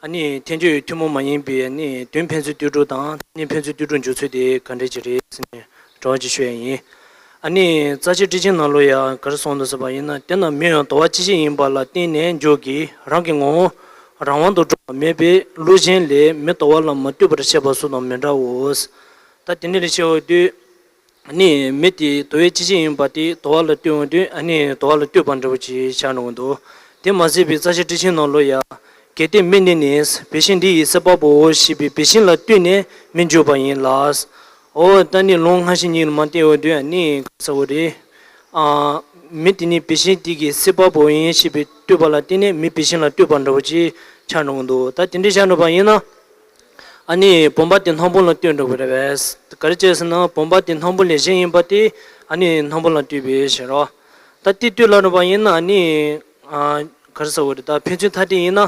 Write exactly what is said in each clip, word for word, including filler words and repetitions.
ཨ་ནི་ཐལ་འགྱུར་ཐུན་མོང་མ་ཡིན་པའི་ཨ་ནི་དོན་ཕན་ཚུན་ལྟོས་གྲུབ་དང་ཐ་སྙད་ཕན་ཚུན་ལྟོས་གྲུབ་འཇོག་ཚུལ་དེ་ག་འདྲ་ཅིག་རེད་ཟེར་ནས་དྲི་བ་ཅིག་ཞུ་ཡ་ཡིན། ཨ་ནི་རྩ་ཆེ་ཊི་ཆིང་ནང་ལོགས་ཡ་ག་རེ་གསུངས་འདུག་ཟེར་བ་ཡིན་ན། དེས་ན་མི་ཡང་དོར་བ་སྤྱི་བྱེ་ཡིན་པ་ལ་བརྟེན་ནས་འཇོག་གི་རང་གི་ངོ་བོ་རང་དབང་དུ་གྲུབ་པ་མེད་པས་བློ་གཞན་ལས་མི་དོར་བ་ལ་མ་ལྟོས་པར་བཤད་པ་སོགས་དང་མི་འདྲའོ། ད་དེ་འདྲ་ལས་བཤད་འོང་དུས། ནི་མི་དེ་དོར་བའི་སྤྱི་བྱེ་ཡིན་པ་དེ་དོར་བ་ལ་ལྟོས་འོང་དུས་ཨ་ནི་དོར་བ་ལ་ལྟོས་པ་འདྲ་བོ་ཅིག་ཆགས་འགྲོ་གི་འདུག་དེ་མ་ཟད་པའི་རྩ་ཆེ་ཊི་ཆིང་ནང་ལོགས་ཡ། གལ་ཏེ་མི་འདི་ནི་བེ་ཤིང་འདི་ཡི་སྲིད་པ་པོའོ་ཞེས་པའི་བེ་ཤིང་ལ་ལྟོས་ནས་མི་འཇོག་པ་ཡིན་ལ། འོ་ད་ནི་ལུང་སྔ་ཕྱི་གཉིས་ལ་མ་བལྟས་འོང་དུས་ཨ་ནི་ག་རེ་ཟེར་དགོས་རེད། ཨ། མི་དེ་ནི་བེ་ཤིང་དེ་གི་སྲིད་པ་པོ་ཡིན་ཞེས་པའི་ལྟོས་པ་ལ་བརྟེན་ནས་མི་བེ་ཤིང་ལ་ལྟོས་པ་འདྲ་བོ་ཅིག་ཆགས་འགྲོ་གི་འདུག་ད་དེ་འདྲ་ཆགས་འགྲོ་བ་ཡིན་ན། ཨ་ནི་བུམ་པ་དེ་སྣམ་བུ་ལ་ལྟོས་འགྲོ་གི་རེད་པས། ག་རེ་བྱས་ཟེར་ན་བུམ་པ་དེ་སྣམ་བུ་ལས་གཞན་ཡིན་པ་དེ་ཨ་ནི་སྣམ་བུ་ལ་ལྟོས་པས་ཟེར་རོ། ད་དེ་ལྟོས་ལ་འགྲོ་བ་ཡིན་ན་ཨ་ནི་ཨ་ག་རེ་ཟེར་དགོས་རེད། ད་ཕན་ཚུན་ཐ་དད་ཡིན་ན་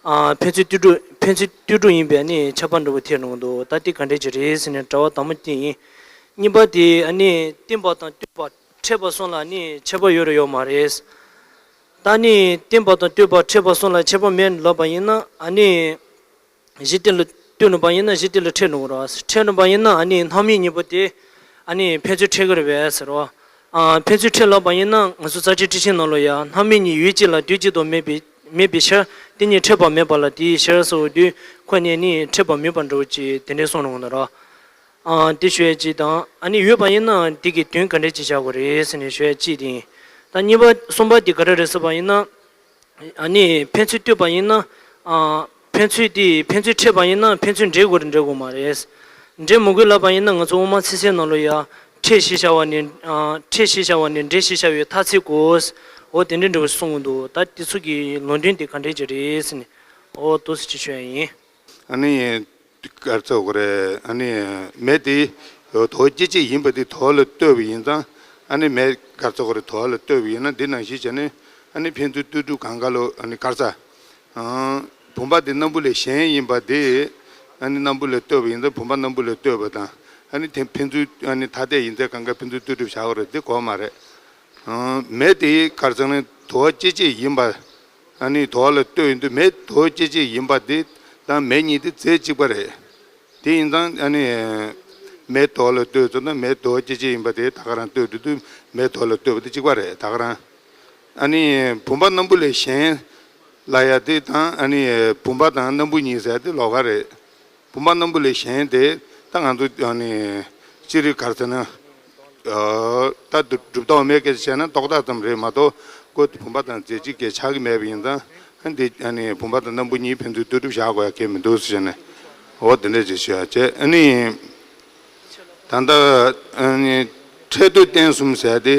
ཨ་ཕན་ཚུན་ལྟོས་གྲུབ་ཕན་ཚུན་ལྟོས་གྲུབ་ཡིན་པའི་ཨ་ནི་ཁྱབ་པ་འདྲ་བོ་ཐེབས་འགྲོ་གི་འདུག་ད་དེ་ག་འདྲས་ཅིག་རེད་ཟེར་ནས་དྲི་བ་དང་པོ་དེ་ཡིན། གཉིས་པ་དེ་ཨ་ནི་བརྟེན་པ་དང་ལྟོས་པ་འཕྲད་པ་གསུམ་ལ་ཨ་ནི་ཁྱད་པར་ཡོད་རེད་ཡོད་མ་རེད། ད་ནི་བརྟེན་པ་དང་ལྟོས་པ་འཕྲད་པ་གསུམ་ལ་ཁྱད་པར་མེད་ལབ་པ་ཡིན་ན་ཨ་ནི། གཞི་དེ་ལ་ལྟོས་ནུས་པ་ཡིན་ན་གཞི་དེ་ལ་འཕྲད་ནུས་རོ། འཕྲད་ནུས་པ་ཡིན་ན་ཨ་ནི་སྣང་མེད་གཉིས་པོ་དེ་ཨ་ནི་ཕན་ཚུན་འཕྲད་ཀྱི་རེད་པས་ཟེར་རོ། ཨ་ཕན་ཚུན་འཕྲད་ལབ་པ་ཡིན་ན་ང་ཚོ་རྩ་ཆེ་ཊི་ཆིང་ནང་ལོགས་ཡ་སྣང་མེད་གཉིས་ཡུལ་གཅིག་ལ་དུས་གཅིག་ཏུ་མེད་པའི་མེད་པའི་ཕྱིར་དེ་གཉིས་འཕྲད་པ་མེད་པ་ལ་དེའི་ཕྱིར་ཟེར་བ་དུས་ཁོ་གཉིས་ནི་འཕྲད་པ་མེད་པ་འདྲ་བོ་ཅིག་དེ་འདྲས་གསུངས་ནུས་ཀྱི་རེད། ཨ་དེ་ཞུ་ཡ་གཅིག་དང་ཨ་ནི་ཡོད་པ་ཡིན་ན་དེ་གི་དོན་ག་འདྲས་ཅིག་བྱ་དགོས་རེད་ཟེར་ནས་ཞུ་ཡ་གཅིག་དེ་ཡིན། ད་གཉིས་པ་གསུམ་པ་དེ་ག་རེ་རེད་ཟེར་བ་ཡིན་ན། ཨ་ནི་ཕན་ཚུན་ལྟོས་པ་ཡིན་ན། ཨ་ཕན་ཚུན་དེ་ཕན་ཚུན་འཕྲད་པ་ཡིན་ན་ཕན་ཚུན་འབྲལ་དགོས་རེད་འབྲལ་དགོས་མ་རེད། འབྲལ་མི་དགོས་ལབ་པ་ཡིན་ན་ང་ཚོ་དབུ་མ་ཚིག་གསལ་ནང་ལོགས་ཡ། འཕྲད་ཞེས་བྱ་བ་ནི། ཨ་འཕྲད་ཞེས་བྱ་བ་ནི་འབྲལ་ཞེས་བྱ་བའི་ཐ་ཚིག་གོ། འོ་དེ་འདྲའི་འདྲ་བོ་གསུང་གི་འདུག་ད་དེ་ཚོ་གི་ལུང་དོན་དེ་ག་འདྲས་ཅིག་རེད་ཟེར་ནས། འོ་ཏོག་ཙམ་ཅིག་ཞུ་ཡ་ཡིན། ཨ་ནི། ག་རེ་ཟེར་དགོས་རེད། ཨ་ནི་མེ་དེ་དོར་བ་སྤྱི་བྱེ་ཡིན་པ་དེ་དོར་བ་ལ་ལྟོས་པ་ཡིན་ཙང་ཨ་ནི་མེ་ག་རེ་ཟེར་དགོས་རེད། དོར་བ་ལ་ལྟོས་པ་ཡིན་ན་འདི་ནང་བཞིན་བྱས་ནས་ཨ་ནི་ཕན་ཚུན་ལྟོས་གྲུབ་གང་ག་ལོ། ཨ་ནི་ག་རེ་ཟེར། ཨང་། བུམ་པ་དེ་སྣམ་བུ་ལས་གཞན་ཡིན་པ་དེ་ཨ་ནི་སྣམ་བུ་ལ་ལྟོས་པ་ཡིན་ཙང་བུམ་པ་སྣམ་བུ་ལ་ལྟོས་པ་དང་ཨ་ནི་དེ་ཕན་ཚུན་ཨ་ནི་ཐ་དད་ཡིན་ཙང་གང་ག་ཕན་ཚུན་ལྟོས་གྲུབ་བྱ་དགོས་རེད། དེ་གོ་མ་རེད། ཨང་། མེ་དེ་ག་རེ་ཟེར་ན་དོར་བ་སྤྱི་བྱེ་ཡིན་པ། ཨ་ནི་དོར་བ་ལ་ལྟོས་ཡོང་དུས་མེ་དོར་བ་སྤྱི་བྱེ་ཡིན་པ་དེ་དང་མེ་གཉིས་དེ་རྫས་གཅིག་པ་རེད། དེ་ཡིན་ཙང་ཨ་ནི་མེ་དོར་བ་ལ་ལྟོས་ཙམ་ན་མེ་དོར་བ་སྤྱི་བྱེ་ཡིན་པ་དེ་ད་ག་རང་ལྟོས་འགྲོ་དུས་མེ་དོར་བ་ལ་ལྟོས་པ་དེ་གཅིག་པ་རེད། ད་ག་རང་། ཨ་ནི་བུམ་པ་སྣམ་བུ་ལས་གཞན་ལབ་ཡ་དེ་དང་ཨ་ནི་བུམ་པ་དང་སྣམ་བུ་གཉིས་ཟེར་ཡ་དེ་ལོགས་ཀ་རེད། བུམ་པ་སྣམ་བུ་ལས་གཞན་དེ་ད་ང་ཚོ་ཨ་ནི་སྤྱིར་ག་རེ་ཟེར་ན། ཨ་ད་གྲུབ་མཐའ་དབུ་མའི་སྐད་ཆ་བཤད་ན་རྟོག་བཏགས་ཙམ་རེད་མ་གཏོགས་ཁོ་བུམ་པ་དང་རྫས་གཅིག་གི་ཆགས་ཀྱི་མེད་པ་ཡིན་ཙང་ཨ་འདི་ཨ་ནི་བུམ་པ་དང་སྣམ་བུ་གཉིས་ཕན་ཚུན་ལྟོས་གྲུབ་བཞག་དགོས་ཡ་གལ་མི་འདུག་ཟེར་ནས་འོ་དེ་འདྲ་ཅིག་ཞུ་ཡ་བྱས། ཨ་ནི་ད་ལྟ་ཨ་ནི་འཕྲད་ལྟོས་བརྟེན་གསུམ་ཟེར་ཏེ་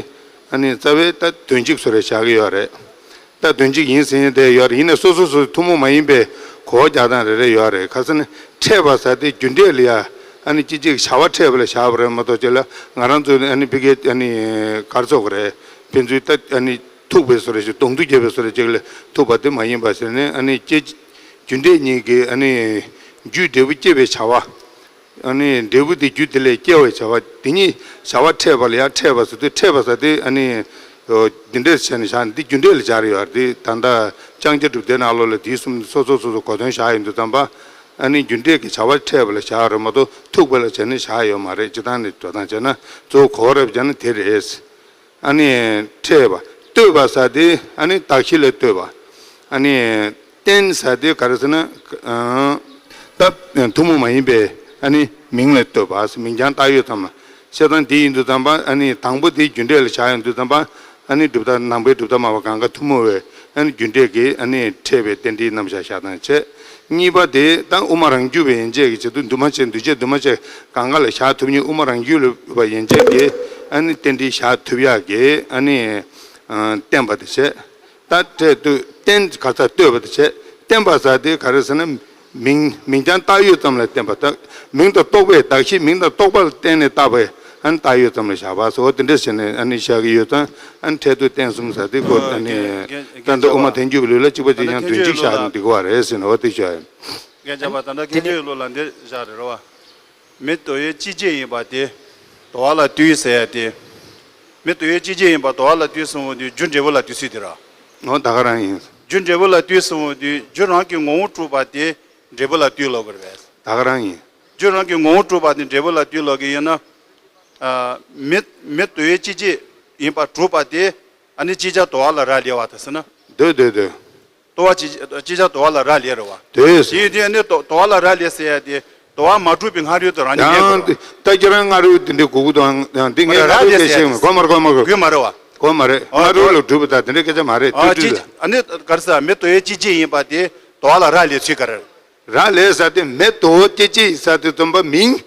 ཨ་ནི་རྩ་བའི་ད་དོན་གཅིག་བཟོ་རེ་བཞག་གི་ཡོད་རེད། ད་དོན་གཅིག་ཡིན་ཟེར་མཁན་དེ་ཡོད་རེད། ཡིན་ནའི་སོ་སོ་སོ་སོ་ཐུན་མོང་མ་ཡིན་པའི་གོ་བ་རྒྱག་སྟངས་རེ་རེ་ཡོད་རེད། ག་རེ་ཟེར་ན་འཕྲད་པ་ཟེར་དེ་རྒྱུ་འབྲས་ལ་ཡ་ཨ་ནི་སྤྱི་གཅིག་བྱ་བ་འཕྲད་པ་ལ་བཞག་པ་རེད་མ་གཏོགས་ཅིག་ལ་ང་རང་ཚོ་ཨ་ནི་ཕ་གིའི་ཨ་ནི་ག་རེ་ཟེར་དགོས་རེད། ཕན་ཚུན་ད་ཨ་ནི་ཐུག་པའི་བཟོ་འདྲ་ཞིག་གདོང་ཐུག་བརྒྱབ་པའི་བཟོ་འདྲ་ཅིག་ལ་ཐུག་པ་དེ་མ་ཡིན་པ་ཟེར་ནས་ཨ་ནི་སྤྱི་རྒྱུ་འབྲས་གཉིས་ཀྱི་ཨ་ནི་རྒྱུའི་འབྲས་བུ་སྐྱེ་བའི་བྱ་བ། ཨ་ནི་འབྲས་བུ་དེ་རྒྱུ་དེ་ལས་སྐྱེ་བའི་བྱ་བ་དེ་ཉིད་བྱ་བ་འཕྲད་པ་ལ་ཡང་འཕྲད་པ་ཟེར་དུས་འཕྲད་པ་ཟེར་དེ་ཨ་ནི་འདི་འདྲས་བྱས་ནས་བཞག་ནས་འདི་རྒྱུ་འབྲས་ལ་སྦྱར་ཡོད་རེད། དེ་ད་ལྟ་ལྕང་སྐྱ་གྲུབ་སྡེ་ནང་ལོགས་ལ་དེའི་གསུམ་སོ་སོ་སོ་སོ་གོ་དོན་བཞག་ཡོང་དུས་ཙམ་པ་ཨ་ནི་རྒྱུ་འབྲས་ཀྱི་བྱ་བ་འཕྲད་པ་ལ་བཞག་རེད་མ་གཏོགས་ཐུག་པ་ལ་བྱས་ནས་བཞག་ཡོད་མ་རེད། སྤྱིར་བཏང་ནས་འགྲོ་སྟངས་བྱས་ན་གཙོ་བོ་གོ་བ་རེ་བྱས་ན་དེ་རེད། ཨ་ནི་འཕྲད་པ་ལྟོས་པ་ཟེར་དེ་ཨ་ནི་གདགས་གཞི་ལ་ལྟོས་པ། ཨ་ནི་བརྟེན་ཟེར་དེ་ག་རེ་ཟེར་ན། ཨ་ད་ཐུན་མོང་མ་ཡིན་པའི་ཨ་ནི་མིང་ལ་ལྟོས་པ། མིང་རྐྱང་བཏགས་ཡོད་ཙམ་ལ་བཤད་སྟངས་དེ་ཡིན་དུས་ཙམ་པ་ཨ་ནི་དང་པོ་དེ་རྒྱུ་འབྲས་ལ་བཞག་ཡོང་དུས་ཙམ་པ་ཨ་ནི་གྲུབ་མཐའ་ནང་པའི་གྲུབ་མཐའ་སྨྲ་བ་གང་ག་ཐུན་མོང་བའི་ཨ་ནི་རྒྱུ་འབྲས་ཀྱི་ཨ་ནི་འཕྲད་པའི་རྟེན་འབྲེལ་རྣམ་གཞག་བཞག་སྟངས་བྱས། གཉིས་པ་དེ་ད་དབུ་མ་རང་རྒྱུད་པའི་ཡན་ཆད་ཀྱི་བྱེད་དུ་འདུས་མ་བྱས་འདུས་བྱས་འདུས་མ་བྱས་གང་ག་ལ་བཞག་ཐུབ་མཁན་དབུ་མ་རང་རྒྱུད་པ་ཡན་ཆད་ཀྱི་ཨ་ནི་རྟེན་འབྲེལ་བཞག་ཐུབ་ཡག་གི་ཨ་ནི་བསྟན་པ་དེ་བྱས། ད་འཕྲད་ལྟོས་བརྟེན་ག་ས་ལྟོས་པ་དེ་བྱས། བརྟེན་པ་ཟེར་དེ་ག་རེ་ཟེར་ན་མིང་མིང་རྐྱང་བཏགས་ཡོད་ཙམ་ལ་བརྟེན་པ། ད་མིང་དང་རྟོག་པའི་གདགས་གཞི་མིང་དང་རྟོག་པ་ལ་བརྟེན་ནས་བཏགས་པའི་ཨ་ནི་བཏགས་ཡོད་ཙམ་ལ་བཞག་པ་སོགས་དེ་འདྲ་བྱས་ནས་ཨ་ནི་བཞག་གི་ཡོད་ཙང་ཨ་ནི་འཕྲད་ལྟོས་བརྟེན་གསུམ་ཟེར་དེ་ཁོ་ཨ་ནི་ད་ལྟ་དབུ་མ་ཐལ་འགྱུར་བའི་ལུགས་ལ་གཅིག་པ་གཅིག་རྐྱང་དོན་གཅིག་བཞག་ནས་འགྲིག་གི་བ་རེད་ཟེར་ནས་འོ་དེ་བྱས། རྒན་ཆ་པ་ད་ལྟ་དེ་ནས་ཁྱེད་ལོ་ལ་འདི་བཞག་རེད་རོ། མི་དོར་བའི་སྤྱི་བྱེ་ཡིན་པ་དེ་དོར་བ་ལ་ལྟོས་ཟེར་ཡ་དེ། མི་དོར་བའི་སྤྱི་བྱེ་ཡིན་པ་དོར་བ་ལ་ལྟོས་གསུངས་པ་དེ་རྒྱུ་འབྲས་བུ་ལ་ལྟོས་ཚུལ་དེ་ར། འོ་ད་ག་རང་ཡིན། རྒྱུ་འབྲས་བུ་ལ་ལྟོས་ཟེར་འོང་དུས་རྒྱུ་རང་གི་ངོ་བོ་གྲུབ་པ་དེ་འབྲས་བུ་ལ་ལྟོས་ལབ་དགོས་རེད་པས། ད་ག་རང་ཡིན། རྒྱུ་རང་གི་ངོ་བོ་གྲུབ་པ་དེ་འབྲས་བུ་ལ་ལྟོས་ལབ་ཀྱི་ཡིན་ན། ཨ། མེ་མེ་དོ་བའི་སྐྱེད་བྱེད་ཡིན་པ་གྲུབ་པ་དེ་ཨ་ནི་སྐྱེད་བྱ་དོ་བ་ལ་རག་ལས་པ་དང་ཟེར་ན། འདོད་འདོད་འདོད། དོ་བ་སྐྱེད་སྐྱེད་བྱ་དོ་བ་ལ་རག་ལས་རེད་པ། འདོད་ཟེར། དེ་ཡིན་དུས་ཨ་ནི་དོ་དོ་བ་ལ་རག་ལས་ཟེར་ཡ་དེ་དོ་བ་མ་གྲུབ་པའི་སྔ་རོལ་དུ་རང་ཉིད་མེད་དགོས་རེད་པ། ད་ཁྱེད་རང་སྔ་རོལ་དེ་འདྲའི་གོ་གི་འདུག་ཡང་དེ་ངས་སྔ་རོལ་སྐད་བཤད་མ་གོ་མ་རེད་གོ་མ་རེད། དགོས་མ་རེད་པ། གོ་མ་རེད། ཨ། སྔ་རོལ་ལ་གྲུབ་པ་དང་དེ་འདྲའི་སྐད་ཆ་མ་རེད། ཨ། དུས་ཅི་དུས་ལ། ཨ་ནི་ག་རེ་ཟེར། མེ་དོ་བའི་སྐྱེད་བྱེད་ཡིན་པ་དེ་དོ་བ་ལ་རག་ལས་ཚུལ་ག་རེ། རག་ལས་ཟེར་དེ་མེ་དོ་བའི་སྐྱེད་བྱེད་ཟེར་དེ་ཙམ་པ་མིང་།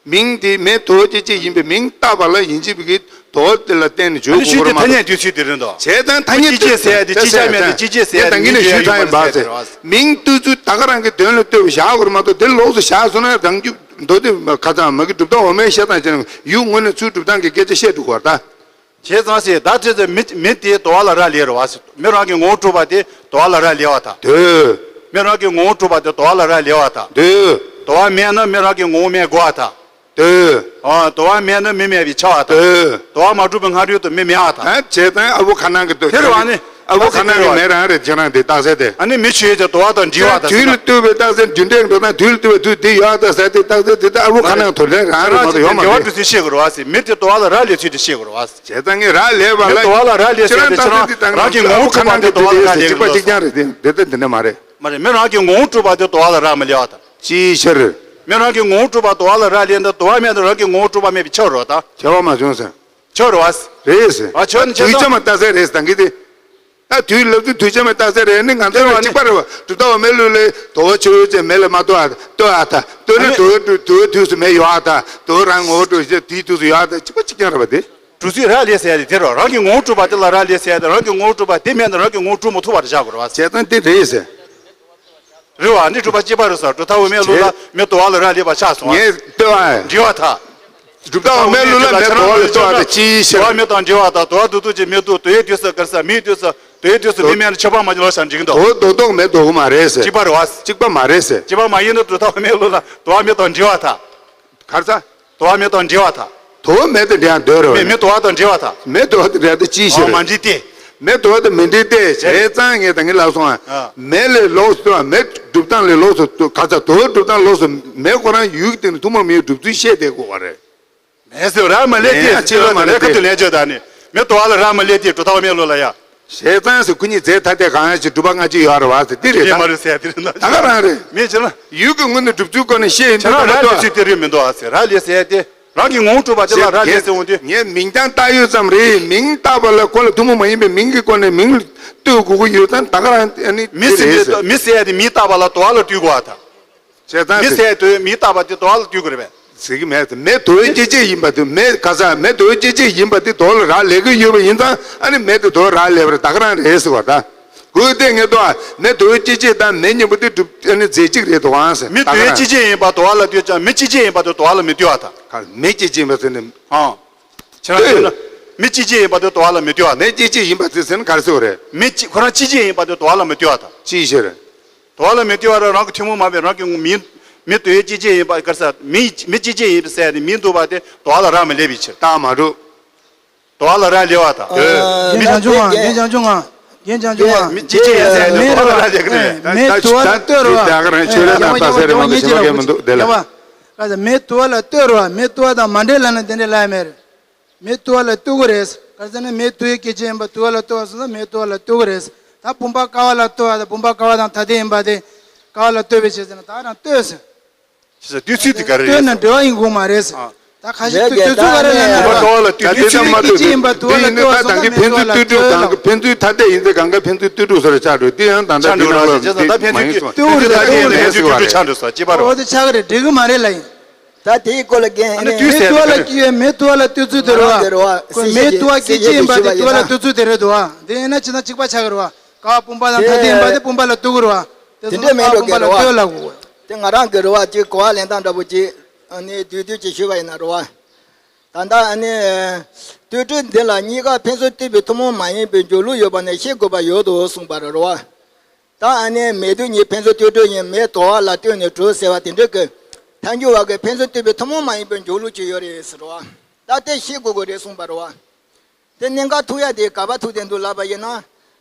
མིང་དེ་མེ་དོ་བའི་སྐྱེད་བྱེད་ཡིན་པའི་མིང་བཏགས་པ་ལ་ཡིན་གཅིག་པའི་གི་དོ་བ་དེ་ལ་བརྟེན་ནས་བརྗོད་དགོས་ཀྱི་རེད་མ་གཏོགས། ཨ་ནི་ཤུལ་དེ་ཐ་སྙད་འདོད་ཚུལ་དེ་རེད་འདུག་བྱས་ཙང་ཐ་སྙད་སྐྱེད་བྱེད་ཟེར་ཡ་དེ་སྐྱེད་བྱ་མེད་དེ་སྐྱེད་བྱེད་ཟེར་ཡ་དེ་ངས་ད་གིན་ནས་ཞུས་ཚར་ཡིན་པ་ཟེར། མིང་བཏགས་ཚུལ་ད་ག་རང་གི་དོན་ལ་ལྟོས་པའི་བཞག་དགོས་རེད་མ་གཏོགས་དེ་ལོགས་སུ་བཞག་སོང་ན་རང་རྒྱུ་མདོ་སྡེ་ཁ་ཚང་མ་གི་གྲུབ་མཐའ་འོག་མའི་བཤད་སྟངས་བྱས་ན་ཡུལ་དངོས་གནས་ཚུལ་སྒྲུབ་སྟངས་ཀྱི་སྐད་ཆ་བཤད་འགྲོ་གི་རེད་ད། བྱས་ཙང་ཟེར་ད་དེ་ཚོ་མེ་མེ་དེ་དོ་བ་ལ་རག་ལས་རེད་པ་ཟེར། མེ་རང་གི་ངོ་བོ་གྲུབ་པ་དེ་དོ་བ་ལ་རག་ལས་པ་དང་། འདོད། མེ་རང་གི་ངོ་བོ་གྲུབ་པ་དེ་དོ་བ་ལ་རག་ལས་པ་དང་། འདོད། དོ་བ་མེད་ན་མེ་རང་གི་ངོ་བོ་མེད་དགོས་པ་དང་། འདོད། ཨ། དོ་བ་མེད་ན་མེ་མེད་པའི་ཆ་བ་དང་། འདོད། དོ་བ་མ་གྲུབ་པའི་སྔ་རོལ་དུ་མེ་མེད་པ་དང་། ཨ། བྱས་ཙང་ཨ་བུ་ཁ་ནང་གི་འདོད། དེ་རེད་པ། ཨ་ནི་ཨ་བུ་ཁ་ནང་གི་མེ་རང་རེད། ཁྱེད་རང་དེ་རྟགས་གསལ་དེ། ཨ་ནི་མེ་ཆོས་ཅན་དོ་བ་དང་འབྲེལ་བ་དང་། དུས་ལ་ལྟོས་པའི་རྟགས་གསལ་རྒྱུ་འབྲས་འགྲོ་སྟངས་དུས་ལ་ལྟོས་པའི་དུས་དེ་ཡོད་པ་དང་ཟེར་དེ་རྟགས་གསལ་དེ་ད་ཨ་བུ་ཁ་ནང་དོ་ལན་རང་རེད་མ་གཏོགས་ཡོད་མ་རེད། འབྲེལ་བ་འགྲོ་ཚུལ་ཤེས་དགོས་རེད་པ་ཟེར། མེ་དེ་དོ་བ་ལ་རག་ལས་ཚུལ་དེ་ཤེས་དགོས་རེད་པ་ཟེར། བྱས་ཙང་ངས་རག་ལས་པ་ལ། མེ་དོ་བ་ལ་རག་ལས་ཟེར་དེ་ཁྱེད་རང་ད་ལྟ་དེ་ད་རང་གི་ངོ་བོ་གྲུབ་པ་དེ་དོ་བ་ལ་རག་ལས་ཀྱི་རེད་པ། གཅིག་རྐྱང་རེད་དེ། དེ་ལྟ་འདི་འདྲ་མ་རེད། མ་རེད། མེ་རང་གི་ངོ་བོ་གྲུབ་པ་དེ་དོ་བ་ལ་རག་མི་ལས་པ་དང་། ཅིའི་ཕྱིར། མེ་རང་གི་ངོ་བོ་གྲུབ་པ་དོ་བ་ལ་རག་ལས་ན་དོ་བ་མེད་ན་རང་གི་ངོ་བོ་གྲུབ་པ་མེད་པའི་ཆ་རེད་པ་དང་། ཁྱད་པར་མ་བྱུང་ཟེར། ཆ་རེད་པ། རེད་ཟེར། ཨ། ཆ་ནི་ཆ་དུས་ད་ཆ་མ་རྟགས་གསལ་རེད་ཟེར་ད་གིན་དེ། ད་དུས་ལབ་དུས་དུས་ཆ་མ་རྟགས་གསལ་རེད། ནི་ང་ཚོའི་རེད་པ། གཅིག་པ་རེད་པ། གྲུབ་མཐའ་འོག་མའི་ལུགས་ལས་དོ་བ་ཆོས་ཅན་མེ་ལ་མ་ལྟོས་པ་ལྟོས་པ་དང་། ལྟོས་ན་དོ་བའི་དུས་དུས་སུ་མེ་ཡོད་པ་དང་། དོ་བ་རང་ངོ་བོ་གྲུབ་ཅེས་དུས་དུས་སུ་ཡོད་པ་དང་། གཅིག་པ་གཅིག་རྐྱང་རེད་པ་དེ། གྲུབ་ཚུལ་རག་ལས་ཟེར་ཡ་དེ་དེ་རེད་པ། རང་གི་ངོ་བོ་གྲུབ་པ་དེ་ལ་རག་ལས་ཟེར་ཡ་དེ། རང་གི་ངོ་བོ་གྲུབ་པ་དེ་མེད་ན་རང་གི་ངོ་བོ་གྲུབ་མི་ཐུབ་པ་རེད་བཞག་དགོས་རེད་པ། བྱས་ཙང་དེ་རེད་ཟེར། རེད་པ། ནི་གྲུབ་པ་གཅིག་པ་རེད་ཟེར། གྲུབ་མཐའ་འོག་མའི་ལུགས་ལ་མེ་དོ་བ་ལ་རག་ལས་པའི་ཆ་སོང་བ། ངས་ལྟོས་པ། འབྲེལ་བ་དང་། གྲུབ་མཐའ་འོག་མའི་ལུགས་ལ་མེ་དོ་བ་ལ་ལྟོས་པ་དང་ཅིའི་ཕྱིར། དོ་བ་མེ་དང་འབྲེལ་བ་དང་། དོ་བ་འདོད་ཐོག་ཅན་མེ་འདོད། དོ་བའི་དུས་སུ་ག་རེ་ཟེར། མེའི་དུས་སུ། དོ་བའི་དུས་སུ་མེ་མེད་ན་ཁྱབ་པ་མ་ལོག་ཟེར་འགྲིག་གི་འདུག་དོ་བ་འདོད་ཐོག་མེ་འདོད་དགོས་མ་རེད་ཟེར། གཅིག་པ་རེད་པ། གཅིག་པ་མ་རེད་ཟེར། གཅིག་པ་མ་ཡིན་ན་གྲུབ་མཐའ་འོག་མའི་ལུགས་ལ་དོ་བ་མེ་དང་འབྲེལ་བ་དང་། ག་རེ་ཟེར། དོ་བ་མེ་དང་འབྲེལ་བ་དང་། དོ་བ་མེ་དང་འབྲེལ་བ་འདོད་རེད་པ། མེ་མེ་དོ་བ་དང་འབྲེལ་བ་དང་། མེ་དོ་བ་དང་འབྲེལ་བ་དེ་ཅིའི་ཕྱིར། ཨོ་མ་འགྲིག་སྟེ། མེ་དོ་བ་དང་མི་འགྲིག་སྟེ། བྱས་ཙང་ངས་ད་གིན་ལབ་སོང་ཨ། ཨ། མེ་ལས་ལོགས་སུ་མེ་གྲུབ་སྟངས་ལས་ལོགས་སུ་ག་ཚ་དོ་བའི་གྲུབ་སྟངས་ལོགས་སུ་མེ་ཁོ་རང་ཡུལ་གྱི་སྟེང་ནས་ཐུན་མོང་མིན་པའི་གྲུབ་ཚུལ་བཤད་བསྡད་དགོས་པ་རེད། མེ་ཟེར་རག་མ་ལས་ཏེ། ཡིན་ཡང་ཅི་ལ་མ་ལས་ཁ་ཐུག་ལན་བརྗོད་ད་ནི། མེ་དོ་བ་ལ་རག་མ་ལས་ཏེ་གྲུབ་མཐའ་འོག་མའི་ལུགས་ལ་ཡ། བྱས་ཙང་ཟེར། ཁོ་གཉིས་རྫས་ཐ་དད་གང་ཡང་ཞིག་གྲུབ་པ་སྔ་ཕྱི་ཡོད་རེད་པ་ཟེར། འདི་རེད་ད། མ་རེད་ཟེར་དེ་རེད་ན། ད་ག་རང་རེད། མེད་ཅེ་ན། ཡུལ་གྱི་ངོས་ནས་གྲུབ་ཚུལ་སྐོར་ནས་བཤད་ཡིན། ཁྱེད་རང་རག་ལས་ཚུལ་དེ་རེད་མི་འདུག་ཨ་ཟེར། རག་ལས་ཟེར་ཏེ། རང་གི་ངོ་བོ་གྲུབ་པ་དེ་ལ་རག་ལས་ཟེར་འོང་དུས། ངས་མིང་རྐྱང་བཏགས་ཡོད་ཙམ་རེད། མིང་བཏགས་པ་ལ་ཁོ་ལ་ཐུན་མོང་མ་ཡིན་པའི་མིང་གི་སྐོར་ནས་མིང་ལ་ལྟོས་དགོས་ཀྱི་ཡོད་ཙང་ད་ག་རང་ཨ་ནི་མེ་དེ་ཟེར་རེད་ཟེར། མེ་ཟེར་ཡ་དེ་མིང་བཏགས་པ་ལ་དོ་བ་ལ་ལྟོས་དགོས་པ་དང་། བྱས་ཙང་མེ་ཟེར་ཟེར་ཡ་དེ་མིང་བཏགས་པ་དེ་དོ་བ་ལ་ལྟོས་དགོས་རེད་པས། ཟེར་གྱི་མེད་དེ། མེ་དོ་བའི་སྐྱེད་བྱེད་ཡིན་པ་དེ། མེ་ག་ས་མེ་དོ་བའི་སྐྱེད་བྱེད་ཡིན་པ་དེ་དོ་བ་ལ་རག་ལས་ཀྱི་ཡོད་པ་ཡིན་ཙང་ཨ་ནི་མེ་དེ་དོ་བ་རག་ལས་པ་རེད། ད་ག་རང་རེད་ཟེར་བ་ད། གོས་དེ་ངེས་དོ། མེ་དོ་བའི་སྐྱེད་བྱེད་དང་མེ་གཉིས་པོ་དེ་གྲུབ་ཨ་ནི་རྫས་གཅིག་རེད་དོ་ཨང་ཟེར། མེ་དོ་བའི་སྐྱེད་བྱེད་ཡིན་པ་དོ་བ་ལ་ལྟོས་ཀྱང་མེ་སྐྱེད་བྱེད་ཡིན་པ་དེ་དོ་བ་ལ་མི་ལྟོས་པ་དང་། ག་མེ་སྐྱེད་བྱེད་ཡིན་པ་ཟེར་ནས། ཨང་། ཁྱེད་རང་ལྟོས་ན། མེ་སྐྱེད་བྱེད་ཡིན་པ་དེ་དོ་བ་ལ་མི་ལྟོས་པ། མེ་སྐྱེད་བྱེད་ཡིན་པ་དེ་ཟེར་ན་ག་རེ་ཟེར་བ་རེད། མེ་སྐྱེད་ཁོ་རང་སྐྱེད་བྱེད་ཡིན་པ་དེ་དོ་བ་ལ་མི་ལྟོས་པ་དང་། ཅིའི་ཕྱིར། དོ་བ་ལ་མི་ལྟོས་པ་རང་གི་ཐུན་མོང་མ་ཡིན་པའི་རང་གི་མིང་། མེ་དོ་བའི་སྐྱེད་བྱེད་ཡིན་པ་ག་རེ་ཟེར། མེ་མེ་སྐྱེད་བྱེད་ཡིན་པ་ཟེར་ནས་མིང་འདོགས་པ་དེ་དོ་བ་ལ་རག་མི་ལས་པའི་ཕྱིར། རྟགས་མ་གྲུབ། དོ་བ་ལ་རག་ལས་པ་དང་། ཨ། རྒན་བྱང་ཆུབ་དབང་། རྒན་བྱང་ཆུབ་དབང་། རྒན་བྱང་ཆུབ་དབང་། མེ་སྐྱེད་བྱེད་ཡིན་ཟེར་ནས་དོ་བ་ལ་རག་ལས་ཀྱི་རེད། མེ་དོ་བ་ལ་ལྟོས་རེད་པ། ད་ག་རང་ཆོས་ར་ན་ལྟ་ཟེར་རེད་མ་གཏོགས་ཞེ་པོ་གལ་མི་འདུག་དེ་ལ། ཡ་བ། ག་ས་མེ་དོ་བ་ལ་ལྟོས་རེད་པ། མེ་དོ་བ་དང་མ་འབྲེལ་ལབ་ན་དེ་འདྲ་ལབ་ཡ་མེད་རེད། མེ་དོ་བ་ལ་ལྟོས་ཀྱི་རེད། ག་རེ་ཟེར་ན་མེ་དོ་བའི་སྐྱེད་བྱེད་ཡིན་པ་དོ་བ་ལ་ལྟོས་པ་སོང་ཙང་མེ་དོ་བ་ལ་ལྟོས་ཀྱི་རེད། ད་བུམ་པ་ཀ་བ་ལ་ལྟོས་པ་དང་། བུམ་པ་ཀ་བ་དང་ཐ་དད་ཡིན་པ་དེ་ཀ་བ་ལ་ལྟོས་པའི་ཕྱིར་ཟེར་ན་ད་ག་རང་ལྟོས་ཟེར། ཞེས་ཟེར་ལྟོས་ཚུལ་དེ་ག་རེ་ལྟོས་རེད་ན་ཟེར། འབྲེལ་བ་ཡིན་དགོས་མ་རེད་ཟེར། ཨ། ད་ཁ་ཤས་ལྟོས་ལྟོས་ཚུལ་ག་རེ་ལབ་ན་ལྟོས་ཚུལ་དེ་ད་དེ་ལྟ་མ་ལྟོས་སྐྱེད་བྱེད་ཡིན་པ་དོ་བ་ལ་ལྟོས་སོང་ན་མེ་དོ་བ་ལ་ལྟོས་ལབ། ཕན་ཚུན་ཐ་དད་ཡིན་ཚེ་གང་ག་ཕན་ཚུན་ལྟོས་གྲུབ་སོགས་ཆགས་འགྲོ། དེ་ཡང་ད་ལྟ་དེ་ནང་ལ་ཆགས་འགྲོ་རེད། ད་ཕན་ཚུན་ལྟོས་གྲུབ་ཆགས་འགྲོ་ཟེར་བ་ཅི་པ་རེད། ཨོ་དེ་ཆགས་ཀྱི་རེད། འགྲིག་གི་མ་རེད་ལབ་ཡིན། ད་དེའི་སྐོར་ལ་རྒན་ཨ་ནི་ཨ་ནི་ལྟོས་ཟེར་མེ་དོ་བ་ལ་ལྟོས་ཡིན་པ་དེ་དོ་བ་ལ་ལྟོས་ཚུལ་དེ་རེད་པ། ང་རང་གི་རེད་པ། ཁོས་མེ་དོ་བ་སྐྱེད་བྱེད་ཡིན་པ་དེ་དོ་བ་ལ་ལྟོས་ཚུལ་དེ་རེད་འདུག་པ། དེ་ཡིན་ན་ཅི་ན་གཅིག་པ་ཆགས་ཀྱི་རེད་པ། ཀ་བ་བུམ་པ་དང་ཐ་དད་ཡིན་པ་དེ་བུམ་པ་ལ་ལྟོས་ཀྱི་རེད་པ། དེ་དེ་འདྲ་མིན་འགྲོ་གི་རེད་པ། ལྟོས་ལབ་དགོས། དེ་ང་རང་གི་རེད་པ། ཅིག་གོ་བ་ལེན་སྟངས་འདྲ་པོ་ཅིག་ཨ་ནི་བསྡུས་བསྡུས་ཅིག་ཞུས་པ་ཡིན་ན་རེད་པ། ད་ལྟ་ཨ་ནི་ལྟོས་གྲུབ་འདི་ལ་གཉིས་ཀ་ཕན་ཚུན་ལྟོས་པའི་ཐུན་མོང་མ་ཡིན་པའི་འཇུག་ལུགས་ཡོད་པ་ནི་ཤེས་དགོས་པ་ཡོད་དོ་གསུངས་པ་རེད་པ། ད་ཨ་ནི་མེ་དོ་གཉིས་ཕན་ཚུན་ལྟོས་གྲུབ་ཡིན། མེ་དོ་བ་ལ་ལྟོས་ནས་གྲུབ་ཟེར་བ་དེ་འདྲ་གི་ཐལ་འགྱུར་བ་གི་ཕན་ཚུན་ལྟོས་པའི་ཐུན་མོང་མ་ཡིན་པའི་འཇུག་ལུགས་ཅིག་ཡོད་རེད་ཟེར་བ། ད་དེ་ཤེས་དགོས་ཀྱི་རེད་གསུངས་པ་རེད་པ། དེ་གནད་འགག་ཐུག་ཡ་དེ་ག་པར་ཐུག་བསྡད་འདུག་ལབ་པ་ཡིན་ན།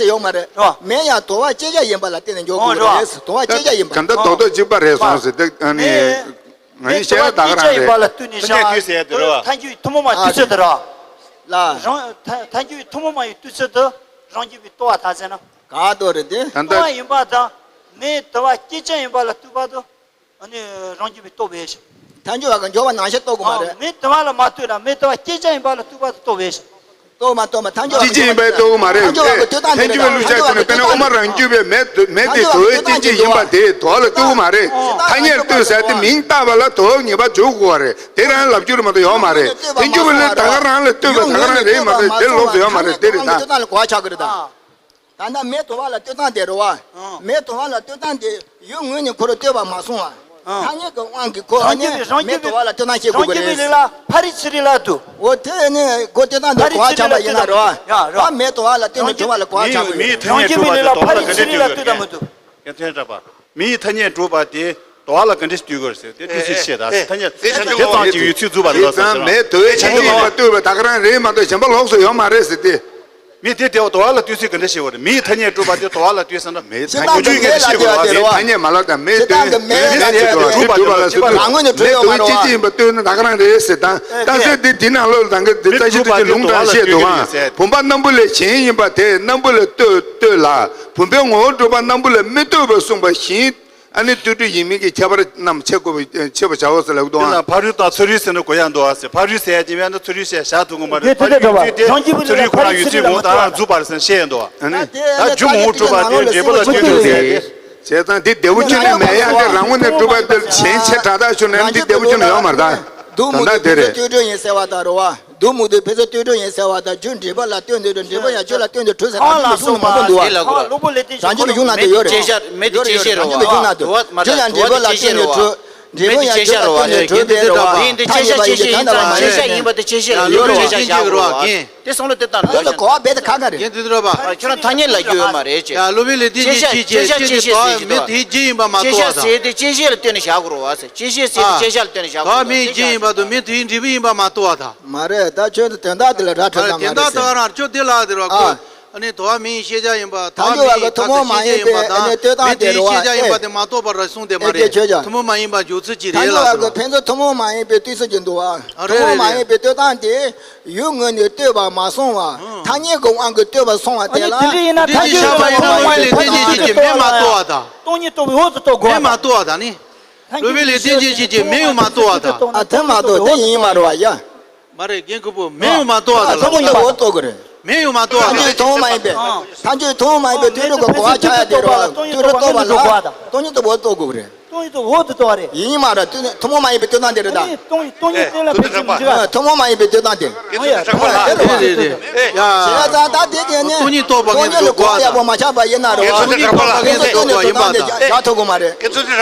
ཟེར་ཡོད་མ་རེད། རེད་བ། མེ་ཡང་དུ་བ་སྐྱེད་བྱ་ཡིན་པ་ལ་བརྟེན་ནས་འཇོག་དགོས་རེད། དུ་བ་སྐྱེད་བྱ་ཡིན་པ། གང་ལྟར་རྡོག་རྡོག་གཅིག་པ་རེད་སོང་ཟེར་ཏེ་ཨ་ནི། ང་ཡི་བཤད་ཡ་ད་ག་རང་རེད། ཐ་སྙད་བསྡུས་ཟེར་ཡ་དེ་རེད་བ། ཐལ་འགྱུར་བའི་ཐུན་མོང་མ་ཡི་བསྡུས་ཚུལ་དེ་རེད་བ། ལ། རང་ཐལ་ཐལ་འགྱུར་བའི་ཐུན་མོང་མ་ཡི་བསྡུས་ཚུལ་དུ་རང་རྒྱུད་པའི་ལྟོ་བ་ཐལ་ཟེར་ན། ག་ལྟོ་རེད་དེ། ད་ལྟ་ལྟོ་བ་ཡིན་པ་དང་། མེ་དུ་བ་སྐྱེད་བྱ་ཡིན་པ་ལ་ལྟོས་པ་དུ། ཨ་ནི་རང་རྒྱུད་པའི་ལྟོ་བས་ཤིང་། ཐལ་འགྱུར་བ་གི་འཇོག་པ་ནང་བཞིན་ལྟོ་དགོས་མ་རེད། མེ་དུ་བ་ལ་མ་ལྟོས་ན་མེ་དུ་བ་སྐྱེད་བྱ་ཡིན་པ་ལ་ལྟོས་པ་དུ་ལྟོ་བས་ཤིང་། ལྟོ་མ་ལྟོ་མ་ཐལ་འགྱུར་བ་གི་སྐྱེད་བྱ་ཡིན་པ་ལ་ལྟོས་དགོས་མ་རེད། ཐལ་འགྱུར་བ་གི་ལྟོས་སྟངས་དེ་རེད། ཐལ་འགྱུར་བ་གི་ལྟོས་སྟངས་དེ་ཡིན་པ་དེ་དུ་བ་ལ་ལྟོས་དགོས་མ་རེད། ཐལ་འགྱུར་བ་གི་ལྟོས་སྟངས་དེ་ཡིན་པ་དེ་དུ་བ་ལ་ལྟོས་དགོས་མ་རེད། ཐ་སྙད་ལྟོས་ཟེར་དེ་མིང་བཏགས་པ་ལ་དུ་བ་ངེས་པར་འཇོག་དགོས་པ་རེད། དེ་རང་ལབ་རྒྱུ་རེད་མ་གཏོགས་ཡོད་མ་རེད། ཐལ་འགྱུར་བ་ལ་ད་ག་རང་ལ་ལྟོས་པ་ད་ག་རང་རེད་མ་གཏོགས་དེ་ལོགས་སུ་ཡོད་མ་རེད། དེ་རེད་ད། ད་ལྟ་མེ་དུ་བ་ལ་ལྟོས་སྟངས་དེ་རེད་བ། མེ་དུ་བ་ལ་ལྟོས་སྟངས་དེ་ཡུལ་ངོས་ནས་ཁོ་རང་ལྟོས་པ་མ་སོང་བ། ཐ་སྙད་ཀྱི་དབང་གིས་ཁོ་ནི་མེ་དུ་བ་ལ་ལྟོས་སྟངས་བྱེད་དགོས་ཀྱི་རེད། རང་རྒྱུད་པའི་ལུགས་ལ་ཕ་རི་ཚུ་རི་ལ་དུ། འོ་དེ་ནི་སྒོ་ལྟོས་སྟངས་དེ་གོ་བ་ཆགས་པ་ཡིན་ན་རེད་བ། མེ་དུ་བ་ལ་ལྟོས་ནས་དུ་བ་ལ་གོ་བ་ཆགས་དགོས་ཀྱི་རེད། མེའི་ཐ་སྙད་གྲུབ་པ་དེ་དུ་བ་ལ་ག་འདྲས་ལྟོས་དགོས་རེད། མེའི་ཐ་སྙད་གྲུབ་པ་དེ་དུ་བ་ལ་ག་འདྲས་ལྟོས་དགོས་རེད་ཟེར་དེ་ཏུས་སི་ཤེས་ད་ཐ་སྙད་དེ་ཙམ་གྱི་ཡོད་ཚུལ་རྫུས་པ་རེད་ལ་ཟེར་ཟེར་བ། མེ་དུ་བའི་ཆ་ནས་ཡིན་པ་ལྟོས་པ་ད་ག་རང་རེད་མ་གཏོགས་གཞན་པ་ལོགས་སུ་ཡོད་མ་རེད་ཟེར་ཏེ། མི་དེ་དེ་དུ་བ་ལ་ལྟོས་ཚུལ་ག་འདྲ་ཞིག་ཡོད་རེད། མིའི་ཐ་སྙད་གྲུབ་པ་དེ་དུ་བ་ལ་ལྟོས་ཟེར་ན་མེད། ཐ་སྙད་མ་ལབ་ད་མེད་དོན་མེད་ཐ་སྙད་མ་ལབ་ད་མེད་དོན་མེད་ཐ་སྙད་གྲུབ་པ་ལ་ལྟོས་མེད་དུ་བ་སྐྱེད་བྱེད་ཡིན་པ་ལྟོས་ན་ད་ག་རང་རེད་ཟེར་ད་ད་ཟེར་དེ་དེ་ནང་ལོགས་ད་གི་དེ་རྩ་ཤེ་དེ་ལུང་དྲངས་བཤད་འདུག་ཨ། བུམ་པ་སྣམ་བུ་ལས་གཞན་ཡིན་པ་དེ་སྣམ་བུ་ལ་ལྟོས་ལྟོས་ལ་བུམ་པའི་ངོ་བོ་གྲུབ་པ་སྣམ་བུ་ལ་མི་ལྟོས་པར་གསུངས་པ་བཞིན། ཨ་ནི་ལྟོས་གྲུབ་ཡིན་མིན་གྱི་ཁྱད་པར་རྣམས་ཕྱེ་དགོས་པའི་ཕྱེ་བར་བྱའོ་ཟེར་ལབ་འདུག་ཨ། དེ་ན་ཕ་རོལ་ཏུ་ཚུ་རོལ་ཟེར་ན་གོ་ཡ་འདུག་ཨ་ཟེར། ཕ་རོལ་ཟེར་ཡ་ཅིག་ཡང་ན་ཚུ་རོལ་ཟེར་བཞག་ཐུབ་ཀྱི་མ་རེད། ཕ་རོལ་ཡོད་ཚུལ་དེ་ཚུ་རོལ་ཁོ་རང་ཡོད་ཚུལ་ངོ་ད་རང་རྫུས་པ་རེད་ཟེར་བཤད་ཡ་འདུག་ཨ། ཨ་ནི་ད་རྒྱུ་མང་པོ་གྲུབ་པ་དེ་འབྲས་བུ་ལ་ལྟོས་གྲུབ་ཟེར་ཏེ། བྱས་ཙང་དེ་བདེ་བོ་ཁྱོན་ནས་མེད་ཡ་དེ་རང་ངོས་ནས་གྲུབ་པ་དེ་གཞན་ཆེ་དྲག་དྲག་ཤོར་ནས་འདི་བདེ་བོ་ཁྱོན་ནས་ཡོད་མ་རེད་ད། ད་ལྟ་དེ་རེད། ལྟོས་གྲུབ་ཡིན་ཟེར་བ་ད་རེད་བ། སྡུག་མུག་དེ་ཕན་ཚུན་ལྟོས་གྲོལ་ཡིན་ཟེར་བ་དང་རྒྱུ་འབྲས་བུ་ལ་ལྟོས་ནས་འབྲས་བུ་ཡང་རྒྱུ་ལ་ལྟོས་ནས་གྲོལ་ཟེར་རང་བྱུང་གི་གཞུང་མང་པོ་འདུག་བ། རང་བྱུང་གི་གཞུང་ནང་དུ་ཡོད་རེད། རང་བྱུང་གི་གཞུང་ནང་དུ་རྒྱུ་ཡང་འབྲས་བུ་ལ་ལྟོས་ནས་གྲོལ། འབྲས་བུ་ཡང་རྒྱུ་ལ་ལྟོས་ནས་གྲོལ་བས་རེད་བ། ཐ་སྙད་པ་ཡིན་གྱི་ཐ་སྙད་མ་རེད། ཡིན་པ་དེ་བཅད་ཤེས་ཡིན་པ་དེ་བཅད་ཤེས་ལ་ཡོད་རེད་བཅད་ཤེས་བྱ་དགོས་བ། དེ་སོང་ལ་དེ་ལྟར་འདོད་ན། གོ་བ་རྦད་དེ་ཁག་ཁག་རེད། ཁྱོད་རང་ཐ་སྙད་ལ་རྒྱུས་ཡོད་མ་རེད་ཅེས། ཡ་སློབ་དཔོན་ལེགས་ལྡན་གྱིས་ཅི་བྱེད། ཅི་སྟེ་དོ་མི་དེའི་རྒྱུ་ཡིན་པ་མ་རྟོགས་པ་དང་། བཅད་ཤེས་ཟེར་དེ་བཅད་ཤེས་ལ་ལྟོས་ནས་བཞག་དགོས་རེད་བ་ཟེར། བཅད་ཤེས་ཟེར་དེ་བཅད་ཤེས་ལ་ལྟོས་ནས་བཞག་དགོས་རེད། དོ་མིའི་རྒྱུ་ཡིན་པ་དང་མི་དེའི་འབྲས་བུ་ཡིན་པ་མ་རྟོགས་པ་དང་། མ་རེད། ད་ཁྱོད་ཚོ་དོན་དག་དེ་ལ་ར་འཕྲོད་ན་མ་རེད་ཟེར། དོན་དག་དེ་ར་ཁྱོད་དེ་ལ་དེ་ར་གོ། ཨ་ནི་དོ་མིའི་ཤེས་བྱ་ཡིན་པ་དོ་མིའི་ཐ་ཚིག་ཤེས་བྱ་ཡིན་པ་དང་མི་དེའི་ཤེས་བྱ་ཡིན་པ་དེ་མ་རྟོགས་པར་གསུངས་དེ་མ་རེད། ཐུན་མོང་མ་ཡིན་པ་འཇོག་ཚུལ་གྱི་རེད་ལ་ཟེར། ཕན་ཚུན་ཐུན་མོང་མ་ཡིན་པའི་ལྟོས་ཚུལ་གྱི་འདུག་བ། ཐུན་མོང་མ་ཡིན་པའི་ལྟོས་སྟངས་དེ། ཡུལ་ངོས་ནས་ལྟོས་པ་མ་སོང་བ། ཐ་སྙད་ཀྱི་དབང་གིས་ལྟོས་པ་སོང་བ་དེ་ལ། དེ་འདྲ་ཡིན་ན་ཐ་སྙད་ཀྱི་དབང་གིས་ལྟོས་པ་ཡིན་ན་སློབ་དཔོན་ལེགས་ལྡན་འབྱེད་ཀྱིས་མེ་མ་གཏོགས་པ་དང་། སྟོང་ཉིད་རྟོགས་པའི་འོག་ཏུ་གཏོགས་དགོས་པ་དང་། མེ་མ་གཏོགས་པ་དང་ནི། སློབ་དཔོན་ལེགས་ལྡན་འབྱེད་ཀྱིས་མེ་ཡང་མ་གཏོགས་པ་དང་། ཨ་ཐུན་མ་གཏོགས་དེ་ཡིན་མ་རེད་བ་ཡ། མ་རེད་རྒན་ཁོ་བོ་མེ་ཡང་མ་གཏོགས་པ་དང་། ཐུན་མོང་གི་འོག་གཏོགས་དགོས་རེད། མེ་ཡང་མ་གཏོགས་པ་དང་། ཐ་སྙད་ཐུན་མོང་མ་ཡིན་པའི། ཐ་སྙད་ཐུན་མོང་མ་ཡིན་པའི་ལྟོས་གྲོལ་གྱི་གོ་བ་ཆགས་ཡ་དེ་རེད་བ། ལྟོས་གྲོལ་གཏོགས་པ་ལ་སྟོང་ཉིད་རྟོགས་པའི་འོག་ཏུ་གཏོགས་དགོས་རེད། སྟོང་ཉིད་རྟོགས་འོག་ཏུ་གཏོགས་པ་རེད། ཡིན་མ་རེད། ཐུན་མོང་མ་ཡིན་པའི་ལྟོས་སྟངས་དེ་རེད་ད། སྟོང་ཉིད་སྟོང་ཉིད་དེ་ལ་ཕན་ཚུན་མི་འཇིགས་པ། ཐུན་མོང་མ་ཡིན་པའི་ལྟོས་སྟངས་དེ། ཨ་ཡ། རེད་རེད་རེད། ཡ། བྱས་ཙང་ད་དེ་གས་ནི་སྟོང་ཉིད་རྟོགས་པ་ངེས་དུ་འགྲོ་དགོས་པ་དང་། ཡག་པོ་མ་ཆགས་པ་ཡིན་ན་རེད་བ། སྟོང་ཉིད་རྟོགས་པ་ངེས་དུ་འགྲོ་དགོས་པ་ཡིན་པ་དང་། བཞག་ཐུབ་ཀྱི་མ་རེད།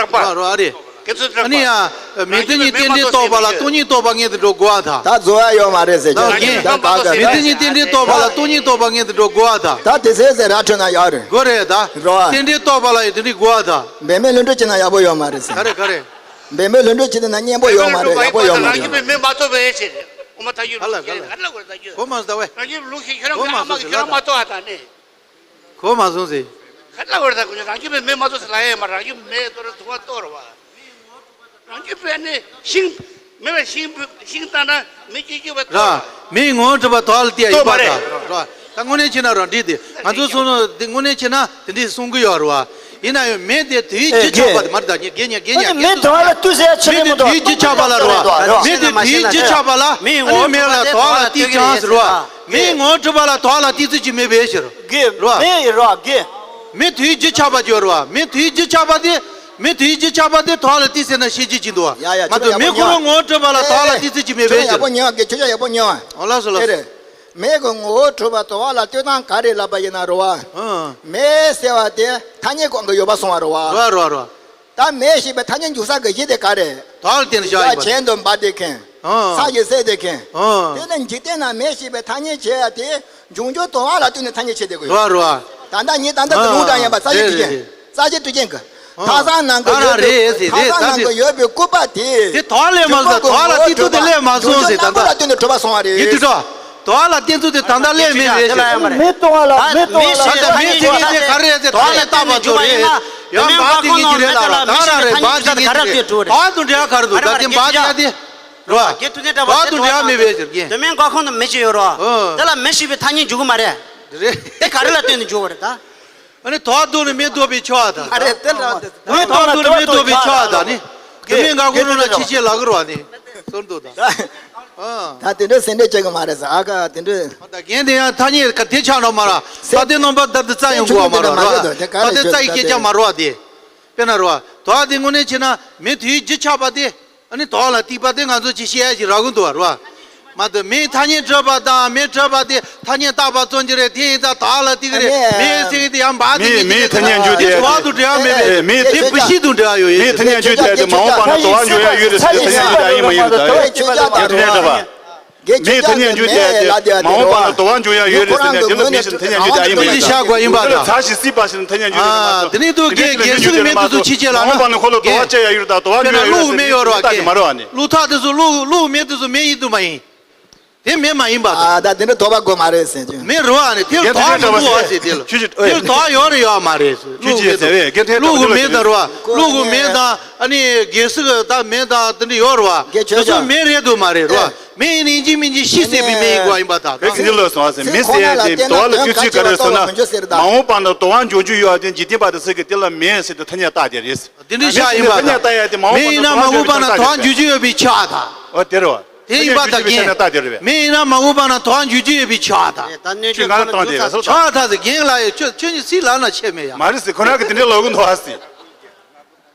རེད་རེད། ཨ་ནི་ཡ། མེ་དེ་ཉིད་རྟེན་འབྲེལ་རྟོགས་པ་ལ་སྟོང་ཉིད་རྟོགས་པ་ངེས་དུ་འགྲོ་དགོས་པ་དང་། ད་རྫོགས་ཡ་ཡོད་མ་རེད་ཟེར་གྱི། ད་ག་མེ་དེ་ཉིད་རྟེན་འབྲེལ་རྟོགས་པ་ལ་སྟོང་ཉིད་རྟོགས་པ་ངེས་དུ་འགྲོ་དགོས་པ་དང་། ད་དེ་ཟེར་ཟེར་ར་འཕྲོད་ན་ཡག་རེད། དགོས་རེད་ད། རེད་བ། རྟེན་འབྲེལ་རྟོགས་པ་ལ་ཡང་དེ་འདྲ་དགོས་པ་དང་། འབད་མེད་ལྷུན་གྲུབ་བྱས་ན་ཡག་པོ་ཡོད་མ་རེད་ཟེར། ག་རེ་ག་རེ། འབད་མེད་ལྷུན་གྲུབ་བྱས་ན་མཉམ་པོ་ཡོད་མ་རེད། ཡག་པོ་ཡོད་མ་རེད། རང་གི་མེ་མ་གཏོགས་པའི་ཕྱིར། འོ་མ་ཐག་ཡོད། ག་ལ་ག་ལ། ག་ལ་ག་ལ་ཡོད། གོ་མ་སོང་ད་ཝེ། རང་གི་ལུགས་ཤེས་ཁྱོད་རང་གི་ཨ་མ་གིས་ཁྱོད་རང་མ་གཏོགས་ཨ་ད་ནི། གོ་མ་སོང་ཟེར། ག་ལ་ཝེ་ད་གོ་རང་གི་མེ་མེ་མ་གཏོགས་ཟེར་ལ་ཡ་མ། རང་གི་མེ་གཏོགས་ར་དུ་བ་གཏོགས་ར་བ། རང་གི་བས་ནི་ཤིང་། མེ་བས་ཤིང་ཤིང་བཏང་ན་མེ་སྐྱེ་སྐྱེ་བ་ར། མེའི་ངོ་བོ་གྲུབ་པ་དོ་བ་ལ་ལྟོས་ཡ་ཡིན་པ་དང་། ར། ད་དངོས་གནས་བྱས་ན་རང་འགྲིག་དེ་ང་ཚོ་སོང་ནོ་དེ་དངོས་གནས་བྱས་ན་དེ་འདྲའི་གསུང་གི་ཡོད་རེད་བ། ཡིན་ན་ཡང་མེ་དེ་དུས་རྒྱུན་ཆགས་པ་དེ་མ་རེད་ད། ཉེ་རྒན་ཉེ་རྒན་ཉེ་རྒན་ཉེ། མེ་དུས་རྒྱུན་ཆགས་པ་ལ་རེད་བ། མེ་དེ་དུས་རྒྱུན་ཆགས་པ་ལ་རེད་བ། མེ་དེ་དུས་རྒྱུན་ཆགས་པ་ལ་ཨ་ནི་མེ་ལ་དོ་བ་ལ་ལྟོས་ཀྱང་ཟེར་བ། མེའི་ངོ་བོ་གྲུབ་པ་ལ་དོ་བ་ལ་ལྟོས་ཚུལ་གྱི་མེ་བས་ཕྱིར། རེད་བ། མེ་ཡི་རེད་བ་རྒན། མེ་དུས་རྒྱུན་ཆགས་པ་ཅིག་ཡོད་རེད་བ། མེ་དུས་རྒྱུན་ཆགས་པ་དེ། མེ་དུས་རྒྱུན་ཆགས་པ་དེ་དོ་བ་ལ་ལྟོས་ཟེར་ན་ཤེས་རྒྱུ་ཅིག་འདུག་བ། ཡ་ཡ། མ་གཏོགས་མེ་ཁོ་རང་ངོ་བོ་གྲུབ་པ་ལ་དོ་བ་ལ་ལྟོས་ཚུལ་གྱི་མེ་བས་ཕྱིར། ཡག་པོ་ཉོན་ཨ། ཁྱོད་ཡག་པོ་ཉོན་ཨ། ཨོ་ལགས་སོ་ལགས་སོ། མེ་གི་ངོ་བོ་གྲུབ་པ་དོ་བ་ལ་ལྟོས་སྟངས་ག་རེ་ལབ་པ་ཡིན་ན་རེད་བ། ཨང་། མེ་ཟེར་བ་དེ་ཐ་སྙད་གང་གི་ཡོད་པ་སོང་བ་རེད་བ། རེད་རེད་རེད། ད་མེ་ཞེས་པའི་ཐ་སྙད་འཇུག་ས་གི་གཞི་དེ་ག་རེ། དོ་བ་ལ་བརྟེན་ནས་བཞག་ཡིན་པ་དང་། གྱེན་དུ་འབབ་བསྡད་མཁན། ཨང་། ས་གཞི་གསལ་བསྡད་མཁན། ཨང་། དེ་ནི་འཇིག་རྟེན་ན་མེ་ཞེས་པའི་ཐ་སྙད་བྱེད་ཡ་དེ་འབྱུང་འགྱུར་དོ་བ་ལ་ལྟོས་ནས་ཐ་སྙད་བྱེད་བསྡད་དགོས་ཡོད། རེད་རེད། ད་ལྟ་ཉིད་ད་ལྟ་དུ་ལུང་དྲངས་ཡིན་པ་ས་གཞི་དུས་ཅན། ཨང་། ས་གཞི་དུས་ཅན་གྱི། ཨང་། ཐག་ཚང་ནང་གི་ཡོད་པའི། ཐག་ཚང་ནང་གི་ཡོད་པའི་སྐུད་པ་དེ། དེ་དོ་བ་ལས་མ་ཟད་དོ་བ་ལ་ལྟོས་ཚུལ་དེ་ལས་མ་སོང་ཟེར། ད་ལྟ་འབྱུང་འགྱུར་སྣ་ཁ་ལ་ལྟོས་ནས་གྲུབ་པ་སོང་བ་རེད། ཡིན་དུས་དོ། དོ་བ་ལ་བརྟེན་ཚུལ་དེ་ད་ལྟ་ལས་མེད་རེད་ཟེར། མེ་གཏོང་བ་ལ་མེ་གཏོང་བ་ལ། ད་མེ་ཟེར་མཁན་དེ་ག་རེ་རེད་ཟེར། དོ་བ་ལ་བརྟེན་ནས་འཇུག་པ་ཡིན་ན། ཡང་འབའ་དེ་ངེས་ཀྱི་རེད་ལ་ར། ད་ར་རེད། འབའ་དེ་ངེས་ཀྱི་རེད། དོ་བ་དང་འབྲེལ་བ་ག་རེ་འདུག་ད་དེ་འབའ་དེ་ཡ་དེ་ར། འབའ་དང་འབྲེལ་བ་མེད་པའི་ཕྱིར་རྒན། དེ་མིན་འགོག་ཁུངས་དུ་མེ་ཅིག་ཡོད་ར། ཨོ། དེ་ལ་མེ་ཞེས་པའི་ཐ་སྙད་འཇུག་གི་མ་རེད། རེད། དེ་ག་རེ་ལ་ལྟོས་ནས་འཇུག་པ་རེད་ད། ཨ་ནི་དོ་བ་བཟློག་ནས་མེ་ལྡོག་པའི་ཕྱིར་བ་དང་། ཨ་རེ་དེ་ལ་དོ་བ་བཟློག་ནས་མེ་ལྡོག་པའི་ཕྱིར་བ་དང་ནི། དེ་མིན་འགོག་ཁུངས་རུང་ན་ཕྱི་བཤད་ལ་གུར་བ་ནི། ཟུར་འདུག་ད། ཨ། ད་དེ་འདྲ་སེམས་ཁྲལ་བྱེད་དགོས་མ་རེད་ཟེར། ཨ་ཁ་དེ་འདྲ། ད་རྒན་དེ་ཡང་ཐ་སྙད་ག་དེ་ཆགས་འགྲོ་མ་ར། ད་དེ་རྣམ་པ་ད་དེ་རྩ་ཡོང་དགོས་བ་མ་ར་ར། ད་དེ་རྩ་ཡི་སྐད་ཆ་མ་ར་བ་དེ། དཔེར་ན་ར་བ། དོ་བ་དེ་དངོས་གནས་བྱས་ན་མེ་དུས་རྒྱུན་ཆགས་པ་དེ། ཨ་ནི་དོ་བ་ལ་ལྟོས་པ་དེ་ང་ཚོ་ཅིག་བཤད་ཡ་ཞིག་རག་གི་འདུག་བ་ར་བ། མ་གཏོགས་མེ་ཐ་སྙད་གྲུབ་པ་དང་མེ་གྲུབ་པ་དེ་ཐ་སྙད་བཏགས་པ་ཙམ་གྱི་རེད། དེ་ཡིན་ཙང་དོ་བ་ལ་ལྟོས་ཀྱི་རེད། མེ་ཟེར་གྱི་དེ་ཡང་འབའ་དེ་མེ་ངེས་ཀྱི་མེ་ཐ་སྙད་འཇུག་དེ་དོ་བ་དང་འབྲེལ་བ་མེད་པས། མེ་དེ་བུ་ཤི་དང་འབྲེལ་བ་ཡོད་ཡོད། མེ་ཐ་སྙད་འཇུག་དེ་དེ་མ་འོངས་པ་ན་དོ་བ་འཇུག་ཡ་ཡོད་རེད་ཟེར་དེ་ཐ་སྙད་འཇུག་དེ་ཨ་ཡིན་མ་ཡིན་རེད་ད། དེ་འདྲ་འདྲ་བ། མེ་ཐ་སྙད་འཇུག་དེ་དེ་མ་འོངས་པ་ན་དོ་བ་འཇུག་ཡ་ཡོད་རེད་ཟེར་ནས་དེ་ལ་མེ་ཟེར་ཐ་སྙད་འཇུག་དེ་ཨ་ཡིན་མ་ཡིན་ད། ཤ་དགོས་ཡིན་པ་དང་། ཚ་ཞིག་སྲིད་པ་ཞིག་ན་ཐ་སྙད་འཇུག་དེ་མ་གཏོགས། དེ་ནི་དུ་དགེ་དགེ་ཚུལ་མེད་དུ་ཚུལ་ཕྱི་བྱེད་ལ་ན། མ་འོངས་པ་ན་ཁོ་ལ་དོ་བ་བྱ་ཡ་ཡོད་རེད་ད། དོ་བ་འཇུག་ཡ་ཡོད་རེད་ཟེར་ནས་དེ་ལ་མ་རེད་བ་ནི། ཀླུ་ཐག་དེ་ཚོ་ཀླུ་ཀླུ་མེ་དེ་ཚོ་མེ་ཡིན་དུ་མ་ཡིན། དེ་མེ་མ་ཡིན་པ་དང་། ཨ་ད་དེ་འདྲ་དོགས་པ་དགོས་མ་རེད་ཟེར་གྱི། མེ་རུ་བ་ནི་དེར་དོགས་མི་འདུག་བ་ཟེར་དེ་ལ། དེར་དོགས་ཡོད་རེད་ཡོད་མ་རེད་ཟེར། ཀླུ་གི་མེ་དང་རུ་བ། ཀླུ་གི་མེ་དང་ཨ་ནི་རྒྱལ་སྲིད་ཀྱི་ད་མེ་དང་དེ་འདྲ་ཡོད་རུ་བ། དེ་ཚོ་མེ་རེད་དུ་མ་རེད་རུ་བ། མེ་ཡིན་ནི་ཡིན་གཅིག་མིན་གཅིག་ཤི་ཟེར་བའི་མེ་ཡིན་དགོས་ཡིན་པ་དང་། རེད་གི་འདི་ལོས་སོང་བ་ཟེར། མེ་ཟེར་ཡ་དེ་དོགས་ལ་དཀྱུས་ཚུལ་ག་རེ་སོང་ན། མ་འོངས་པ་ན་དོགས་འཇོག་རྒྱུ་ཡོད་པ་དེ་འཇིག་རྟེན་པ་དེ་ཚོ་གི་དེ་ལ་མེ་ཟེར་དུ་ཐ་སྙད་བཏགས་དེ་རེད། དེ་འདྲ་བཞག་ཡིན་པ་དང་། ཐ་སྙད་བཏགས་ཡ་དེ་མ་འོངས་པ་ན་དོགས་འཇོག་རྒྱུ་ཡོད་པའི་ཕྱིར་བ་དང་། འོ་དེ་རེད་བ། དེ་ཡིན་པ་དང་རྒན། མེ་ཡིན་ན་མ་འོངས་པ་ན་དོགས་འཇོག་རྒྱུ་ཡོད་པའི་ཕྱིར་བ་དང་། ཁྱོད་ང་ལ་བཏང་དེ་རེད་སོ། ཕྱིར་བ་དང་ཟེར་རྒན་ལགས་ཡོད་ཁྱོད་ཁྱོད་ཉིད་སྲིད་ལ་ན་ཆད་མེད་ཡ། མ་རེད་ཟེར། ཁོ་རང་གི་དེ་འདྲའི་ལོག་གི་འདུག་ཨ་ཟེར།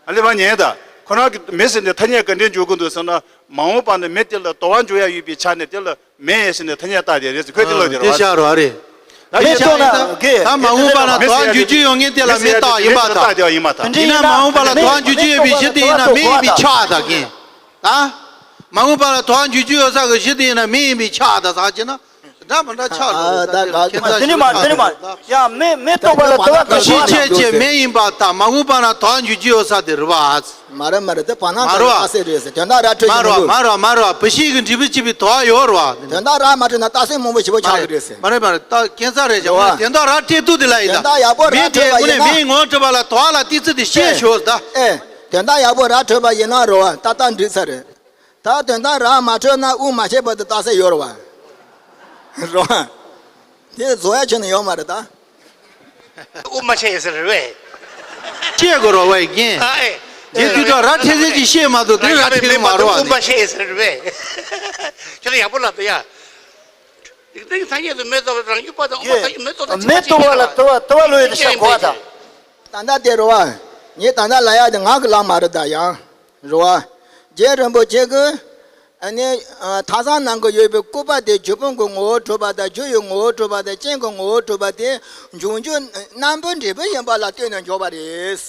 ཨ་ལེ་བ་ཉན་ད། ཁོ་རང་གི་མེ་ཟེར་ནས་ཐ་སྙད་ག་འདྲའི་འཇོག་གི་འདུག་ཟེར་ན། མ་འོངས་པ་ན་མེ་དེ་ལ་དོགས་འཇོག་ཡ་ཡོད་པའི་ཆ་ནས་དེ་ལ་ མེད་ཟེར་ནས་ཐ་སྙད་བཏགས་ཏེ་རེད་ཟེར། ཁོས་དེ་ལབ་དེ་རེད་བ། དེ་བཞག་རོགས་རེད། ད་མེད་ཡིན་ཙང་ད་མ་འོངས་པ་ལ་དོ་འཇུག་རྒྱུ་ཡོད་མཁན་དེ་ལ་མེ་བཏགས་ཡིན་པ་དང་། ཡིན་ན་མ་འོངས་པ་ལ་དོ་འཇུག་རྒྱུ་ཡོད་པའི་གཞི་དེ་ཡིན་ན་མེ་ཡིན་པའི་ཆ་དང་གིན། ད་མ་འོངས་པ་ལ་དོ་འཇུག་རྒྱུ་ཡོད་ས་གི་གཞི་དེ་ཡིན་ན་མེ་ཡིན་པའི་ཆ་དང་ཟག་བྱས་ན། ད་མ་འདྲ་ཆགས་ཨ། འགྲོ་ད་ད་ག་ཁྱད་མཚར་དེ་ནི་མ་ཞིག་དེ་ནི་མ་ཆགས་ཡ་མེ་མེ་ལྟོགས་པ་ལ་དོ་བ་ག་ཤི་ཆད་ཆད་མེ་ཡིན་པ་དང་མ་འོངས་པ་ན་དོ་འཇུག་རྒྱུ་ཡོད་ས་དེ་རེད་བ། མ་རེད་མ་རེད། དེ་བར་སྣང་མ་རེད་བ། ཚོགས་ལ་ས་རེད་ཟེར། དོན་དག་ར་འཕྲོད་མ་ཀྱི་རེད་མ་བ་འདུག་མ་རེད་བ་མ་རེད་བ། བུ་ཤི་གི་འབྲས་བུ་གཅིག་པའི་དོ་བ་ཡོད་རེད་བ། དོན་དག་ར་མ་འཕྲོད་ན་རྟགས་གསལ་མང་པོ་ཞིག་པོ་ཆགས་ཀྱི་རེད་ཟེར། མ་རེད་མ་རེད། ད་ཁྱད་མཚར་རེད་ཀྱང་རེད་བ། དོན་དག་ར་འཕྲོད་ཐུབ་དེ་ལ་ཡིན་ད། དོན་དག་ཡག་པོ་ར་མེ་དེ་འཕྲོད་པ་དངོས་ཡིན་གནས་ན། མེའི་ངོ་བོ་འཕྲོད་པ་ལ་དོ་བ་ལ་ཏི་ཙི་དེ་ཤེས་ཞོར་ད། ཨེ། དོན་དག་ཡག་པོ་ར་འཕྲོད་པ་ཡིན་ན་རེད་བ། ཏག་ཏག་འགྲིག་ས་རེད། ད་དོན་དག་ར་མ་འཕྲོད་ན་དབུགས་མ་ཆད་བར་དུ་རྟགས་གསལ་ཡོད་རེད་བ། རེད་བ། དེ་བཟོ་ཡ་ཁྱོན་ནས་ཡོད་མ་རེད་ད། དབུགས་མ་ཆད་ཡོད་ས་རེད་བས། ཤེས་དགོས་རེད་བས་རྒན། ཨ་ཨེ། དེ་དུས་ད་ར་འཕྲོད་ཟེར་གྱི་ཤེས་མ་ཐུབ་དེ་ར་འཕྲོད་མ་རེད་བ། དབུགས་མ་ཆད་ཡོད་ས་རེད་བས། ཁྱོད་ལ་ཡག་པོ་ལབ་ད་ཡ། དེ་ཐ་སྙད་དུ་མེ་ལྟོགས་པ་རང་རྒྱུད་པ་དང་དབུགས་མ་ཐག་རྒྱུད་མེ་ལྟོགས་དང་མེ་ལྟོགས་པ་ལ་ལྟོས་པ་ལྟོས་པ་ལོས་ཡོད་དེ་ཤ་གོ་བ་དང་། ད་ལྟ་དེ་རེད་བ། ངས་ད་ལྟ་ལབ་ཡ་དེ་ངག་གི་ལམ་མ་རེད་ད་ཡང་། རེད་བ། རྗེ་རིན་པོ་ཆེ་གིས་ཨ་ནི་ཐགས་བཟང་ནང་གི་ཡོད་པའི་སྐུད་པ་དེ་རྒྱུ་སྤུན་གྱི་ངོ་བོར་གྲུབ་པ་དང་རྒྱུ་ཡི་ངོ་བོར་གྲུབ་པ་དང་རྐྱེན་གྱི་ངོ་བོར་གྲུབ་པ་དེ་འབྱུང་འགྱུར་རྣམ་པར་འབྲེལ་བུ་ཡིན་པ་ལ་ལྟོས་ནས་འཇོག་པ་རེད།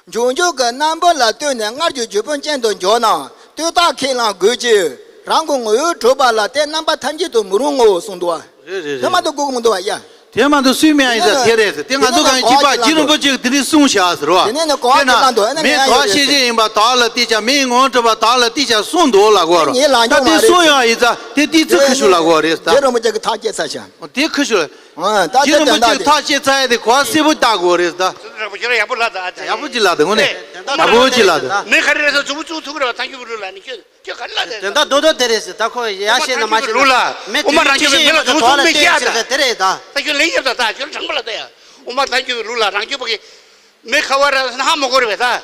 འབྱུང་འགྱུར་གྱི་རྣམ་པ་ལ་ལྟོས་ནས་སྔར་གྱི་རྒྱུ་སྤུན་ཅན་དུ་འཇོག་ན་ལྟོས་རྟགས་ཁས་བླང་དགོས་ཀྱི། རང་གི་ངོ་བོར་གྲུབ་པ་ལ་དེ་རྣམ་པ་ཐམས་ཅད་དུ་མི་རུང་ངོ་གསུངས་འདུག་བ། རེད་རེད་དེ་མ་རེད། གཏོགས་དགོས་ཀྱི་མི་འདུག་བ་ཡ། དེ་མ་གཏོགས་སུས་མི་ཡ་ཡིན་ས་དེ་རེད་ཟེར། དེ་ང་ཚོ་གང་གིས་ཕྱི་པ་རྗེ་རིན་པོ་ཆེ་གིས་དེ་རིང་གསུངས་བཞག་ཟེར་བ། དེ་ནས་ནི་གོ་བ་དཔེར་ན་ཁྱེད་ལ་འདུག་ཨ་ནི་མེ་མེ་ཡ་དོ་ཡོད་ཤེས་ཤེས་ཡིན་པ་དག་ལ་ཏི་ཆ་མེའི་ངོ་བོར་གྲུབ་པ་དག་ལ་ཏི་ཆ་གསུངས་འདུག་ལབ་དགོས་རོགས། ངས་ལ་ད་འཇོག་དེ་མ་རེད། གསུངས་ཡོད་ཡིན་ཙང་དེ་ཏི་ཙི་ཁུ་ཤུ་ལབ་དགོས་རེད་ད། རྗེ་རིན་པོ་ཆེ་གིས་ཐག་བཅད་ཚར་ཤག་དེ་ཁུ་ཤུ་ལ། ཨ་ད་རྗེ་རིན་པོ་ཆེ་གིས་ཐག་བཅད་ཚར་ཡ་དེ་གོ་བ་གསལ་པོ་བལྟ་དགོས་རེད་ད། ཡག་པོ་ཅིག་ལབ་དང་དངོས་གནས་ཡག་པོ་ཅིག་ལབ་དང་། མེ་ག་རེ་རེད་ཟེར་མཛུབ་མོ་བཙུགས་ཐུབ་ཀྱི་རེད་བ། ཐང་ཆུ་གི་ལུགས་ལ་ནི་ཁྱོད་ཁྱོད་ག་རེ་ལབ་དེ། དོན་དག་རྡོག་རྡོག་དེ་རེད་ཟེར། ད་ཁོ་ཡ་བཤད་ན་མ་བཤད་ན་མེ་དུས་ཆེ་ཡིན་པ་དང་དོ་ལ་བལྟས་ཟེར་ཟེར་དེ་རེད་ད། ད་ཁྱོད་ལན་རྒྱབ་ད་ད་ཁྱོད་དྲང་པོ་ལབ་ད་ཡ། དབུ་མ་ཐང་ཆུ་གི་ལུགས་ལ་རང་རྒྱུད་པ་གི་མེ་ཁ་བ་ར་ཟེར་ན་ཧ་མ་གོ་རེད་བས་ད།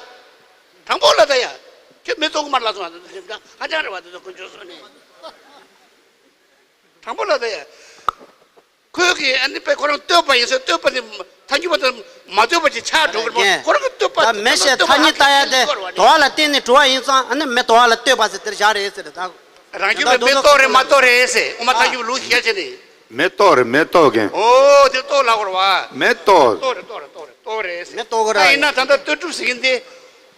དྲང་པོ་ལབ་ད་ཡ། ཁྱོད་མེ་ལྟོགས་ཀྱི་མ་ལབ་སོང་ང་། ཧ་ཅང་རེད་བ་དེ་ཚོ་དཀོན་མཆོག་གསུམ་ནས། དྲང་པོ་ལབ་ད་ཡ། ཁོས་ཀྱིས་ཨ་ནི་དཔེ་ཁོ་རང་བསྟོད་པ་ཡིན་ཟེར། བསྟོད་པ་དེ་ཐང་ཆུ་བ་དང་མ་བསྟོད་པ་ཅིག་ཆགས་འགྲོ་གི་རེད་པ། ཁོ་རང་གི་བསྟོད་པ་ད་མེ་ཤེས་ཐ་སྙད་བཏགས་ཡ་དེ་དོ་བ་ལ་བརྟེན་ནས་གྲུབ་པ་ཡིན་ཙང་ཨ་ནི་མེ་དོ་བ་ལ་ལྟོས་པ་ཟེར་དེར་བཞག་རེད་ཟེར་ད། རང་རྒྱུད་པའི་མེ་ལྟོགས་རེད་མ་ལྟོགས་རེད་ཟེར། དབུ་མ་ཐང་ཆུ་བའི་ལུགས་ཤིག་བྱས་ནས། མེ་ལྟོགས་རེད་མེ་ལྟོགས་མཁན། ཨོ་དེ་ལྟོགས་ལབ་དགོས་རེད་བ། མེ་ལྟོགས། ལྟོགས་རེད་ལྟོགས་རེད་ལྟོགས་རེད་ལྟོགས་རེད་ཟེར། མེ་ལྟོགས་གི་ར། ད་ཡིན་ན་ད་ལྟ་ལྟོས་གྲུབ་ཟེར་མཁན་དེ།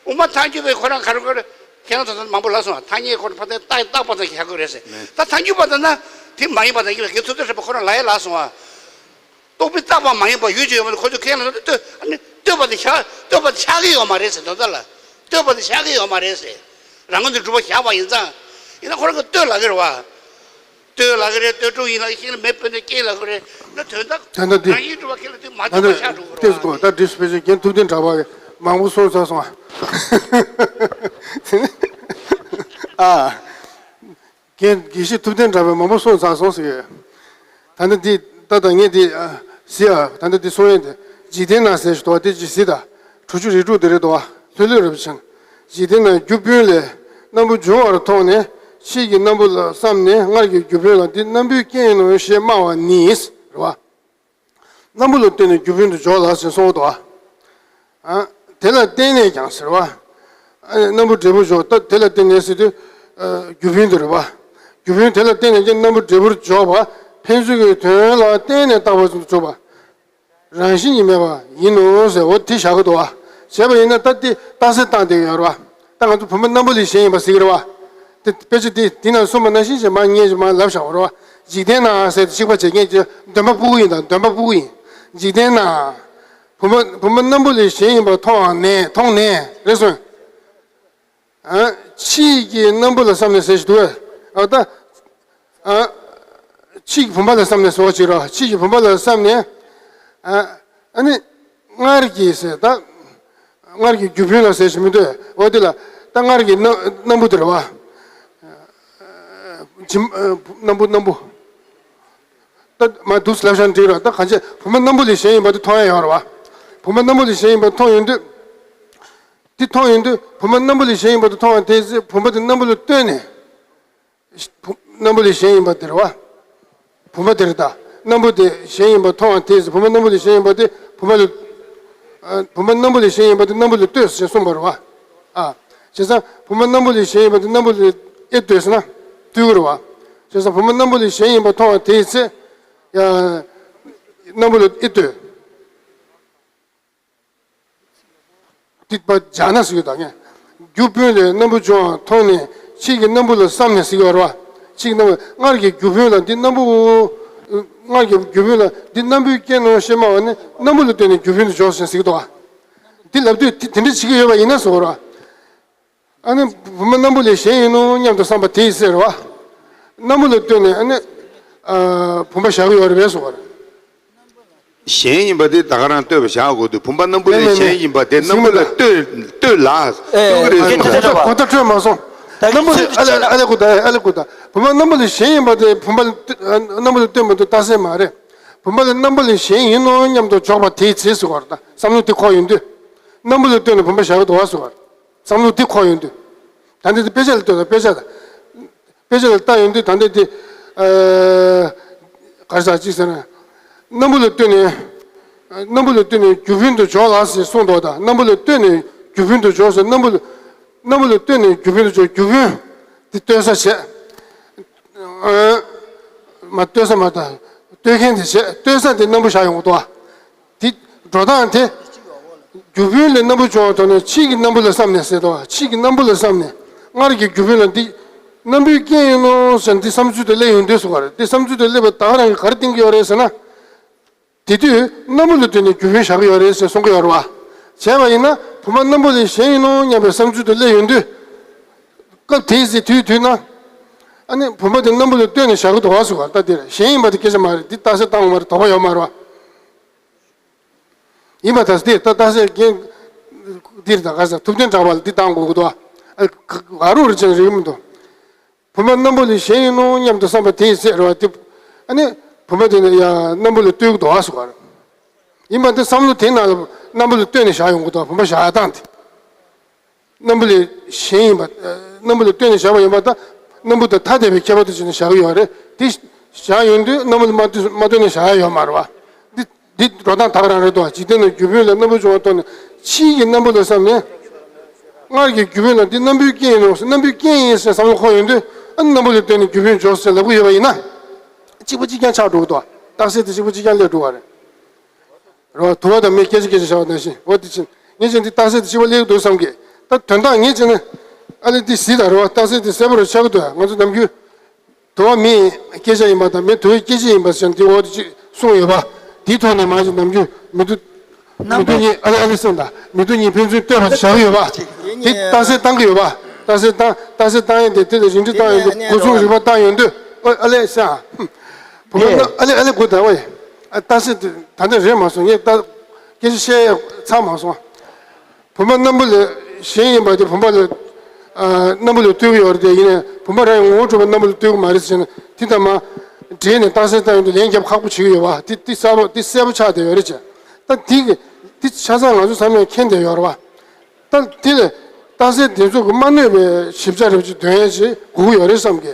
དབུ་མ་ཐང་ཆུ་བའི་ཁོ་རང་ག་རེ་ཁོ་རེ་ཁྱེད་རང་ཚོ་ཚོ་མང་པོ་ལབ་སོང་བ། ཐ་སྙད་ཁོ་རང་ཕ་ཏན་བཏགས་བཏགས་པ་ཙམ་ཞིག་བྱ་དགོས་རེད་ཟེར། ད་ཐང་ཆུ་བ་ད་ན་དེ་མ་ཡིན་པ་ད་ཡིན་པ་དགེ་ཚུལ་ཁྲིམས་རིན་པོ་ཆེ་ཁོ་རང་ལབ་ཡ་ལབ་སོང་བ། རྟོག་པས་བཏགས་པ་མ་ཡིན་པ་ཡུལ་ཅན་ཡོད་མ་རེད། ཁོ་ཚོས་ཁས་ལེན་ལ་ལྟོས་ཨ་ནི་ལྟོས་པ་དེ་བཞག་ལྟོས་པ་དེ་ཆགས་ཀྱི་ཡོད་མ་རེད་ཟེར། དོན་དག་ལ་ལྟོས་པ་དེ་ཆགས་ཀྱི་ཡོད་མ་རེད་ཟེར། རང་ངོས་ནས་སྒྲུབ་པ་བཞག་པ་ཡིན་ཙང་། ཡིན་ན་ཁོ་རང་གིས་ལྟོས་ལབ་ཀྱི་རེད་བ། ལྟོས་ལབ་ཀྱི་རེད། ལྟོས་གྲུབ་ཡིན་ལབ་ཤེས་ལ་མེ་བོས་ནས་སྐྱེས་ལབ་ཀྱི་རེད། ན་དོན་དག་དོན་དག་འདི་རང་བཞིན་གྲུབ་པ་ཁས་ལེན་དེ་མ་ད་ཐུབ་པ་ཆགས་འགྲོ་གི་རེད་བ། ལྟོས་སོ། ད་འདི་སྤེ་ཆ་རྒན་ཐུབ་བསྟན་གྲགས་པ་མང་པོ་གསུངས་ཚར་སོང་ཨ། ཨ། རྒན་དགེ་བཤེས་ཐུབ་བསྟན་གྲགས་པས་མང་པོ་གསུངས་ཚར་སོང་ཟེར། ད་ནི་འདི་ད་ལྟ་ངས་འདི་ཨ་གཟིགས་ཨ། ད་ལྟ་འདི་གསུང་ཡས་འདི་འཇིག་རྟེན་ན་ཟེར་ཞིག་འདུག་བ། དེ་ཅིག་གཟིགས་དང་། དྲུག་ཅུ་རེ་དྲུག་དེ་རེད་འདུག་བ། ལྷོད་ལྷོད་རབ་ཆེན། འཇིག་རྟེན་ན་རྒྱུ་སྤུན་ལས་སྣམ་བུ་འབྱུང་བར་མཐོང་ནས་ཕྱིས་ཀྱི་སྣམ་བུ་ལ་བསམས་ནས་སྔར་གྱི་རྒྱུ་སྤུན་ལ་འདི་སྣམ་བུའི་རྐྱེན་ཡིན་ནོ་ཞེས་སྨྲ་བ་ནི་རེད་བ། སྣམ་བུ་ལ་ལྟོས་ནས་རྒྱུ་སྤུན་དུ་འཇོག་ལ་ཞེས་གསུངས་འདུག་བ། ཨ། དེ་ལ་བརྟེན་ནས་ཀྱང་ཟེར་བ། ཨ། སྣམ་བུ་འབྲས་བུ་འཇོག་ད་དེ་ལ་བརྟེན་ནས་ཟེར་དུས། ཨ། རྒྱུ་སྤུན་དུ་རེད་བ། རྒྱུ་སྤུན་དེ་ལ་བརྟེན་ནས་ཀྱང་སྣམ་བུ་འབྲས་བུར་འཇོག་པ་ཕན་ཚུན་གྱི་དོན་ལ་བརྟེན་ནས་བཏགས་པ་ཙམ་དུ་གྲུབ་པ། རང་བཞིན་གྱིས་མེད་པ་ཡིན་ནོ་ཟེར། འོ་དེ་བཞག་གི་འདུག་བ། བྱས་པ་ཡིན་ན་ད་དེ་རྟགས་གསལ་བཏང་བསྡད་ཡོད་རེད་བ། ད་ང་ཚོ་བུམ་པ་སྣམ་བུ་ལས་གཞན་ཡིན་པ་ཟེར་གྱི་རེད་བ། དེ་དཔེ་ཆ་དེ་དེ་ནང་གསུངས་པ་ནང་བཞིན་བྱས་མར་ངས་ཀྱིས་མར་ལབ་བཞག་པ་རེད་བ། འཇིག་རྟེན་ན་ཟེར་དེ་གཅིག་པ་བྱེད་མཁན་གྱི་འདོན་པ་ཕྲུ་གུ་ཡིན་ད། འདོན་པ་ཕྲུ་གུ་ཡིན། འཇིག་རྟེན་ན། བུམ་པ་བུམ་པ་སྣམ་བུ་ལས་གཞན་ཡིན་པ་མཐོང་བ་ནས་མཐོང་ནས་རེད་སོང་། ཨ། ཕྱིས་ཀྱི་སྣམ་བུ་ལ་བསམས་ནས་ཟེར་ཞིག་འདུག་བས། ཨ་ད། ཨ། ཕྱིས་ཀྱི་བུམ་པ་ལ་བསམས་ནས་ཟེར་བ་ཅིག་རེད། ཕྱིས་ཀྱི་བུམ་པ་ལ་བསམས་ནས། ཨ། ཨ་ནི། སྔར་གྱི་ཟེར་ད། སྔར་གྱི་རྒྱུ་སྤུན་ལ་ཟེར་ཞིག་མི་འདུག་འོ་དེ་ལ་ད་སྔར་གྱི་སྣ་སྣམ་བུ་དེ་རེད་བ། ཇི་སྣམ་བུ་སྣམ་བུ། ད་མ་འདུག་ལབ་བཞག་འགྲིག་རེད། ད་གང་བྱས་བུམ་པ་སྣམ་བུ་ལས་གཞན་ཡིན་པ་དེ་མཐོང་ཡ་ཡོད་རེད་བ། བུམ་པ་སྣམ་བུ་ལས་གཞན་ཡིན་པ་མཐོང་ཡོང་དུས། དེ་མཐོང་ཡོང་དུས་བུམ་པ་སྣམ་བུ་ལས་གཞན་ཡིན་པ་དེ་མཐོང་བ་དེ་ཚེ་བུམ་པ་དེ་སྣམ་བུ་ལ་ལྟོས་ནས། བུ་སྣམ་བུ་ལས་གཞན་ཡིན་པ་དེ་རེད་བ། བུམ་པ་དེ་རེད་ད། སྣམ་བུ་དེ་གཞན་ཡིན་པ་མཐོང་བ་དེ་ཚེ་བུམ་པ་སྣམ་བུ་ལས་གཞན་ཡིན་པ་དེ་བུམ་པ་ལ། ཨ། བུམ་པ་སྣམ་བུ་ལས་གཞན་ཡིན་པ་དེ་སྣམ་བུ་ལ་ལྟོས་ཞེས་གསུངས་པ་རེད་བ། ཨ། བྱས་ཙང་བུམ་པ་སྣམ་བུ་ལས་གཞན་ཡིན་པ་དེ་སྣམ་བུ་ལ་ཨེ་ལྟོས་ཟེར་ན་ལྟོས་ཀྱི་རེད་བ། བྱས་ཙང་བུམ་པ་སྣམ་བུ་ལས་གཞན་ཡིན་པ་མཐོང་བ་དེའི་ཚེ། ཡང་། སྣམ་བུ་ལ་ཨི་ལྟོས། ཏིག་པ་སྦྱར་ན་ཟེར་གྱི་འདུག་ངས། རྒྱུ་སྤུན་ལས་སྣམ་བུ་བྱུང་བ་མཐོང་ནས་ཕྱིས་ཀྱི་སྣམ་བུ་ལ་བསམ་ནས་ཟེར་གྱི་ཡོད་རེད་བ། ཕྱིས་ཀྱི་སྣམ་བུ་སྔར་གྱི་རྒྱུ་སྤུན་ལ་འདི་སྣམ་བུ། སྔར་གྱི་རྒྱུ་སྤུན་ལ་འདི་སྣམ་བུའི་རྐྱེན་ནོ་ཞེས་སྨྲ་བ་ནི་སྣམ་བུ་ལ་ལྟོས་ནས་རྒྱུ་སྤུན་དུ་འཇོག་ཟེར་གྱི་འདུག་བ། འདི་ལབ་དུས་དེ་དེ་འདྲ་བྱེད་ཀྱི་ཡོད་པ་ཡིན་ན་ཟེར་གྱི་ཡོད་རེད་བ། ཨ་ནི་བུམ་པ་སྣམ་བུ་ལས་གཞན་ཡིན་ནོ་སྙམ་དུ་བསམ་པ་དེ་ཡི་ཚེ་རེད་བ། སྣམ་བུ་ལ་ལྟོས་ནས་ཨ་ནི། ཨ། བུམ་པ་བཞག་གི་ཡོད་རེད་པས་ཟེར་གྱི་ཡོད་རེད། གཞན་ཡིན་པ་དེ་ད་ག་རང་ལྟོས་པ་བཞག་དགོས་འདུག་བུམ་པ་སྣམ་བུ་ལས་མེད་མེད་གཞན་ཡིན་པ་དེ་སྣམ་བུ་ལ་ལྟོས་ལྟོས་ལ། ཨེ། ལྟོས་ཀྱི་རེད་གོ་ཐག་གོ་ཐག་ཆོད་མ་སོང་། སྣམ་བུ་ལས་ཨ་ལས་ཨ་ལས་གོ་ད་ཨ་ལས་གོ་ད་བུམ་པ་སྣམ་བུ་ལས་གཞན་ཡིན་པ་དེ་བུམ་པ་ལ་ལྟོས་སྣམ་བུ་ལ་ལྟོས་མ་གཏོགས་རྟགས་གསལ་མ་རེད། བུམ་པ་ལ་སྣམ་བུ་ལས་གཞན་ཡིན་ནོ་སྙམ་དུ་འཇོག་པ་དེའི་ཚེ་ཟེར་གྱི་ཡོད་རེད། ད་བསམ་བློ་དེ་འཁོར་ཡོང་དུས། སྣམ་བུ་ལ་ལྟོས་ནས་བུམ་པ་བཞག་གི་འདུག་བ་ཟེར་གྱི་ཡོད་རེད། བསམ་བློ་འདི་འཁོར་ཡོང་དུས། ད་ལྟ་འདི་དཔེ་ཆ་ལ་ལྟོས་དང་དཔེ་ཆ་དང་། དཔེ་ཆ་ལ་ལྟ་ཡོང་དུས་ད་ལྟ་འདི། ཨ། ག་རེ་ཟེར་ཅིག་ཟེར་ན། སྣམ་བུ་ལ་ལྟོས་ནས། སྣམ་བུ་ལ་ལྟོས་ནས་རྒྱུ་སྤུན་དུ་འཇོག་ལ་ཟེར་གསུངས་འདུག་ད་སྣམ་བུ་ལ་ལྟོས་ནས་རྒྱུ་སྤུན་དུ་འཇོག་ཟེར་སྣམ་བུ་ལ། སྣམ་བུ་ལ་ལྟོས་ནས་རྒྱུ་སྤུན་དུ་འཇོག་རྒྱུ་སྤུན། འདི་ལྟོས་ས་བྱས། ཨ། མ་ལྟོས་ས་མ་ད། ལྟོས་མཁན་དེ་བྱས་ལྟོས་ས་དེ་སྣམ་བུ་བཞག་ཡོང་གི་འདུག་བ། དེ་འགྲོ་སྟངས་དེ། རྒྱུ་སྤུན་ལས་སྣམ་བུ་བྱུང་བ་མཐོང་ནས་ཕྱིས་ཀྱི་སྣམ་བུ་ལ་བསམ་ནས་ཟེར་དོ། ཕྱིས་ཀྱི་སྣམ་བུ་ལ་བསམ་ནས། སྔར་གྱི་རྒྱུ་སྤུན་ལ་འདི། སྣམ་བུའི་རྐྱེན་ཡིན་ནོ་ཟེར་འདི་བསམ་ཚུལ་དུ་སླེབས་ཡོང་དུས་སུ་ག་རེ་འདི་བསམ་ཚུལ་དུ་སླེབས་པ་ད་ག་རང་གིས་ག་རེ་བསྟན་གྱི་ཡོད་རེད་ཟེར་ན། དེ་དུས་སྣམ་བུ་ལ་ལྟོས་ནས་རྒྱུ་སྤུན་བཞག་གི་ཡོད་རེད་ཟེར་གསུང་གི་ཡོད་རེད་བ། བྱས་པ་ཡིན་ན་བུམ་པ་སྣམ་བུ་ལས་གཞན་ཡིན་ནོ་སྙམ་པའི་བསམ་ཚུལ་དུ་སླེབས་ཡོང་དུས། སྐབས་དེའི་ཚེ་དུས་དུས་ན། ཨ་ནི་བུམ་པ་དེ་སྣམ་བུ་ལ་ལྟོས་ནས་བཞག་གི་འདུག་བ་ཟེར་བ་ལྟ་དེ་རེད། གཞན་ཡིན་པ་དེ་སྐད་ཆ་མ་རེད། འདི་རྟགས་གསལ་བཏང་བ་མ་རེད། དོགས་པ་ཡོད་མ་རེད་བ། ཡིན་པ་ད་སྟེ་ད་ལྟ་སེ་རྒན། འདིར་ད་ག་ས་ཐུབ་བསྟན་གྲགས་པ་ལ་འདི་བཏང་དགོས་ཀྱི་འདུག་ཨ། ག་རུ་རེ་ཅན་རིག་མི་འདུག་བུམ་པ་སྣམ་བུ་ལས་གཞན་ཡིན་ནོ་སྙམ་དུ་བསམ་པ་དེའི་ཚེ་རེད་བ་དེ། ཨ་ནི་བུམ་པ་དེ་ནི་ཡང་སྣམ་བུ་ལ་ལྟོས་ཀྱི་འདུག་ཨ་ཟེར་བ་རེད། ཡིན་པ་འདི་བསམ་བློ་དེ་ནང་ལ་སྣམ་བུ་ལ་ལྟོས་ནས་བཞག་ཡོང་གི་འདུག་བུམ་པ་བཞག་ཡ་སྟངས་དེ། སྣམ་བུ་ལས་གཞན་ཡིན་པ། སྣམ་བུ་ལ་ལྟོས་ནས་བཞག་པ་ཡིན་པ་དང་། སྣམ་བུ་དང་ཐ་དད་པའི་ཁྱད་པར་དུ་བྱས་ནས་བཞག་གི་ཡོད་རེད། དེ་བཞག་ཡོང་དུས་སྣམ་བུ་ལ་མ་ལྟོས་མ་ལྟོས་ནས་བཞག་ཡ་ཡོད་མ་རེད་བ། འདི་འདི་འགྲོ་སྟངས་ད་ག་རང་རེད་དོ། འཇིག་རྟེན་ན་རྒྱུ་སྤུན་ལ་སྣམ་བུ་བྱུང་བ་མཐོང་ནས་ཕྱིས་ཀྱི་སྣམ་བུ་ལ་བསམ་ནས། སྔར་གྱི་རྒྱུ་སྤུན་ལ་འདི་སྣམ་བུའི་རྐྱེན་ཡིན་ནོ་སྣམ་བུའི་རྐྱེན་ཡིན་ཟེར་བསམ་བློ་འཁོར་ཡོང་དུས་ཨ་ནི་སྣམ་བུ་ལ་ལྟོས་ནས་རྒྱུ་སྤུན་འཇོག་ཟེར་ལབ་ཀྱི་ཡོད་པ་ཡིན་ན། གཅིག་པ་གཅིག་རྐྱང་ཆགས་འགྲོ་གི་འདུག་རྟགས་གསལ་དེ་གཅིག་པ་གཅིག་རྐྱང་སླེབས་འགྲོ་བ་རེད། རེད་བ། དུ་བ་དང་མེ་སྐད་ཆ་སྐད་ཆ་བྱ་བ་ནང་བཞིན་འོ་དེ་ཕྱིན་ངེས་ཅན་འདི་རྟགས་གསལ་དེ་གཅིག་པ་སླེབས་འདུག་བསམ་གི། ད་དོན་དག་ངེས་ཅན་ནི། ཨ་ལེ་འདི་གཟིགས་དང་རེད་བ། རྟགས་གསལ་དེ་གསལ་པོ་རུ་ཆགས་ཀྱི་འདུག་ང་ཚོ་ནམ་རྒྱུན། དུ་བ་མེའི་སྐད་ཆ་ཡིན་པ་དང་མེ་དུ་བའི་སྐད་ཆ་ཡིན་པ་ཟེར་འདི་འོ་དེ་གཅིག་གསུངས་ཡོད་པ། འདིའི་ཐོག་ནས་མ་ཅིག་ནམ་རྒྱུན་མེ་དུ། མེ་དུ་གཉིས་ཨ་ལེ་ཨ་ལེ་གསུངས་དང་མེ་དུ་གཉིས་ཕན་ཚུན་ལྟོས་པ་བཞག་གི་ཡོད་པ། འདི་རྟགས་གསལ་བཏང་གི་ཡོད་པ། རྟགས་གསལ་བཏང་རྟགས་གསལ་བཏང་ཡས་དེ་དེ་ལ་རིགས་འགྲེ་བཏང་ཡོང་དུས་འགོ་ཚུགས་རིགས་པ་བཏང་ཡོང་དུས་ཨ་ཨ་ལེ་ཟེར་ཨ། བུ་མོ་ཨ་ལེ་ཨ་ལེ་དགོས་དང་བས། རྟགས་གསལ་དེ་ད་ལྟ་རེད་མ་སོང་ངས་རྟགས་སྐད་ཆ་བཤད་ཡ་ཚར་མ་སོང་། བུམ་པ་སྣམ་བུ་ལས་གཞན་ཡིན་པ་དེ་བུམ་པ་ལ། ཨ། སྣམ་བུ་ལ་ལྟོས་ཀྱི་ཡོད་རེད་དེ་ཡིན་ནའི་བུམ་པ་རང་གི་ངོ་བོ་གྲུབ་པ་སྣམ་བུ་ལ་ལྟོས་ཀྱི་མ་རེད་ཟེར་ན་དེ་ལྟ་མ། འདྲེས་ནས་རྟགས་གསལ་བཏང་ཡོང་དུས་ལན་རྒྱབ་ཁག་པོ་བྱེད་ཀྱི་ཡོད་པ་དེ་དེ་གསལ་པོ་དེ་གསལ་པོ་ཆགས་བསྡད་ཡོད་རེད་ཅེ། ད་དེ་གི་དེ་ཆ་ཚང་ང་ཚོ་ཚང་མས་མཁྱེན་བསྡད་ཡོད་རེད་བ། ད་དེ་ལས་རྟགས་གསལ་དེ་ཚོ་གི་མ་གནོད་པའི་ཞིབ་ཆ་རེ་བ་ཅིག་འདོན་ཡས་ཅིག་དགོས་ཀྱི་ཡོད་རེད་བསམ་གི།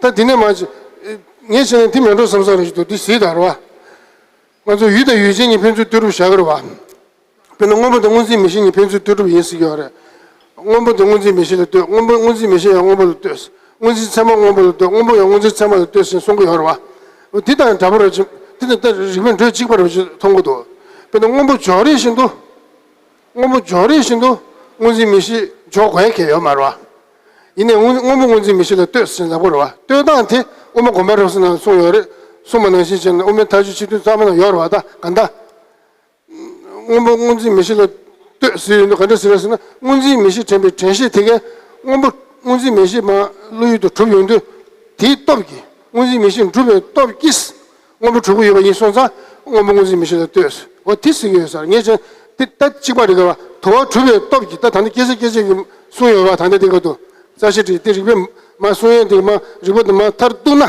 ད་དེ་ནས་མ་ཅིག་ངས་བྱས་ན་དེ་མེད་འགྲོ་བསམ་བསམ་རེ་ཞིག་འདུག་དེ་གཟིགས་དང་རེད་བ། ང་ཚོ་ཡུལ་དང་ཡུལ་ཅན་གཉིས་ཕན་ཚུན་ལྟོས་གྲུབ་བཞག་གི་རེད་བ། དཔེར་ན་སྔོན་པོ་དང་སྔོ་འཛིན་མིག་ཤེས་གཉིས་ཕན་ཚུན་ལྟོས་གྲུབ་ཡིན་ཟེར་གྱི་ཡོད་རེད། སྔོན་པོ་དེ་སྔོ་འཛིན་མིག་ཤེས་ལ་ལྟོས། སྔོན་པོ་སྔོ་འཛིན་མིག་ཤེས་ཡང་སྔོན་པོ་ལ་ལྟོས། སྔོ་འཛིན་ཚད་མ་སྔོན་པོ་ལ་ལྟོས། སྔོན་པོ་ཡང་སྔོ་འཛིན་ཚད་མ་ལ་ལྟོས་ཟེར་གསུང་གི་ཡོད་རེད་བ། འོ་དེ་དང་འདྲ་པོ་རེད་ཅེ། དེ་དང་ད་རིགས་པའི་འགྲོས་གཅིག་པ་རེད་ཅེས་མཐོང་གི་འདུག་དཔེར་ན་སྔོན་པོ་འཇོག་རེས་བཞིན་དུ། སྔོན་པོ་འཇོག་རེས་བཞིན་དུ་སྔོ་འཛིན་མིག་ཤེས་འཇོག་དགོས་ཡ་གང་ཡང་ཡོད་མ་རེད་བ། ཡིན་ནའི་སྔོན་སྔོན་པོ་སྔོ་འཛིན་མིག་ཤེས་ལ་ལྟོས་ཟེར་ལབ་དགོས་རེད་བ། ལྟོས་སྟངས་དེ་དབུ་མ་དགོངས་པ་རབ་གསལ་ནང་གསུངས་ཡོད་རེད། གསུངས་པ་ནང་བཞིན་བྱས་ན་དབུ་མའི་མཐའ་དཔྱོད་སྤྱི་དོན་གཙང་མ་ནང་ཡོད་རེད་བ། ད་ག་འདྲ། སྔོན་པོ་སྔོ་འཛིན་མིག་ཤེས་ལ་ལྟོས་ཟེར་ཡོང་དུས་ག་འདྲ་ཟེར་རེད་ཟེར་ན། སྔོ་འཛིན་མིག་ཤེས་དྲན་པའི་དྲན་ཤེས་དེ་གས་སྔོན་པོ་སྔོ་འཛིན་མིག་ཤེས་མ་བློ་ཡུལ་དུ་གྲུབ་ཡོང་དུས། དེའི་སྟོབས་ཀྱིས་སྔོ་འཛིན་མིག་ཤེས་འགྲུབ་པའི་སྟོབས་ཀྱིས་སྔོན་པོ་གྲུབ་ཀྱི་ཡོད་པ་ཡིན་སོང་ཙང་སྔོན་པོ་སྔོ་འཛིན་མིག་ཤེས་ལ་ལྟོས་ཟེར། འོ་དེ་ཟེར་གྱི་ཡོད་ས་རེད། ངས་བྱས་དེ་ལྟ་གཅིག་པ་རེད་ག་བ། དུ་བ་གྲུབ་པའི་སྟོབས་ཀྱིས་ད་ད་ནི་སྐད་ཆ་སྐད་ཆ་གི་གསུངས་ཡོད་པ། ད་ནི་དེ་ག་དུ་རྩ་ཤེ་བྲིས་དེ་རིགས་པས་མ་གསུང་ཡས་དེ་མ་རིགས་པ་དེ་མ་མཐར་གཏུགས་ན།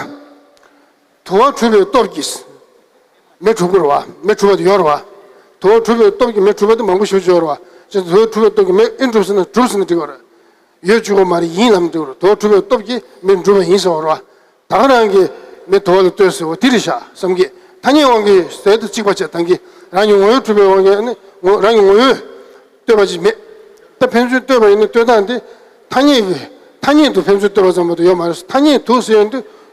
དུ་བ་གྲུབ་པའི་སྟོབས་ཀྱིས་མེ་གྲུབ་ཀྱི་རེད་བ། མེ་གྲུབ་པ་དེ་ཡོད་རེད་བ། དུ་བ་གྲུབ་པའི་སྟོབས་ཀྱིས་མེ་གྲུབ་པ་དེ་མང་པོ་ཞེ་པོ་ཅིག་ཡོད་རེད་བ། ཅེས་དུ་བ་གྲུབ་པའི་སྟོབས་ཀྱིས་མེ་ཨེ་གྲུབ་ཟེར་ན་གྲུབ་ཟེར་ན་འགྲིག་གི་རེད། ཡོད་བཅུག་པ་མ་རེད། ཡིན་ལབ་ན་འགྲིག་གི་རེད། དུ་བ་གྲུབ་པའི་སྟོབས་ཀྱིས་མེ་འགྲུབ་པ་ཡིན་ཟེར་བ་རེད་བ། ད་ག་རང་གིས་མེ་དུ་བ་ལ་ལྟོས་ཟེར་བ་དེ་རེད་ཤག་བསམ་གི། ཐ་སྙད་དབང་གིས་ཟེར་དུས་གཅིག་པ་བྱས་ད་གིན་རང་གི་ངོ་བོས་གྲུབ་པའི་དབང་གིས་ནི་ངོ་རང་གི་ངོ་བོས་ལྟོས་པ་ཅིག་མེད། ད་ཕན་ཚུན་ལྟོས་པ་ཡིན་ན་ལྟོས་སྟངས་དེ་ཐ་སྙད་ཀྱི་ཐ་སྙད་དུ་ཕན་ཚུན་ལྟོས་པ་ཙམ་མ་གཏོགས་ཡོད་མ་རེད། ཐ་སྙད་དུ་ཟེར་ཡོང་དུས་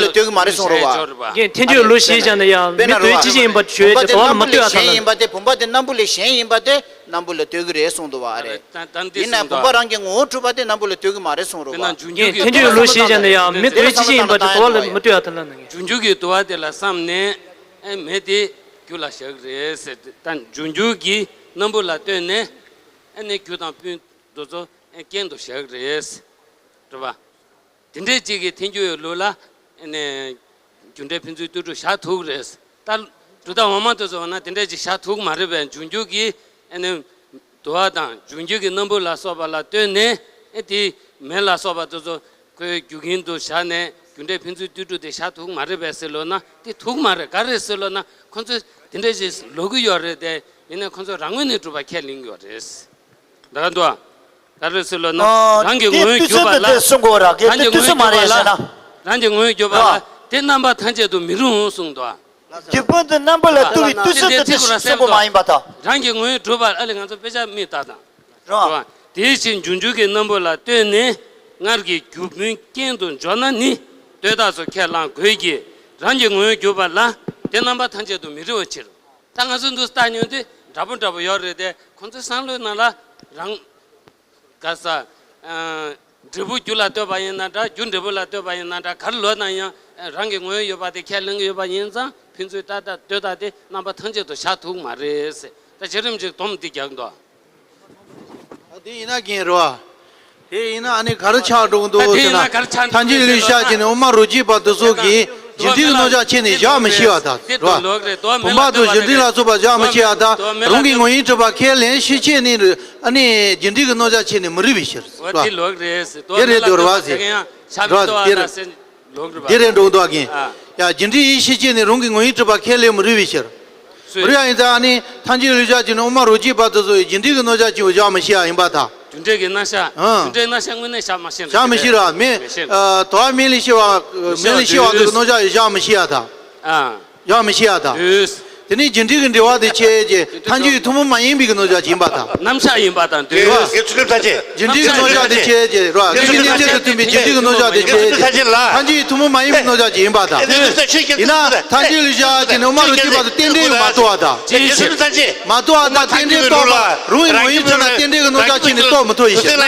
ལ་ལྟོས་ཀྱི་མ་རེད་གསུངས་རེད་བ། རྒན་ཐལ་འགྱུར་ལུགས་ཤེས་བྱས་ན་ཡང་མི་ལྟོས་ཅི་ཞིག་ཡིན་པ་བརྗོད་ཀྱི་དོ་བ་ལ་མ་ལྟོས་ཨ་ཐ་ལ་ནི། བུམ་པ་དེ་སྣམ་བུ་ལས་གཞན་ཡིན་པ་དེ་སྣམ་བུ་ལ་ལྟོས་ཀྱི་རེད་གསུངས་འདུག་བ་རེད། ཡིན་ན་བུམ་པ་རང་གི་ངོ་བོ་གྲུབ་པ་དེ་སྣམ་བུ་ལ་ལྟོས་ཀྱི་མ་རེད་གསུངས་རེད་བ། རྒན་ཐལ་འགྱུར་ལུགས་ཤེས་བྱས་ན་ཡང་མི་ལྟོས་ཅི་ཞིག་ཡིན་པ་དེ་དོ་བ་ལ་མ་ལྟོས་ཨ་ཐ་ལ་ནི། འབྱུང་འགྱུར་གྱི་དུ་བ་དེ་ལ་བསམས་ནས་ཨེ་མེ་དེ་རྒྱུ་ལ་བཞག་རེད་ཟེར་ཏེ། ད་འབྱུང་འགྱུར་གྱི་སྣམ་བུ་ལ་ལྟོས་ནས་ཨེ་ནི་རྒྱུ་དང་སྤུན་དེ་ཚོ་ཨེ་རྐྱེན་དུ་བཞག་རེད། རེད་བ། དེ་འདྲས་ཅིག་གི་ཐལ་འགྱུར་ལུགས་ལ་ཨེ་ནི་རྒྱུ་འབྲས་ཕན་ཚུན་ལྟོས་གྲུབ་བཞག་ཐུབ་རེད། ད་གྲུབ་མཐའ་འོག་མ་དེ་ཚོ་ན་དེ་འདྲས་ཅིག་བཞག་ཐུབ་མ་རེད་པས། འབྱུང་འགྱུར་གྱི་ཨེ་ནི་དུ་བ་དང་འབྱུང་འགྱུར་གྱི་སྣམ་བུ་ལ་སོགས་པ་ལ་ལྟོས་ནས་ཨེ་དེ་མེ་ལ་སོགས་པ་དེ་ཚོ་ཁོའི་རྒྱུ་རྐྱེན་དུ་བཞག་ནས་རྒྱུ་འབྲས་ཕན་ཚུན་ལྟོས་གྲུབ་དེ་བཞག་ཐུབ་མ་རེད་པས་ཟེར་ལོ་ན། དེ་ཐུབ་མ་རེད། ག་རེ་ཟེར་ལོ་ན་ཁོ་ཚོས་དེ་འདྲས་ཅིག་ལབ་ཀྱི་ཡོད་རེད་དེ། ཡིན་ནའི་ཁོ་ཚོས་རང་ངོས་ནས་གྲུབ་པ་ཁས་ལེན་གྱི་ཡོད་རེད། ད་ག་འདུག་ག་རེ་ཟེར་ལབ་ན། ཨ། རང་གི་དེ་ངོས་བསྒྱུར་པ་ལ། དུས་ཚོད་དེ་གསུང་དགོས་ར། གལ་རང་ཏེ་གི་དུས་ངོས་ཚོད་མ་བསྒྱུར་པ་རེད་ཟེར་ལ། ན། རང་གི་ངོས་བསྒྱུར་པ་ལ། ར། དེ་རྣམ་པ་ཐམས་ཅད་དུ་མི་རུང་གསུངས་འདུག་རྒྱུ་སྤུན་དེ་རྣམ་པ་ལ་ལྟོས་པའི་དུས་ཚོད་དེ་དེ་གསུང་དགོས་མ་ཡིན་པ་དང་། རང་གི་ངོས་བསྒྱུར་པ་ཨ་ལས་ང་ཚོ་དཔེ་ཆ་མིག་ལྟ་དང་། ར། ར། དེའི་ཕྱིར་འབྱུང་འགྱུར་གྱི་སྣམ་བུ་ལ་ལྟོས་ནས་སྔར་གྱི་རྒྱུ་སྤུན་རྐྱེན་དུ་འཇོག་ན་ནི་ལྟོས་བཏགས་སུ་ཁས་བླང་དགོས་ཀྱི། རང་གི་ངོས་བསྒྱུར་པ་ལ་དེ་རྣམ་པ་ཐམས་ཅད་དུ་མི་རུང་བའི་ཕྱིར། ད་ང་ཚོ་འདུག་ལྟ་མྱོང་དུས་འདྲ་པོ་འདྲ་པོ་ཡོད་རེད་དེ། ཁོང་ཚོའི་བསམ་བློའི་ནང་ལ་རང་ག་ས་ཨ་འབྲས་བུ་རྒྱུ་ལ་ལྟོས་པ་ཡིན་ན་འདྲ། རྒྱུ་འབྲས་བུ་ལ་ལྟོས་པ་ཡིན་ན་འདྲ། ག་རེ་ལབ་ན་ཡང་རང་གི་ངོས་ཡོད་པ་དེ་ཁས་ལེན་གྱི་ཡོད་པ་ཡིན་ཙང་ཕན་ཚུན་ལྟོས་བཏགས་ལྟོས་བཏགས་དེ་རྣམ་པ་ཐམས་ཅད་དུ་བཞག་ཐུབ་མ་རེད་ཟེར། ད་བྱེད་རིམ་ཅིག་སྡོམ་འདི་རྒྱག་འདུག་ཨ། དེ་ཡིན་ན་རྒན་རེད་བ། དེ་ཡིན་ན་ཨ་ནི་ག་རེ་ཆགས་འགྲོ་གི་འདུག་ཟེར་ན། ཐལ་འགྱུར་ལུགས་ཤེས་བྱས་ནས་དབུ་མ་རོ་གཅིག་པ་དེ་ཚོ་གིས་རྒྱུ་འབྲས་ཀྱི་རྣམ་གཞག་ཕྱེ་ནས་བཞག་མི་ཤེས་པ་དང་། རེད་བ། བུམ་པ་དང་རྒྱུ་འབྲས་ལ་སོགས་པ་བཞག་མི་ཤེས་པ་དང་། རང་གི་ངོས་ཡིན་གྲུབ་པ་ཁས་ལེན་ཤེས་བྱས་ནས་ཨ་ནི་རྒྱུ་འབྲས་ཀྱི་རྣམ་གཞག་ཕྱེ་ནས་མི་རུང་བའི་ཕྱིར། རེད་བ། དེ་རེད་འདུག་རེད་བ་ཟེར། རེད་བ། དེ་རེད། ལོག་རེད། དེ་རེད་འདུག་རེད་བ་ཟེར། ལོག་རེད་བ། དེ་རེད་འདུག་འདུག་ཨ་རྒན། ཨ། ཡ། རྒྱུ་འབྲས་ཡིན་ཤེས་བྱས་ནས་རང་གི་ངོས་ཡིན་གྲུབ་པ་ཁས་ལེན་མི་རུང་བའི་ཕྱིར། སུས། མི་རུང་ཡ་ཡིན་ཙང་ཨ་ནི་ཐལ་འགྱུར་ལུགས་ཤེས་བྱས་ནས་དབུ་མ་རོ་གཅིག་པ་དེ་ཚོ་ཡི་རྒྱུ་འབྲས་ཀྱི་རྣམ་གཞག་ཅིག་བཞག་མི་ཤེས་ཡ་ཡིན་པ་དང་། རྒྱུ་འབྲས་ཀྱི་རྣམ་གཞག་ཨང་། རྒྱུ་འབྲས་རྣམ་གཞག་དངོས་གནས་བཞག་མ་ཤེས་ན། བཞག་མི་ཤེས་ར། མེ། མེ་ཤེས། ཨ། དུ་བ་མེ་ལས་སྐྱེ་བ། མེ་ལས་སྐྱེ་བ་དེ་གི་རྣམ་གཞག་ཡི་བཞག་མི་ཤེས་ཡ་དང་། ཨང་། བཞག་མི་ཤེས་ཡ་དང་། ཡོད། དེ་ནས་རྒྱུ་འབྲས་ཀྱི་འབྲེལ་བ་དེ་ཆེ་གེ་ཐལ་འགྱུར་ཐུན་མོང་མ་ཡིན་པའི་གི་རྣམ་གཞག་ཅིག་ཡིན་པ་དང་། རྣམ་གཞག་ཡིན་པ་དང་འདོད། རེད་བ། རྒྱུ་འབྲས་ཀྱི་རྣམ་གཞག་དེ་ཆེ་གེ་རེད་བ། རྒྱུ་འབྲས་གནས་ཚད་དུ་མཐུན་པའི་རྒྱུ་འབྲས་ཀྱི་རྣམ་གཞག་དེ་ཆེ་གེ་ཐལ་འགྱུར་ཐུན་མོང་མ་ཡིན་པའི་རྣམ་གཞག་ཅིག་ཡིན་པ་དང་། ཡིན་ན་ཐལ་འགྱུར་ལུགས་ཤེས་བྱས་ནས་དབུ་མ་རོ་གཅིག་པ་དེ་རྟེན་འབྲེལ་ཡང་མ་གཏོགས་པ་དང་། ཅིའི་ཕྱིར། མ་གཏོགས་པ་དང་རྟེན་འབྲེལ་གཏོགས་པ་རང་གི་ངོས་ཡིན་གྲུབ་ན་རྟེན་འབྲེལ་གྱི་རྣམ་གཞག་ཅིག་ནི་གཏོགས་མི་ཐུབ་པའི་ཕྱིར།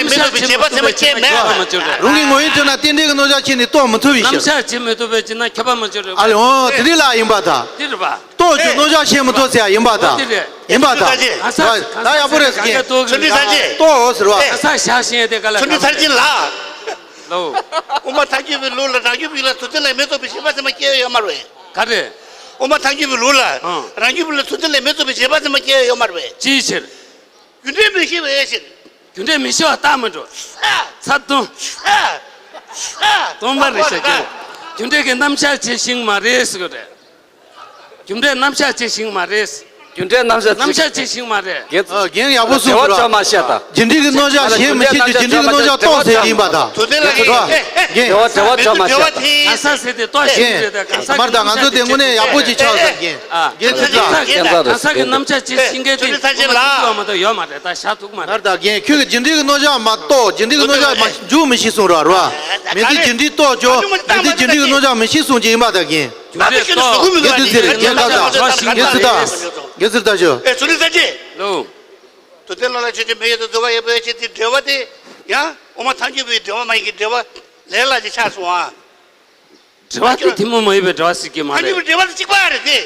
རང་གི་ངོས་ཡིན་གྲུབ་ན་རྟེན་འབྲེལ་གྱི་རྣམ་གཞག་ཅིག་ནི་གཏོགས་མི་ཐུབ་པའི་ཕྱིར། རྣམ་གཞག་ཅིག་མི་ཐུབ་པའི་ཕྱིར་ན་ཁྱབ་པ་མ་བྱུང་རེད། ཨ་ལེ་འོ་དེ་རིགས་ལ་ཡིན་པ་དང་། དེ་རེད་པ། རྟོགས་བྱའི་རྣམ་གཞག་ཤེས་མི་ཐུབ་ཟེར་ཡ་ཡིན་པ་དང་། འོ་དེ་རེད། ཡིན་པ་དང་། གང་ཟག་རེད་བ། ད་ཡག་པོ་རེད་ཟེར་གྱིན། ཚུལ་ཁྲིམས་ཐར་རྗེ། རྟོགས་འོ་ཟེར་བ། གང་ཟག་བཞག་ཤེས་ཡ་དེ་ག་ལ། ཚུལ་ཁྲིམས་ཐར་རྗེ་ལགས། ལོ། དབུ་མ་ཐལ་འགྱུར་བའི་ལུགས་ལ་རང་རྒྱུད་པའི་ཡུལ་ལ་ཚུལ་ཁྲིམས་ལས་མི་རྟོགས་པའི་བྱས་པ་ཟེར་མ་སྐྱེ་ཡོད་མ་རེད་པས། ག་རེ། དབུ་མ་ཐལ་འགྱུར་བའི་ལུགས་ལ་ཨང་། རང་རྒྱུད་པའི་ཡུལ་ལ་ཚུལ་ཁྲིམས་ལས་མི་རྟོགས་པའི་བྱས་པ་ཟེར་མ་སྐྱེ་ཡོད་མ་རེད་པས། ཅིའི་ཕྱིར། རྒྱུ་འབྲས་མི་ཤེས་པའི་ཕྱིར། རྒྱུ་འབྲས་མི་ཤེས་པ་རྟགས་མི་འགྲོ། ཚ། ཚ་སྟོང་། ཚ། ཚ། སྟོང་པ་རེད་ཤག་རྒྱུ། རྒྱུ་འབྲས་ཀྱི་རྣམ་གཞག་བྱེད་ཤེས་མ་རེད་ཟེར་གྱི་རེད། རྒྱུ་འབྲས་རྣམ་གཞག་བྱེད་ཤེས་མ་རེད། རྒྱུ་འབྲས་རྣམ་གཞག་རྣམ་གཞག་ཅིག་ཤིང་མ་རེད། རྒན། ཨ། རྒན་ཡག་པོ་གསུངས་འདུག་ར། འབྲེལ་བ་ཆོག་མ་བཤད་དང་། རྒྱུ་འབྲས་ཀྱི་རྣམ་གཞག་གཞན་མི་ཤེས་ཀྱི་རྒྱུ་འབྲས་ཀྱི་རྣམ་གཞག་རྟོགས་ཟེར་གྱི་ཡིན་པ་དང་། དུ་ལྡན་ལ། རྒན། འབྲེལ་བ་འབྲེལ་བ་ཆོག་མ་བཤད་དང་། གང་ཟག་ཟེར་དེ་རྟོགས་ཤིང་རེད་དང་། གང་ཟག་མར་དང་ང་ཚོ་དེ་དངོས་གནས་ཡག་པོ་ཅིག་ཆགས་ཟེར་གྱི། ཨ། རྒན་ཚུལ་ཁྲིམས། གང་ཟག་གི་རྣམ་གཞག་ཅིག་ཤིང་མཁན་དེ་ཚུལ་ཁྲིམས་ཚར་ཅན་ལ། མ་གཏོགས་ཡོད་མ་རེད། ད་བཞག་ཐུབ་མ་རེད། མར་དང་རྒན། ཁྱོད་ཀྱི་རྒྱུ་འབྲས་ཀྱི་རྣམ་གཞག་མ་རྟོགས། རྒྱུ་འབྲས་ཀྱི་རྣམ་གཞག་མ་འཇུག་མི་ཤེས་གསུངས་ར་ར། མི་ཚེ་རྒྱུ་འབྲས་རྟོགས་ཀྱང་མི་ཚེ་རྒྱུ་འབྲས་ཀྱི་རྣམ་གཞག་མི་ཤེས་གསུངས་ཀྱི་ཡིན་པ་དང་རྒན། རྒྱུ་འབྲས་རྟོགས། རྒན་ཚུལ་ཁྲིམས། རྒན་ཚུལ་ཁྲིམས། རྒན་ཚུལ་ཁྲིམས། རྒན་ཚུལ་ཁྲིམས། ཨེ། ཚུལ་ཁྲིམས་ཚར་ཅན། ལོ། དུ་ལྡན་ལ་ལ་ཆོས་ཅན། མི་ཡུལ་དུ་འདུལ་བ་ཡོད་པའི་ཕྱིར་ཏེ། འབྲེལ་བ་དེ་ཡང་དབུ་མ་ཐལ་འགྱུར་བའི་འབྲེལ་བ་མ་ཡིན་གྱི་འབྲེལ་བ་ལས་སླ་ཞིག་ཆགས་སོང་ཨ། འབྲེལ་བ་དེ་ཐུན་མོང་མ་ཡིན་པའི་འབྲེལ་བ་ཟེར་གྱི་མ་རེད། ཐལ་འགྱུར་བའི་འབྲེལ་བ་དེ་གཅིག་པ་རེད་དེ།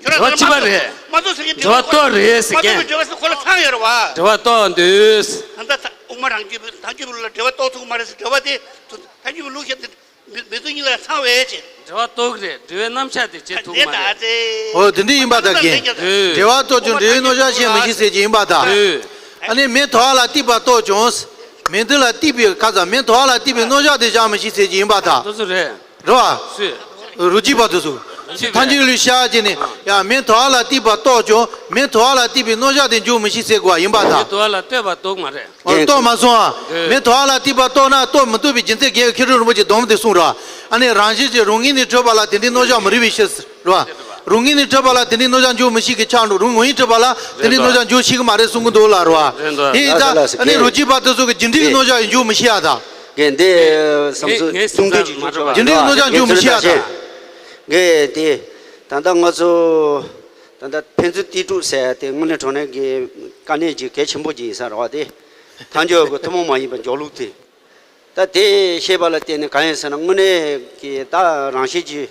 འབྲེལ་བ་གཅིག་པ་རེད། མ་རྟོགས་ཟེར་གྱི་འབྲེལ་བ་རྟོགས་རེད་ཟེར་མཁན། མ་རྟོགས་པའི་འབྲེལ་བ་ཟེར་ཁོ་ལ་ཚང་ཡོད་རེད་བ། འབྲེལ་བ་རྟོགས་འདུག་ད་ལྟ་དབུ་མ་རང་རྒྱུད་པའི་ཐལ་འགྱུར་བའི་ལུགས་ལ་འབྲེལ་བ་རྟོགས་ཐུབ་ཀྱི་མ་རེད་ཟེར། འབྲེལ་བ་དེ་ཐལ་འགྱུར་བའི་ལུགས་བཤད་དེ། མི་མི་ཚོ་གཉིས་ལ་ཚང་བའི་ཕྱིར། འབྲེལ་བ་རྟོགས་ཀྱི་རེད། འབྲེལ་བའི་རྣམ་གཞག་དེ་བྱེད་ཐུབ་མ་རེད། ཨོ། དེ་འདྲ་ཡིན་པ་ད་རྒན། འབྲེལ་བ་རྟོགས་ཀྱང་འབྲེལ་བའི་རྣམ་གཞག་བཤད་མི་ཤེས་ཟེར་གྱི་ཡིན་པ་ད། ཨ་ནི་མེ་ཐོ་བ་ལ་གཏིགས་པ་རྟོགས་ཀྱང་། མེ་དེ་ལ་གཏིགས་པའི་ཁ་ཚ། མེ་ཐོ་བ་ལ་གཏིགས་པའི་རྣམ་གཞག་དེ་བཞག་མི་ཤེས་ཟེར་གྱི་ཡིན་པ་ད། དེ་ཚོ་རེད། རེད་བ། རོ་གཅིག་པ་དེ་ཚོ། ཐལ་འགྱུར་ལུགས་བཤད་ཀྱི་ནི། ཡ། མེ་ཐོ་བ་ལ་གཏིགས་པ་རྟོགས་ཀྱང་མེ་ཐོ་བ་ལ་གཏིགས་པའི་རྣམ་གཞག་དེ་འཇུག་མི་ཤེས་ཟེར་དགོས་པ་ཡིན་པ་ད། མེ་ཐོ་བ་ལ་གཏིགས་པ་རྟོགས་མ་རེད། ཨོ། རྟོགས་མ་སོང་ཨ། མེ་ཐོ་བ་ལ་གཏིགས་པ་རྟོགས་ན་རྟོགས་མི་ཐུབ་པའི་རྒྱུ་མཚན་གྱིས་མཁས་གྲུབ་རིན་པོ་ཆེའི་སྡོམ་དེ་གསུངས་ར། ཨ་ནི་རང་བཞིན་གྱིས་རང་ངོས་ནས་གྲུབ་པ་ལ་དེ་འདྲའི་རྣམ་གཞག་མི་རིགས་པའི་ཕྱིར་ར། རང་ངོས་ནས་གྲུབ་པ་ལ་དེ་འདྲའི་རྣམ་གཞག་འཇུག་མི་ཤེས་ཀྱི་ཆ་འགྲོ། རང་ངོས་ནས་གྲུབ་པ་ལ་དེ་འདྲའི་རྣམ་གཞག་འཇུག་ཤེས་ཀྱི་མ་རེད་གསུང་གི་འདུག་ལ་ར། དེ་ཡིན་ཙང་ཨ་ནི་རོ་གཅིག་པ་དེ་ཚོ་གི་རྒྱུ་འབྲས་ཀྱི་རྣམ་གཞག་ཡང་འཇུག་མི་ཤེས་ཨ་ད། རྒན་དེ་བསམ་ཚུལ་ངས་དུང་འདོད་ཀྱི་མ་གྲུབ་པ། རྒྱུ་འབྲས་ཀྱི་རྣམ་གཞག་འཇུག་མི་ཤེས་ཨ་ད། རྒན་དེ་ད་ལྟ་ང་ཚོ། ད་ལྟ་ཕན་ཚུན་གཏིང་གྲུབ་ཟེར་ཡ་དེ་དངོས་གནས་དྲང་གནས་ཀྱི་དཀའ་གནད་ཀྱི་གལ་ཆེན་པོ་ཅིག་ཡིན་ས་རེད་བ། དེ་ཐལ་འགྱུར་གྱི་ཐུན་མོང་མ་ཡིན་པའི་འཇོག་ལུགས་དེ། ད་དེ་ཤེས་པ་ལ་བརྟེན་ནས་གང་ཡིན་ཟེར་ན། དངོས་གནས་ཀྱི་ད་རང་བཞིན་གྱིས་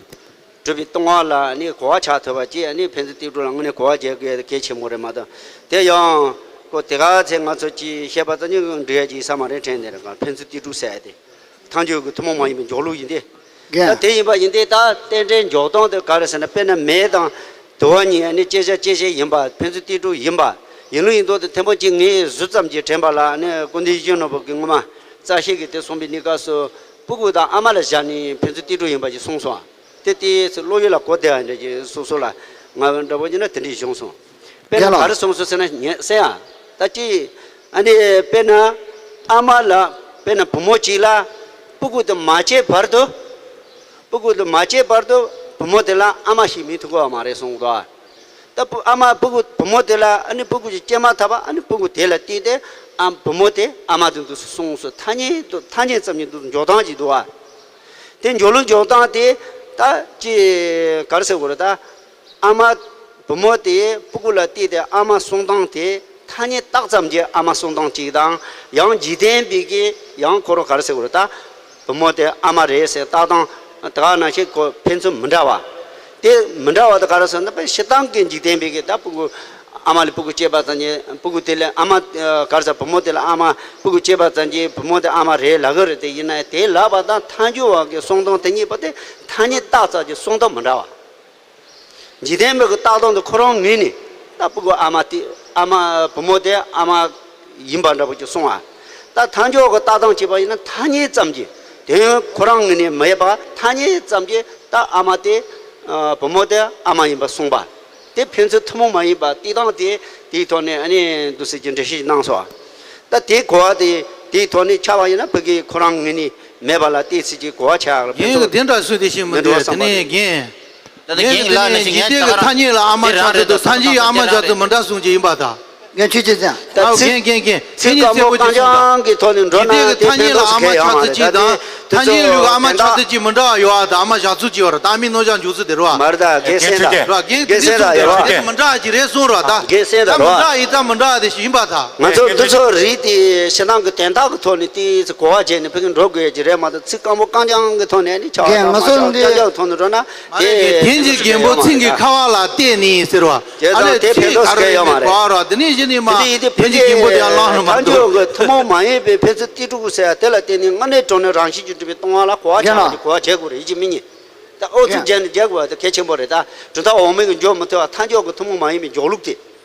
གྲུབ་པའི་ལྟུང་བ་ལ་ནི་གོ་བ་ཆགས་ཐུབ་པ་ཅིག་ནི་ཕན་ཚུན་གཏིང་གྲུབ་ལ་དངོས་གནས་གོ་བ་རྒྱག་དགོས་གལ་ཆེན་པོ་རེད་མ་གཏོགས། དེ་ཡང་ཁོ་དེ་ག་ཚེ་ང་ཚོ་ཅིག་བཤད་པ་ཙམ་གྱིས་འགྲིག་ཡ་ཅིག་ཡིན་ས་མ་རེད་དྲན་ནས་རེད། གང་ཕན་ཚུན་གཏིང་གྲུབ་ཟེར་ཡ་དེ། ཐལ་འགྱུར་གྱི་ཐུན་མོང་མ་ཡིན་པའི་འཇོག་ལུགས་ཡིན་ཏེ། རྒན། ད་དེ་ཡིན་པ་ཡིན་ཏེ། ད་རྟེན་འབྲེལ་འཇོག་སྟངས་དེ་ག་རེ་ཟེར་ན། དཔེར་ན་མེ་དང་དུ་བ་གཉིས་ནི་བཅད་བྱ་བཅད་བྱེད་ཡིན་པ། ཕན་ཚུན་གཏིང་གྲུབ་ཡིན་པ། ཡིན་ལུགས་ཡིན་མདོག་དེ་ཐེངས་པོ་གཅིག་ངས་གཟུགས་ཙམ་གྱིས་དྲན་པ་ལ་ནི། སྐུ་མདུན་གཞོན་ནུ་བོ་གིས་སྔོན་མ་རྩ་ཤེ་གིས་དེ་གསུངས་པའི་གནས་སྐབས་སུ་སྤུ་གུ་དང་ཨ་མ་ལ་བཞག་ནས་ཕན་ཚུན་གཏིང་གྲུབ་ཡིན་པ་ཞིག་གསུངས་སོང་། དེ་ལྟའི་ཚེ་བློ་ཡུལ་ལ་གོ་བདེ་བ་འདྲ་ཞིག་སོ་སོ་ལ་ང་འདྲ་པོ་ཡིན་ན་དེ་འདྲ་བྱུང་སོང་། དཔེར་ན་རྒན་ལགས། ག་རེ་གསུངས་སོང་ཟེར་ན། ངས་གསན་ཡ། ད་ཅི། ཨ་ནི་དཔེར་ན་ཨ་མ་ལ། དཔེར་ན་བུ་མོ་གཅིག་ལ་སྤུ་གུ་དེ་མ་སྐྱེས་བར་དུ། སྤུ་གུ་དེ་མ་སྐྱེས་བར་དུ་བུ་མོ་དེ་ལ་ཨ་མ་ཞིག་མིན་ཐུབ་ཀྱི་མ་རེད་གསུངས་འདུག་ད་སྤུ། ཨ་མ་སྤུ་གུ། བུ་མོ་དེ་ལ། ཨ་ནི་སྤུ་གུ་ཅིག་སྐྱེས་མ་ཐག་པ། ཨ་ནི་སྤུ་གུ་དེ་ལ་བལྟས་ཏེ་ཨ། བུ་མོ་དེ་ཨ་མ་དེ་འདུག་སེ་གསུངས་སོང་། ཐ་སྙད་དུ། ཐ་སྙད་ཙམ་གྱི་འདུག་འཇོག་སྟངས་ཅིག་འདུག་བ། དེ་འཇོག་ལུགས་འཇོག་སྟངས་དེ་ད་ཅི་ག་རེ་ཟེར་དགོས་རེད་ད། ཨ་མ། བུ་མོ་དེ་སྤུ་གུ་ལ་བལྟས་ཏེ་ཨ་མ་གསུང་སྟངས་དེ། ཐ་སྙད་བཏགས་ཙམ་གྱི་ཨ་མ་གསུང་སྟངས་གཅིག་དང་། ཡང་འཇིག་རྟེན་པའི་གི་ཡང་ཁོ་རང་ག་རེ་ཟེར་དགོས་རེད་ད། བུ་མོ་དེ་ཨ་མ་རེད་ཟེར་བཏགས་སྟངས་དེ་ག་ནང་བཞིན་ཁོ་ཕན་ཚུན་མི་འདྲ་བ། དེ་མི་འདྲ་བ་དེ་ག་རེ་ཟེར་ན། དཔེ་སྤྱིར་བཏང་གི་འཇིག་རྟེན་པའི་གི་ད་སྤུ་གུ། ཨ་མ་ལས་སྤུ་གུ་སྐྱེས་པ་ཙམ་གྱིས་སྤུ་གུ་དེ་ལ་ཨ་མ། ག་རེ་ཟེར། བུ་མོ་དེ་ལ་ཨ་མ། སྤུ་གུ་སྐྱེས་པ་ཙམ་གྱིས་བུ་མོ་དེ་ཨ་མ་རེད་ལབ་ཀྱི་རེད། དེ་ཡིན་ན་དེ་ལབ་པ་དང་ཐལ་འགྱུར་བ་གི་གསུང་སྟངས་དེ་གཉིས་པོ་དེ་ཐ་སྙད་བཏགས་ཙམ་གྱི་གསུང་སྟངས་མི་འདྲ་བ། འཇིག་རྟེན་པའི་གི་བཏགས་སྟངས་དེ་ཁོ་རང་ངོས་ནས་ད་སྤུ་གུ་ཨ་མ་དེ། ཨ་མ། བུ་མོ་དེ་ཨ་མ་ཡིན་པ་འདྲ་པོ་ཅིག་གསུང་བ། ད་ཐལ་འགྱུར་གྱི་བཏགས་སྟངས་བྱས་པ་ཡིན་ན་ཐ་སྙད་ཙམ་གྱིས། དེ་ཁོ་རང་ངོས་ནས་མ་ཡིན་པ་ཐ་སྙད་ཙམ་གྱིས་ད་ཨ་མ་དེ། ཨ། བུ་མོ་དེ་ཨ་མ་ཡིན་པ་གསུངས་པ། དེ་ཕན་ཚུན་ཐུན་མོང་མ་ཡིན་པ་བཏགས་སྟངས་དེ། དེའི་ཐོག་ནས་ཨ་ནི་འདུག་སེ་ཅིག་འགྲེལ་བཤད་ཅིག་གནང་སོང་བ། ད་དེ་གོ་བ་དེ། དེའི་ཐོག་ནས་ཆ་བ་ཡིན་ན་ཕ་གི་ཁོ་རང་ངོས་ནས་མེད་པ་ལ་བལྟས་ཚེ་ཅིག་གོ་བ་ཆགས་ཡག་ལ་ཕན་ངས་ཚུལ་གི་དེ་འདྲ་སུས་དེ་ཤེས་མི་མི་འདུག་འགྲོ་བསམ་པ་དེ་ནས་རེད། རྒན། ད་ལྟ་རྒན་གྱིས་ལབ་ནས་ཤིང་ངས་ད་ག་རང་འཇིག་རྟེན་གྱི་ཐ་སྙད་ལ་ཨ་མ་ཆགས་ཚུལ་དང་ཐལ་འགྱུར་ཨ་མ་ཆགས་ཚུལ་མི་འདྲ་གསུངས་ཀྱི་ཡིན་པ་དང་། རྒན་ཆོས་ཅན་ཚང་། ད་ཨ། ཚིག་རྒན་རྒན་རྒན། ཚིག་དེ་ནས་དཀར་མོ་གཙོ་བོ་ཅིག་རྐང་གསུངས་དང་། བྱང་གི་ཐོག་ནས་འགྲོ་ན་དེ་ཕན་ཚུན་ཁེ་ཡོང་མ་རེད། ད་དེ་ཚིག་དཀར་མོ་གཙོ་བོ་གཙོ་བོ་ཅིག་མི་འདྲ་བ་ཡོད་ཨ། ད་ཨ་མ་ཆགས་ཚུལ་ཅིག་ཡོད་ར། ད་ཨ་མའི་རྣམ་གཞག་འཇོག་ཚུལ་དེ་རེད་བ། མ་རེད་ད་རྒན་གསན་དང་། རྒན་ཆོས་ཅན། ར་རྒན་དེ་ཚོ་དེ་མི་འདྲ་བ་ཅིག་རེད་གསུངས་ར། ད་རྒན་གསན་དང་། ད་མི་འདྲ་བ་ཡིན་ཙང་མི་འདྲ་བ་དེ་ཞིག་ཡིན་པ་ད། ང་ཚོ་འདི་ཚོ་རིགས་དེ་ཞེ་སྡང་གི་དོན་དག་གི་ཐོག་ནས་དེ་ཚོ་གོ་བ་བརྗེས་ནས་ཕ་གི་འགྲོ་དགོས་ཀྱི་རེད་མ་གཏོགས། ཚིག་དཀར་མོ་རྐང་རྐྱང་གི་ཐོག་ནས་ནི་ཆགས་རྒན་ང་ཚོ་འདི་རྐྱང་རྐྱང་གི་ཐོག་ནས་འགྲོ་ན། མ་རེད། དེ་དེ་འཇིག་རྒན་པོ་ཚིག་གི་ཁ་བ་ལ་བལྟས་ནས་ཟེར་བ། བྱས་ཙང་དེ་ཕན་ཐོགས་ག་རེ་ཡོད་མ་རེད། གོ་བ་ར་དེ་ནས་གཞི་ནས་མ། དེ་ནས་ཡིན་དེ་ཕན་ཚུན་རྒན་པོ་དེ་ཡང་བླངས་ནས་མ་འདུག་ཐལ་འགྱུར་གྱི་ཐུན་མོང་མ་ཡིན་པའི་ཕན་ཚུན་གཏིང་གྲུབ་ཟེར་ཡ་དེ་ལ་བརྟེན་ནས་དངོས་གནས་དྲང་གནས་རང་བཞིན་གྱིས་གྲུབ་པའི་ལྟུང་བ་ལ་གོ་བ་རྒན་ཆགས་ལགས། ཀྱི་གོ་བ་བྱེད་དགོས་རེད། ཡིན་གཅིག་མིན་གཉིས། ད་ཨོ་ཚིག་རྒན་རྒྱག་རྒྱག་དགོས་པ་དེ་གལ་ཆེན་པོ་རེད། ད་གྲུབ་མཐའ་འོག་མིན་གྱི་འཇོག་མི་ཐུབ་པ། ཐལ་འགྱུར་གྱི་ཐུན་མོང་མ་ཡིན་པའི་འཇོག་ལུགས་དེ།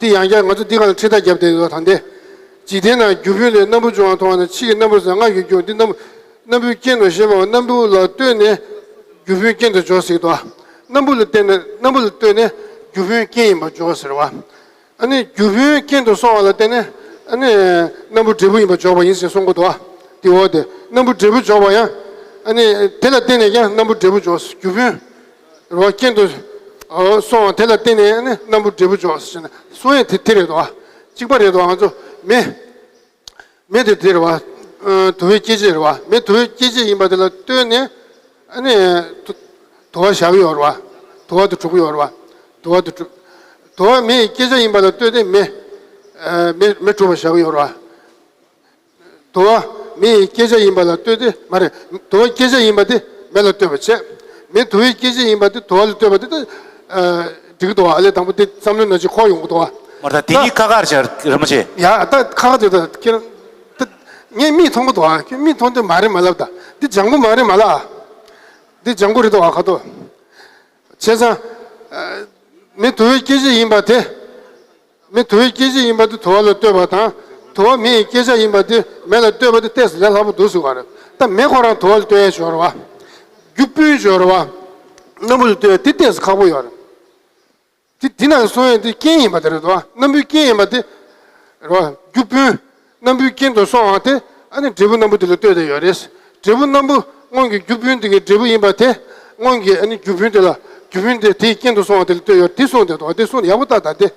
དེ་ཡང་བསྐྱར་ང་ཚོ་འདི་ག་ལ་ཁྲིད་ཐག་བརྒྱབ་བསྡད་ཡོད་དང་དེ། འཇིག་རྟེན་ན་རྒྱུ་སྤུན་ལས་སྣམ་བུ་འབྱུང་བ་མཐོང་བ་ན། ཕྱི་གི་སྣམ་བུ་ཟེར་སྔར་གྱི་རྒྱུ་འདི་སྣམ་བུ། སྣམ་བུའི་རྐྱེན་དུ་ཞེས་པའོ། སྣམ་བུ་ལ་ལྟོས་ནས་རྒྱུ་སྤུན་རྐྱེན་དུ་འཇོག་ཟེར་གྱི་འདུག་སྣམ་བུ་ལ་བརྟེན་ནས་སྣམ་བུ་ལ་ལྟོས་ནས་རྒྱུ་སྤུན་རྐྱེན་ཡིན་པར་འཇོག་ཟེར་བ། ཨ་ནི་རྒྱུ་སྤུན་རྐྱེན་དུ་སོང་བ་ལ་བརྟེན་ནས་ཨ་ནི་སྣམ་བུ་འབྲས་བུ་ཡིན་པར་འཇོག་པ་ཡིན་ཟེར་གསུང་གི་འདུག་དེ་འོ་དེ་སྣམ་བུ་འབྲས་བུ་འཇོག་པ་ཡང་། ཨ་ནི་དེ་ལ་བརྟེན་ནས་ཀྱང་སྣམ་བུ་འབྲས་བུ་འཇོག་རྒྱུ་སྤུན། རོ་རྐྱེན་དུ་སོང་བ་དེ་ལ་བརྟེན་ནས་ཨ་ནི་སྣམ་བུ་འབྲས་བུ་འཇོག་ཟེར་ནས་གསུང་ཡས་དེ་དེ་རེད་དོ། གཅིག་པ་རེད་དོ། ང་ཚོ་མེ། མེ་དེ་དེ་རེད་བ། དུ་བའི་སྐྱེད་བྱེད་རེད་བ། མེ་དུ་བའི་སྐྱེད་བྱེད་ཡིན་པ་དེ་ལ་ལྟོས་ནས་ཨ་ནི་དུ་དུ་བ་བཞག་གི་ཡོད་རེད་བ། དུ་བ་དུ་གྲུབ་ཀྱི་ཡོད་རེད་བ། དུ་བ་དུ་གྲུབ། དུ་བ་མེ་ཡི་སྐྱེད་བྱ་ཡིན་པ་ལ་ལྟོས་ཏེ་མེ། མེ་མེ་གྲུབ་པ་བཞག་གི་ཡོད་རེད་བ། དུ་བ་མེ་ཡི་སྐྱེད་བྱ་ཡིན་པ་ལ་ལྟོས་ཏེ་མ་རེད། དུ་བ་སྐྱེད་བྱ་ཡིན་པ་དེ་མེ་ལ་ལྟོས་པ་བྱས། མེ་དུ་བའི་སྐྱེད་བྱེད་ཡིན་པ་དེ་དུ་བ་ལ་ལྟོས་པ་དེ་ད། འགྲིག་གི་འདུག་བ། ཨ་ལས་དང་པོ་དེ་བསམ་བློའི་ནང་ཅིག་འཁོར་ཡོང་གི་འདུག་བ། མར་ད་དེ་གཉིས་ཁ་ཁ་རེད་ཅག་རེད་མ་བྱེད། ཡ་ད་ཁ་ཁ་དེ་ད་ཁྱེད་རང་། ད་ངས་མིག་མཐོང་གི་འདུག་བ། ཁྱེད་མིག་མཐོང་དེ་མ་རེད་མ་ལབ་ད། འདི་ལྗང་ཁུ་མ་རེད་མ་ལབ། འདི་ལྗང་ཁུ་རེད་འདུག་བ་ཁ་དོག་བྱས་ཙང་། མེ་དུ་བའི་སྐྱེད་བྱེད་ཡིན་པ་དེ། མེ་དུ་བའི་སྐྱེད་བྱེད་ཡིན་པ་དེ་དུ་བ་ལ་ལྟོས་པ་དང་། དུ་བ་མེ་ཡི་སྐྱེད་བྱ་ཡིན་པ་དེ་མེ་ལ་ལྟོས་པ་དེ་ཏོག་ཙམ་ལས་སླ་པོ་འདུག་ཟེར་བ་རེད། ད་མེ་ཁོ་རང་དུ་བ་ལ་ལྟོས་ཡས་ཡོད་རེད་བ། རྒྱུ་སྤུན་ཡོད་རེད་བ། སྣམ་བུ་ལ་ལྟོས་ཡས་དེ་ཏོག་ཙམ་ཁག་པོ་ཡོད་རེད། དེ་དེ་ན་གསུང་ཡས་དེ་རྐྱེན་ཡིན་པ་དེ་རེད་དོ། སྣམ་བུའི་རྐྱེན་ཡིན་པ་དེ། རེད་བ། རྒྱུ་སྤུན། སྣམ་བུའི་རྐྱེན་དུ་སོང་བ་དེ་ཨ་ནི་འབྲས་བུ་སྣམ་བུ་དེ་ལ་ལྟོས་ཏེ་ཡོད་རེད། འབྲས་བུ་སྣམ་བུ་སྔོན་གྱི་རྒྱུ་སྤུན་དེ་གའི་འབྲས་བུ་ཡིན་པ་དེ། སྔོན་གྱི་ཨ་ནི་རྒྱུ་སྤུན་དེ་ལ། རྒྱུ་སྤུན་དེ་དེའི་རྐྱེན་དུ་སོང་བ་དེ་ལ་ལྟོས་ཡོད་དེ་གསུངས་ཏེ་འདུག་དེ་གསུངས་ཏེ་ཡག་པོ་ལྟ་ད་དེ།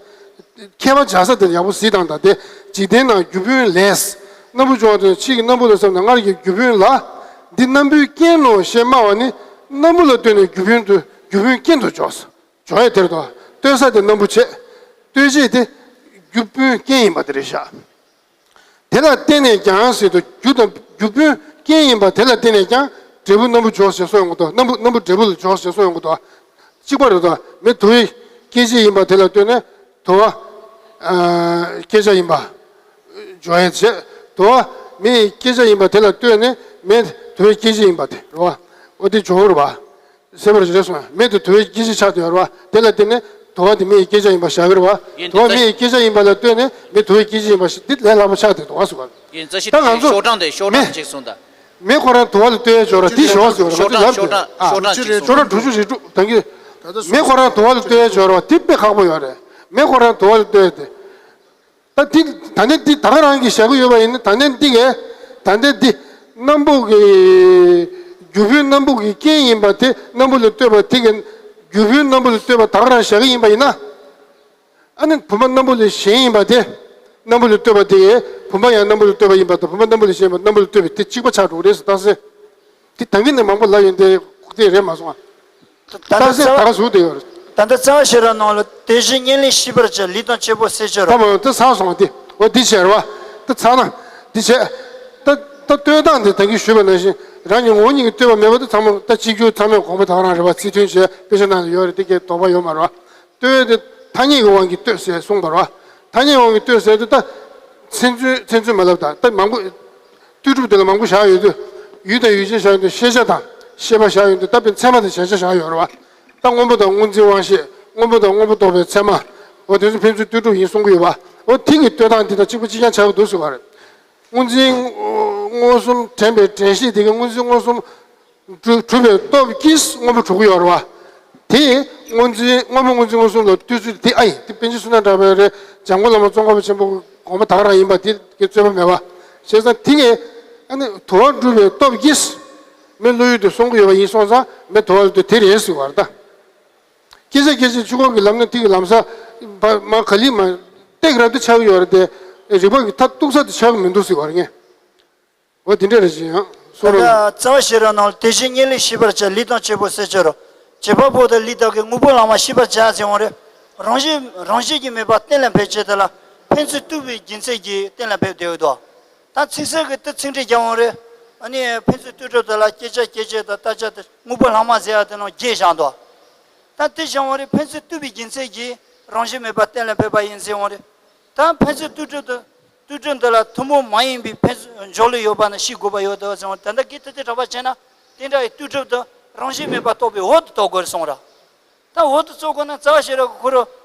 མཁས་པ་སྦྱར་ས་དེ་ཡག་པོ་གཟིགས་དང་ད་དེ། འཇིག་རྟེན་ན་རྒྱུ་སྤུན་ལས། སྣམ་བུ་འབྱུང་བ་དེ་ཕྱི་གི་སྣམ་བུ་ལ་བསམ་ན་སྔར་གྱི་རྒྱུ་སྤུན་ལ། འདི་སྣམ་བུའི་རྐྱེན་ནོ་ཞེས་སྨྲ་བ་ནི། སྣམ་བུ་ལ་ལྟོས་ནས་རྒྱུ་སྤུན་དུ་རྒྱུ་སྤུན་རྐྱེན་དུ་འཇོག་འཇོག་ཡས་དེར་དོ། ལྟོས་ས་དེ་སྣམ་བུ་བྱེད། ལྟོས་བྱེད་དེ་རྒྱུ་སྤུན་རྐྱེན་ཡིན་པ་དེ་རེད་ཤག་དེ་ལ་བརྟེན་ནས་ཀྱང་ཟེར་དུས་རྒྱུ་དང་རྒྱུ་སྤུན་རྐྱེན་ཡིན་པ་དེ་ལ་བརྟེན་ནས་ཀྱང་འབྲས་བུ་སྣམ་བུ་འཇོག་ཟེར་སོགས་ཡོང་གི་འདུག་སྣམ་བུ་སྣམ་བུ་འབྲས་བུ་ལ་འཇོག་ཟེར་སོགས་ཡོང་གི་འདུག་གཅིག་པ་རེད་དོ། མེ་དུ་བའི་སྐྱེད་བྱེད་ཡིན་པ་དེ་ལ་ལྟོས་ནས་དུ་བ། སྐྱེད་བྱ་ཡིན་པ། འཇོག་ཡས་བྱེད། དུ་བ་མེ་ཡི་སྐྱེད་བྱ་ཡིན་པ་དེ་ལ་ལྟོས་ནས་མེ་དུ་བའི་སྐྱེད་བྱེད་ཡིན་པ་དེ་རེད་བ། འོ་དེ་འཇོག་རེད་བ། གསལ་པོར་རེད་སོང་། མེ་དེ་དུ་བའི་སྐྱེད་བྱེད་ཆགས་བསྡད་ཡོད་རེད་བ། དེ་ལ་བརྟེན་ནས་དུ་བ་དེ་མེ་ཡི་སྐྱེད་བྱ་ཡིན་པ་བཞག་གི་རེད་བ། ཡིན་དུ་བ་དེ་མེ་ཡི་སྐྱེད་བྱ་ཡིན་པ་ལ་ལྟོས་ནས་མེ་དུ་བའི་སྐྱེད་བྱེད་ཡིན་པ་ཞིག་འདི་ལས་སླ་པོ་ཆགས་བསྡད་འདུག་བ་ཟེར་བ། ཡིན་རྩ་ཤི་ད་ང་ཚོ་ཤོག་གྲངས་དེ་ཤོག་གྲངས་མེ་གཅིག་གསུངས་ད། མེ་ཁོ་རང་དུ་བ་ལ་ལྟོས་ཡས་འཇོག་ར་དེ་ཞོག་ཟེར་བ་ང་ཚོ་ལབ་དུས་ཨ། ཤོག་གྲངས་གཅིག་གསུངས། ཤོག་གྲངས་དྲུག་ཅུ་རེ་དྲུག་ད་གི་མེ་ཁོ་རང་དུ་བ་ལ་ལྟོས་ཡས་འཇོག་ར་བ་དེ་དཔེ་ཁག་པོ་ཡོད་རེད། མེ་ཁོ་རང་དུ་བ་ལ་ལྟོས་ཡས་དེ། ད་འདི་ད་ནི་འདི་ད་ག་རང་གིས་བཞག་གི་ཡོད་པ་ཡིན་ན་ད་ནི་འདི་གས། ད་ནི་འདི་སྣམ་བུ་གི་རྒྱུ་སྤུན་སྣམ་བུ་གི་རྐྱེན་ཡིན་པ་དེ་སྣམ་བུ་ལ་ལྟོས་པ་དེ་གས། རྒྱུ་སྤུན་སྣམ་བུ་ལ་ལྟོས་པ་ད་ག་རང་བཞག་གི་ཡིན་པ་ཡིན་ན། ཨ་ནི་བུམ་པ་སྣམ་བུ་ལས་གཞན་ཡིན་པ་དེ། སྣམ་བུ་ལ་ལྟོས་པ་དེ་གས་བུམ་པ་ཡང་སྣམ་བུ་ལ་ལྟོས་པ་ཡིན་པ་དང་བུམ་པ་སྣམ་བུ་ལས་གཞན་ཡིན་པ་སྣམ་བུ་ལ་ལྟོས་པའི་དེ་གཅིག་པ་ཆགས་འགྲོ་གི་རེད་ཟེར་ད་ཟེར། དེ་ད་གིན་ནས་མང་པོ་ལབ་ཡོང་དེ་ཁུག་དེ་རེད་མ་སོང་ཨ། ད་ལྟ་ད་གཟོད་ད་ག་ཟུག་དེ་ཡོད་རེད། ད་ལྟ་རྩ་བ་ཤེས་རབ་ནང་ལ་དེ་བཞིན་གཉིས་ལས་ཤེས་པར་བྱ། ལུས་དང་བཅས་པ་གསལ་བྱེད་རོ། ད་མ་འོ་དེ་ཚར་སོང་དེ་འོ་དེ་བྱས་རེད་བ། དེ་ཚར་ན་དེ་བྱས། ད་ད་ལྟོས་སྟངས་དེ་ད་གིན་ཞུས་པ་ནང་བཞིན་རང་གི་ངོ་བོ་ཉིད་ཀྱིས་ལྟོས་པ་མེད་པ་དེ་ཚང་མ་ད་གཅིག་གྱུར་ཚང་མས་དགོངས་པ་ད་ག་རང་རེད་བ། ཚིག་དོན་བྱས་དཔེ་ཆ་ནང་ལ་ཡོད་རེད་དེ་གའི་དོགས་པ་ཡོད་མ་རེད་བ། ལྟོས་དེ་ཐ་སྙད་ཀྱི་དབང་གིས་ལྟོས་ཟེར་གསུངས་པ་རེད་བ། ཐ་སྙད་དབང་གིས་ལྟོས་ཟེར་དུས་ད་མཚན་མཚོན་མཚན་མཚོན་མ་ལབ་ད་ད་མང་པོ། ལྟོས་གྲུབ་དེ་ལ་མང་པོ་བཞག་ཡོད་དུས། ཡུལ་དང་ཡུལ་ཅན་བཞག་ཡོད་དུས་ཤེས་བྱ་དང་ཤེས་པ་བཞག་ཡོད་དུས་ད་དཔེ་ཚད་མ་དང་གཞལ་བྱ་བཞག་ཡོད་རེད་བ། ད་སྔོན་པོ་དང་སྔོ་འཛིན་དབང་ཤེས་སྔོན་པོ་དང་སྔོན་པོ་རྟོགས་པའི་ཚད་མ། འོ་དེ་ཚོ་ཕན་ཚུན་ལྟོས་གྲུབ་ཡིན་གསུང་གི་ཡོད་བ། འོ་དེ་གི་ལྟོས་སྟངས་འདི་དང་གཅིག་པ་གཅིག་རྐྱང་ཆགས་ཀྱི་འདུག་ཟེར་བ་རེད། སྔོ་འཛིན་མངོན་སུམ་དྲན་པའི་དྲན་ཤེས་དེ་གི་སྔོ་འཛིན་མངོན་སུམ་གྲུབ་གྲུབ་པའི་སྟོབས་ཀྱིས་སྔོན་པོ་གྲུབ་ཀྱི་ཡོད་རེད་བ། དེ་སྔོ་འཛིན་སྔོན་པོ་སྔོ་འཛིན་མངོན་སུམ་ལ་ལྟོས་ཚུལ་དེ་ཨ་ཡིན་དེ་པཎ་ཆེན་བསོད་ནམས་གྲགས་པའི་རེད། འཇམ་མགོན་བླ་མ་ཙོང་ཁ་པ་ཆེན་པོ་དགོངས་པ་ད་ག་རང་ཡིན་པ་དེ་གི་རྩོད་པ་མེད་བ། བྱས་ཙང་དེ་གས་ཨ་ནི་དུ་བ་གྲུབ་པའི་སྟོབས་ཀྱིས་མེ་བློ་ཡུལ་དུ་གསུང་གི་ཡོད་པ་ཡིན་སོང་ཙང་མེ་དུ་བ་ལ་ལྟོས་དེ་རེད་ཟེར་བ་རེད་ད། སྐད་ཆ་སྐད་ཆ་ཆུ་ཁོག་གི་ལམ་ནས་ཐིག་གི་ལམ་ས་མ་ག་ལི་མ་སྟེགས་རབ་ཏུ་ཆགས་ཀྱི་ཡོད་རེད་དེ་རིག་པ་གི་མཐའ་གཏུགས་ས་དེ་ཆགས་ཀྱི་མི་འདུག་ཟེར་བ་རེད་ངས། འོ་དེ་འདྲ་རེད་ཅེས་ཡང་གསུང་ད་རོགས། ལྟ་རྩ་བ་ཤེས་རབ་ནང་ལ་དེ་བཞིན་གཉིས་ལས་ཤེས་པར་བྱ། ལུས་དང་བཅས་པ་གསལ་བྱེད་རོ། བྱེད་པ་པོ་དང་ལུས་དག་གི་དངོས་པོ་ལ་མ་ཤེས་པར་བྱ་ཟེར་འོང་རེད། རང་བཞིན་རང་བཞིན་གྱིས་མེད་པ་གཏན་ལ་འབེབས་བྱེད་དེ་ལ་ཕན་ཚུན་ལྟོས་པའི་རྒྱུ་མཚན་གྱིས་གཏན་ལ་འབེབས་བསྡད་ཡོད་དོ། ད་ཚིག་གསལ་གྱི་དེ་ཚིག་འགྲེལ་རྒྱག་འོང་རེད། ཨ་ནི་ཕན་ཚུན་ལྟོས་གྲུབ་དེ་ལ་སྐྱེད་བྱ་སྐྱེད་བྱེད་དང་བརྟག་བྱ་དེ་དངོས་པོ་ལྷག་མ་ཟེར་ཡ་དེ་ནང་བརྒྱད་བཞག་འདུག་ད་དེ་བཞག་འོང་རེད་ཕན་ཚུན་ལྟོས་པའི་རྒྱུ་མཚན་གྱིས་རང་བཞིན་མེད་པ་གཏན་ལ་འབེབས་པ་ཡིན་ཟེར་འོང་རེད། ད་ཕན་ཚུན་ལྟོས་གྲུབ་དེ། ལྟོས་གྲུབ་འདི་ལ་ཐུན་མོང་མ་ཡིན་པའི་ཕན་ཚུན་འཇོག་ལུགས་ཡོད་པ་ནི་ཤེས་དགོས་པ་ཡོད་དོ་ཟེར་བ་ད་ལྟ་གི་ཐ་དད་གྲགས་པ་བྱས་ན་དེ་འདྲ་ཡི་ལྟོས་གྲུབ་དེ་རང་བཞིན་མེད་པ་རྟོགས་པའི་འོག་ཏུ་གཏོགས་དགོས་གསུངས་ར། ད་འོག་ཏུ་གཏོགས་དགོས་ན་རྩ་བ་ཤེས་རབ་ཀྱི་ཁོ་རང་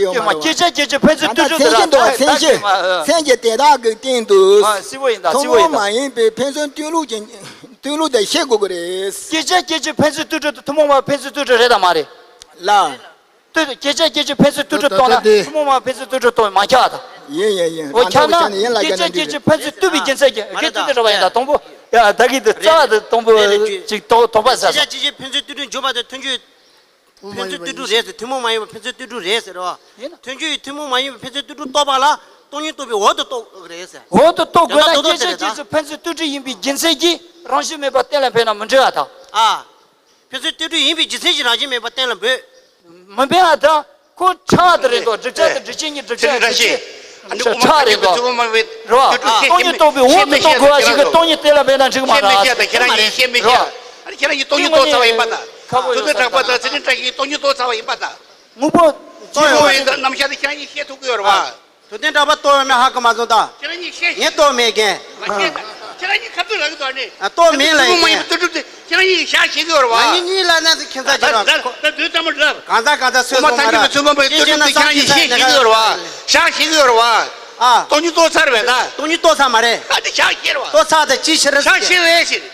ཞིག་ཡོད་མ་རེད་བ། སྐད་ཆ་སྐད་ཆ་ཕན་ཚུན་ད་ལྟ་ལྟོས་གྲུབ་མཚན་དེ་ཞིག་འདུག་བ། མཐའ་མཚན་ཞིག་མ་ཨ། མཚན་ཞིག་དེ་དག་གི་སྟེང་དུ་ཨ་སྲིད་པ་ཡིན་ད་ཐུན་སྲིད་པ་མོང་ཡིན་ད། མ་ཡིན་པའི་ཕན་ཚུན་ལྟོས་ལོག་ཅན་ལྟོས་ལོག་དེ་ཤེས་དགོས་ཀྱི་རེད། སྐད་ཆ་སྐད་ཆ་ཕན་ཚུན་ལྟོས་གྲུབ་དང་ཐུན་མོང་མ་ཕན་ཚུན་ལྟོས་གྲུབ་རེད་དམ་མ་རེད། ལགས། ལྟོས་སྐད་ཆ་སྐད་ཆ་ཕན་ཚུན་ལྟོས་གྲུབ་གཏོང་ན་ཐུན་མོང་མ་ཕན་ཚུན་ལྟོས་གྲུབ་གཏོང་མ་ཁྱབ་དང་། ཡིན་ཡིན་ཡིན། འོ་ཁྱབ་ན་སྐད་ཆ་སྐད་ཆ་ཕན་ཚུན་ལྟོས་པའི་རྒྱུ་མཚན་གྱིས་སྐད་ཆ་ལྟོས་གྲུབ་པ་ཡིན་ད་དང་པོ། ཡ་ད་གི་དུ་རྩ་བ་དུ་དང་པོ་ཅིག་དོགས་དོགས་པ་ཟ་སོང་། སྐད་ཆ་སྐད་ཆ་ཕན་ཚུན་ལྟོས་གྲུབ་འཇུག་པ་དང་ཐུན་ཕན་ཚུན་ལྟོས་གྲུབ་རེད་ཟེར། ཐུན་མོང་མ་ཡིན་པ་ཕན་ཚུན་ལྟོས་གྲུབ་རེད་ཟེར་རོ། ཡིན་ན། ཐུན་ཕན་ཚུན་ཐུན་མོང་མ་ཡིན་པ་ཕན་ཚུན་ལྟོས་གྲུབ་རྟོགས་པ་ལ་སྟོང་ཉིད་རྟོགས་པའི་འོག་ཏུ་གཏོགས་རེད་ཟེར། འོག་ཏུ་གཏོགས་དགོས་ན་དོན་དག་སྐད་ཆ་རེད་ད། སྐད་ཆ་ཕན་ཚུན་ལྟོས་གྲུབ་ཡིན་པའི་རྒྱུ་མཚན་གྱིས་རང་བཞིན་མེད་པ་གཏན་ལ་འབེབས་ན་མི་འགྲིག་པ་དང་། ཨ། ཕན་ཚུན་ལྟོས་གྲུབ་ཡིན་པའི་རྒྱུ་མཚན་གྱིས་རང་བཞིན་མེད་པ་གཏན་ལ་འབེབས། མི་འབེབས་ཨ་ད། ཁོ་ཆགས་དེ་རེད་དོ། སྒྲིབ་བྱ་དང་སྒྲིབ་བྱེད་གཉིས་སྒྲིབ་བྱ་སྒྲིབ་བྱེད་ཆགས་རེད་དོ། རེད་བ། སྟོང་ཉིད་རྟོགས་པའི་འོག་ཏུ་གཏོགས་དགོས་པ་ཞིག་གི་སྟོང་ཉིད་གཏན་ལ་འབེབས་ན་འགྲིག་མ་རེད། ཁྱེད་རང་གིས་ཤེས་མི་ཤེས་ད། ཁྱེད་རང་གིས་སྟོང་ཉིད་རྟོགས་ཚར་བ་ཡིན་པ་ད། ཁ་བོ་ཡོད་ས་ད། ཚེ་རིང་བཀྲ་ཤིས་ཀྱིས་སྟོང་ཉིད་རྟོགས་ཚར་བ་ཡིན་པ་ད། དངོས་པོ་ཅི་ཡོད་ཡིན་ད། རྣམ་གཞག་དེ་ཁྱེད་རང་གིས་ཤེས་ཐུབ་ཀྱི་ཡོད་རེད་བ། དུ་ལྡན་གྲགས་པ་རྟོགས་ཡོད་མེད་ཧ་གོ་མ་སོང་ད། ཁྱེད་རང་གཉིས་ཤེས། ངས་རྟོགས་མེད་ཀན། ང་ཤེས་ད། ཁྱེད་རང་གཉིས་ཁ་ཐུག་ལབ་ཀྱི་འདུག་ཨ་ནི། ཨ། རྟོགས་མེད་ལབ་ཐུན་མོང་མ་ཡིན་པའི་ལྟོས་གྲུབ་དེ་ཁྱེད་རང་གཉིས་ཀྱིས་བཞག་ཤེས་ཀྱི་ཡོད་རེད་བ། ང་གཉིས་གཉིས་ལབ་ན་ཁྱད་མཚར་ཅིག་རེད། ད་ད་ད་དུས་ཙམ་པ་ལབ། གང་ཟག་གང་ཟག་སོ་སོ་མ་རེད། ཐུན་མོང་མ་ཡིན་པའི་ལྟོས་གྲུབ་དེ་ཁྱེད་རང་གཉིས་ཤེས་ཤེས་ཀྱི་ཡོད་རེད་བ། བཞག་ཤེས་ཀྱི་ཡོད་རེད་བ། ཨ། སྟོང་ཉིད་རྟོགས་ཚར་བས་ད། སྟོང་ཉིད་རྟོགས་ཚར་མ་རེད། ཨ་དེ་བཞག་ཤེས་རེད་བ། རྟོགས་ཚར་དེ་ཅི་ཕྱིར། བཞག་ཤེས་བས་ཤེས།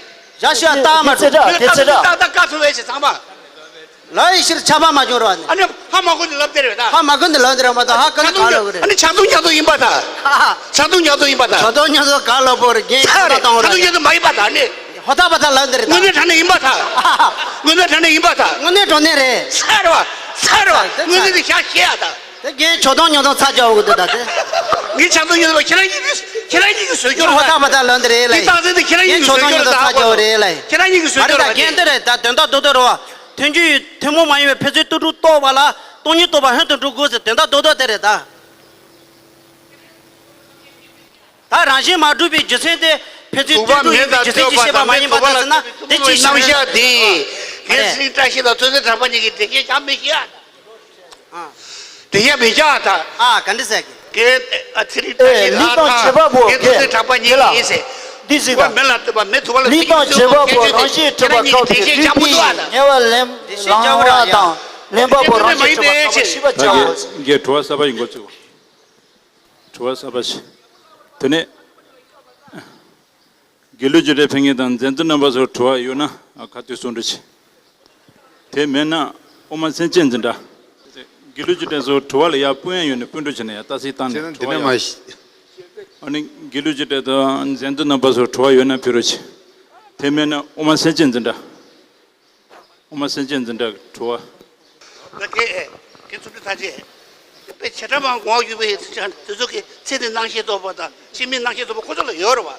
བཞག་ཤེས་ལྟ་མ་འགྲོ། ཁྱེད་ལ་ཁ་ཐུག་ཏག་ཏག་བཀའ་ཐུབ་བས་ཤེས་ཚང་མ། ལ་ཡི་ཕྱིར་ཆགས་པ་མ་བྱུང་རོགས་ནི། ཨ་ནི་ཕ་མ་ཀུན་ཏུ་ལབ་དེ་རེད་ད། ཕ་མ་ཀུན་ཏུ་ལབ་དེ་རེད་མ་གཏོགས་ཧ་ཀ་ནི་ག་ལབ་གི་རེད། ཨ་ནི་ཆགས་སྡང་ཉག་སྡང་ཡིན་པ་ད། ཧ་ཧ། ཆགས་སྡང་ཉག་སྡང་ཡིན་པ་ད། ཆགས་སྡང་ཉག་སྡང་ག་ལབ་པོ་རེད། རྒན་ཆགས་སྡང་རེད། ཆགས་སྡང་ཉག་སྡང་མ་ཡིན་པ་ད་ནི། ཧོ་ཐ་བ་ཐ་ལབ་དེ་རེད་ད། དངོས་གནས་དྲང་གནས་ཡིན་པ་ད། ཧ་ཧ། དངོས་གནས་དྲང་གནས་ཡིན་པ་ད། དངོས་གནས་དྲང་གནས་རེད། ས་རེད་བ། ས་རེད་བ། དངོས་གནས་དེ་བཞག་ཤེས་ཡ་ད། དེ་རྒན་ཆགས་སྡང་ཉག་སྡང་ཚ་རྒྱག་འོ་གི་འདུག་ད་དེ། ངས་ཆགས་སྡང་ཉག་སྡང་ཁྱེད་རང་གཉིས་ཀྱིས་ཁྱེད་རང་གཉིས་ཀྱིས་བཟོས་རྒྱུ་རེད་ད། ཧོ་ཐ་བ་ཐ་ལབ་དེ་རེད་ལ། དེ་སྟངས་འཛིན་དེ་ཁྱེད་རང་གཉིས་ཀྱིས་བཟོས་རྒྱུ་རེད་ད། ཧ་གོ་རེད་ལ། ཁྱེད་རང་གཉིས་ཀྱིས་བཟོས་རྒྱུ་རེད་ད། རྒན་དེ་རེད་ད། དོན་དག་རྡོག་རྡོག་རེད་བ། ཐུན་ཕྱོགས་ཐུན་མོང་མ་ཡིན་པའི་ཕན་ཚུན་ལྟོས་གྲུབ་རྟོགས་པ་ལ་སྟོང་ཉིད་རྟོགས་པ་ཧོན་དུ་འགྲོ་དགོས་ཟེར་དོན་དག་རྡོག་རྡོག་དེ་རེད་ད། ད་རང་བཞིན་མ་གྲུབ་པའི་རྒྱུ་མཚན་དེ་ཕན་ཚུན་ལྟོས་གྲུབ་ཡིན་པའི་རྒྱུ་མཚན་གྱིས་ཤེས་པ་མ་ཡིན་པ་ད་ཟེར་ན་དེ་ཅི་ཞིག་རེད། རྣམ་གཞག་དེ་ངས་ཚེ་རིང་བཀྲ་ཤིས་དང་ཐུབ་བསྟན་གྲགས་པ་གཉིས་ཀྱིས་འགྲེལ་བཤད་རྒྱག་མི་ཤེས་ཨ། ཨ། དེ་ཡང་མི་བྱ་ད། ཨ། ག་འདྲ་ཟེར་གི། ཀྱེ། ཨ། ཚེ་རིང་བཀྲ་ཤིས་ལགས་དང་། ཀྱེ། ཐུབ་བསྟན་གྲགས་པ་གཉིས་ཀྱིས་ཡིན་ཟེར། འདི་ཟེར་ད། མེ་ལ་ལྟོས་པ་མེ་ཐུབ་པ་ལ། ལུས་དང་བྱེད་པ་པོ་རང་བཞིན་འཁྲུལ་པ་ཁ་བའི་རྒྱུད་པའི་ཉེ་བར་ལེན་ལང་བ་དང་ལེན་པ་པོ་རང་བཞིན་འཁྲུལ་པ་ཁ་བ་ཤེས་པར་བྱའོ། ད་གི་དྲི་བ་གསར་པ་ཡིན་འགོ་ཚུགས། དྲི་བ་གསར་པ་ཞིག་དེ་ནས། དགེ་ལུགས་ཀྱི་སྒྲ་ཕན་ངེས་དང་མཛད་འཛིན་རྣམ་པ་སོགས་དྲི་བ་ཡོད་ན་ཁ་ཐུག་གསུང་རོགས་གྱིས། དེ་མེད་ན་དབུ་མ་སེམས་བསྐྱེད་འཛིན་གྲྭ། དགེ་ལུགས་ཀྱི་སྒྲ་སོགས་དྲི་བ་ལ་ཡ་སྤུན་ཡ་ཡོད་ནས་སྤུན་གྲོགས་བྱས་ནས་ཡ་ལྟ་སྲིད་བཏང་ནས་དྲི་བ་ཡ། ཨ་ནི་དགེ་ལུགས་ཀྱི་སྒྲ་དང་མཛད་འཛིན་རྣམ་པ་སོགས་དྲི་བ་ཡོད་ན་ཕུལ་རོགས་གྱིས། དེ་མེད་ན་དབུ་མ་སེམས་བསྐྱེད་འཛིན་གྲྭ། དབུ་མ་སེམས་བསྐྱེད་འཛིན་གྲྭ་གི་དྲི་བ། ད་ཁྱེད་ཁྱེད་ཚོ་འདི་ཐག་བཅད། དཔེ་བྱེ་བྲག་པ་ངོ་བོ་ཡོད་པའི་དེ་ཚོ་གི་ཚེ་འདི་རྣམ་ཤེས་རྟོགས་པ་དང་ཕྱི་མའི་རྣམ་ཤེས་རྟོགས་པ་ཁོ་ཚོ་ལ་ཡོད་རེད་བ།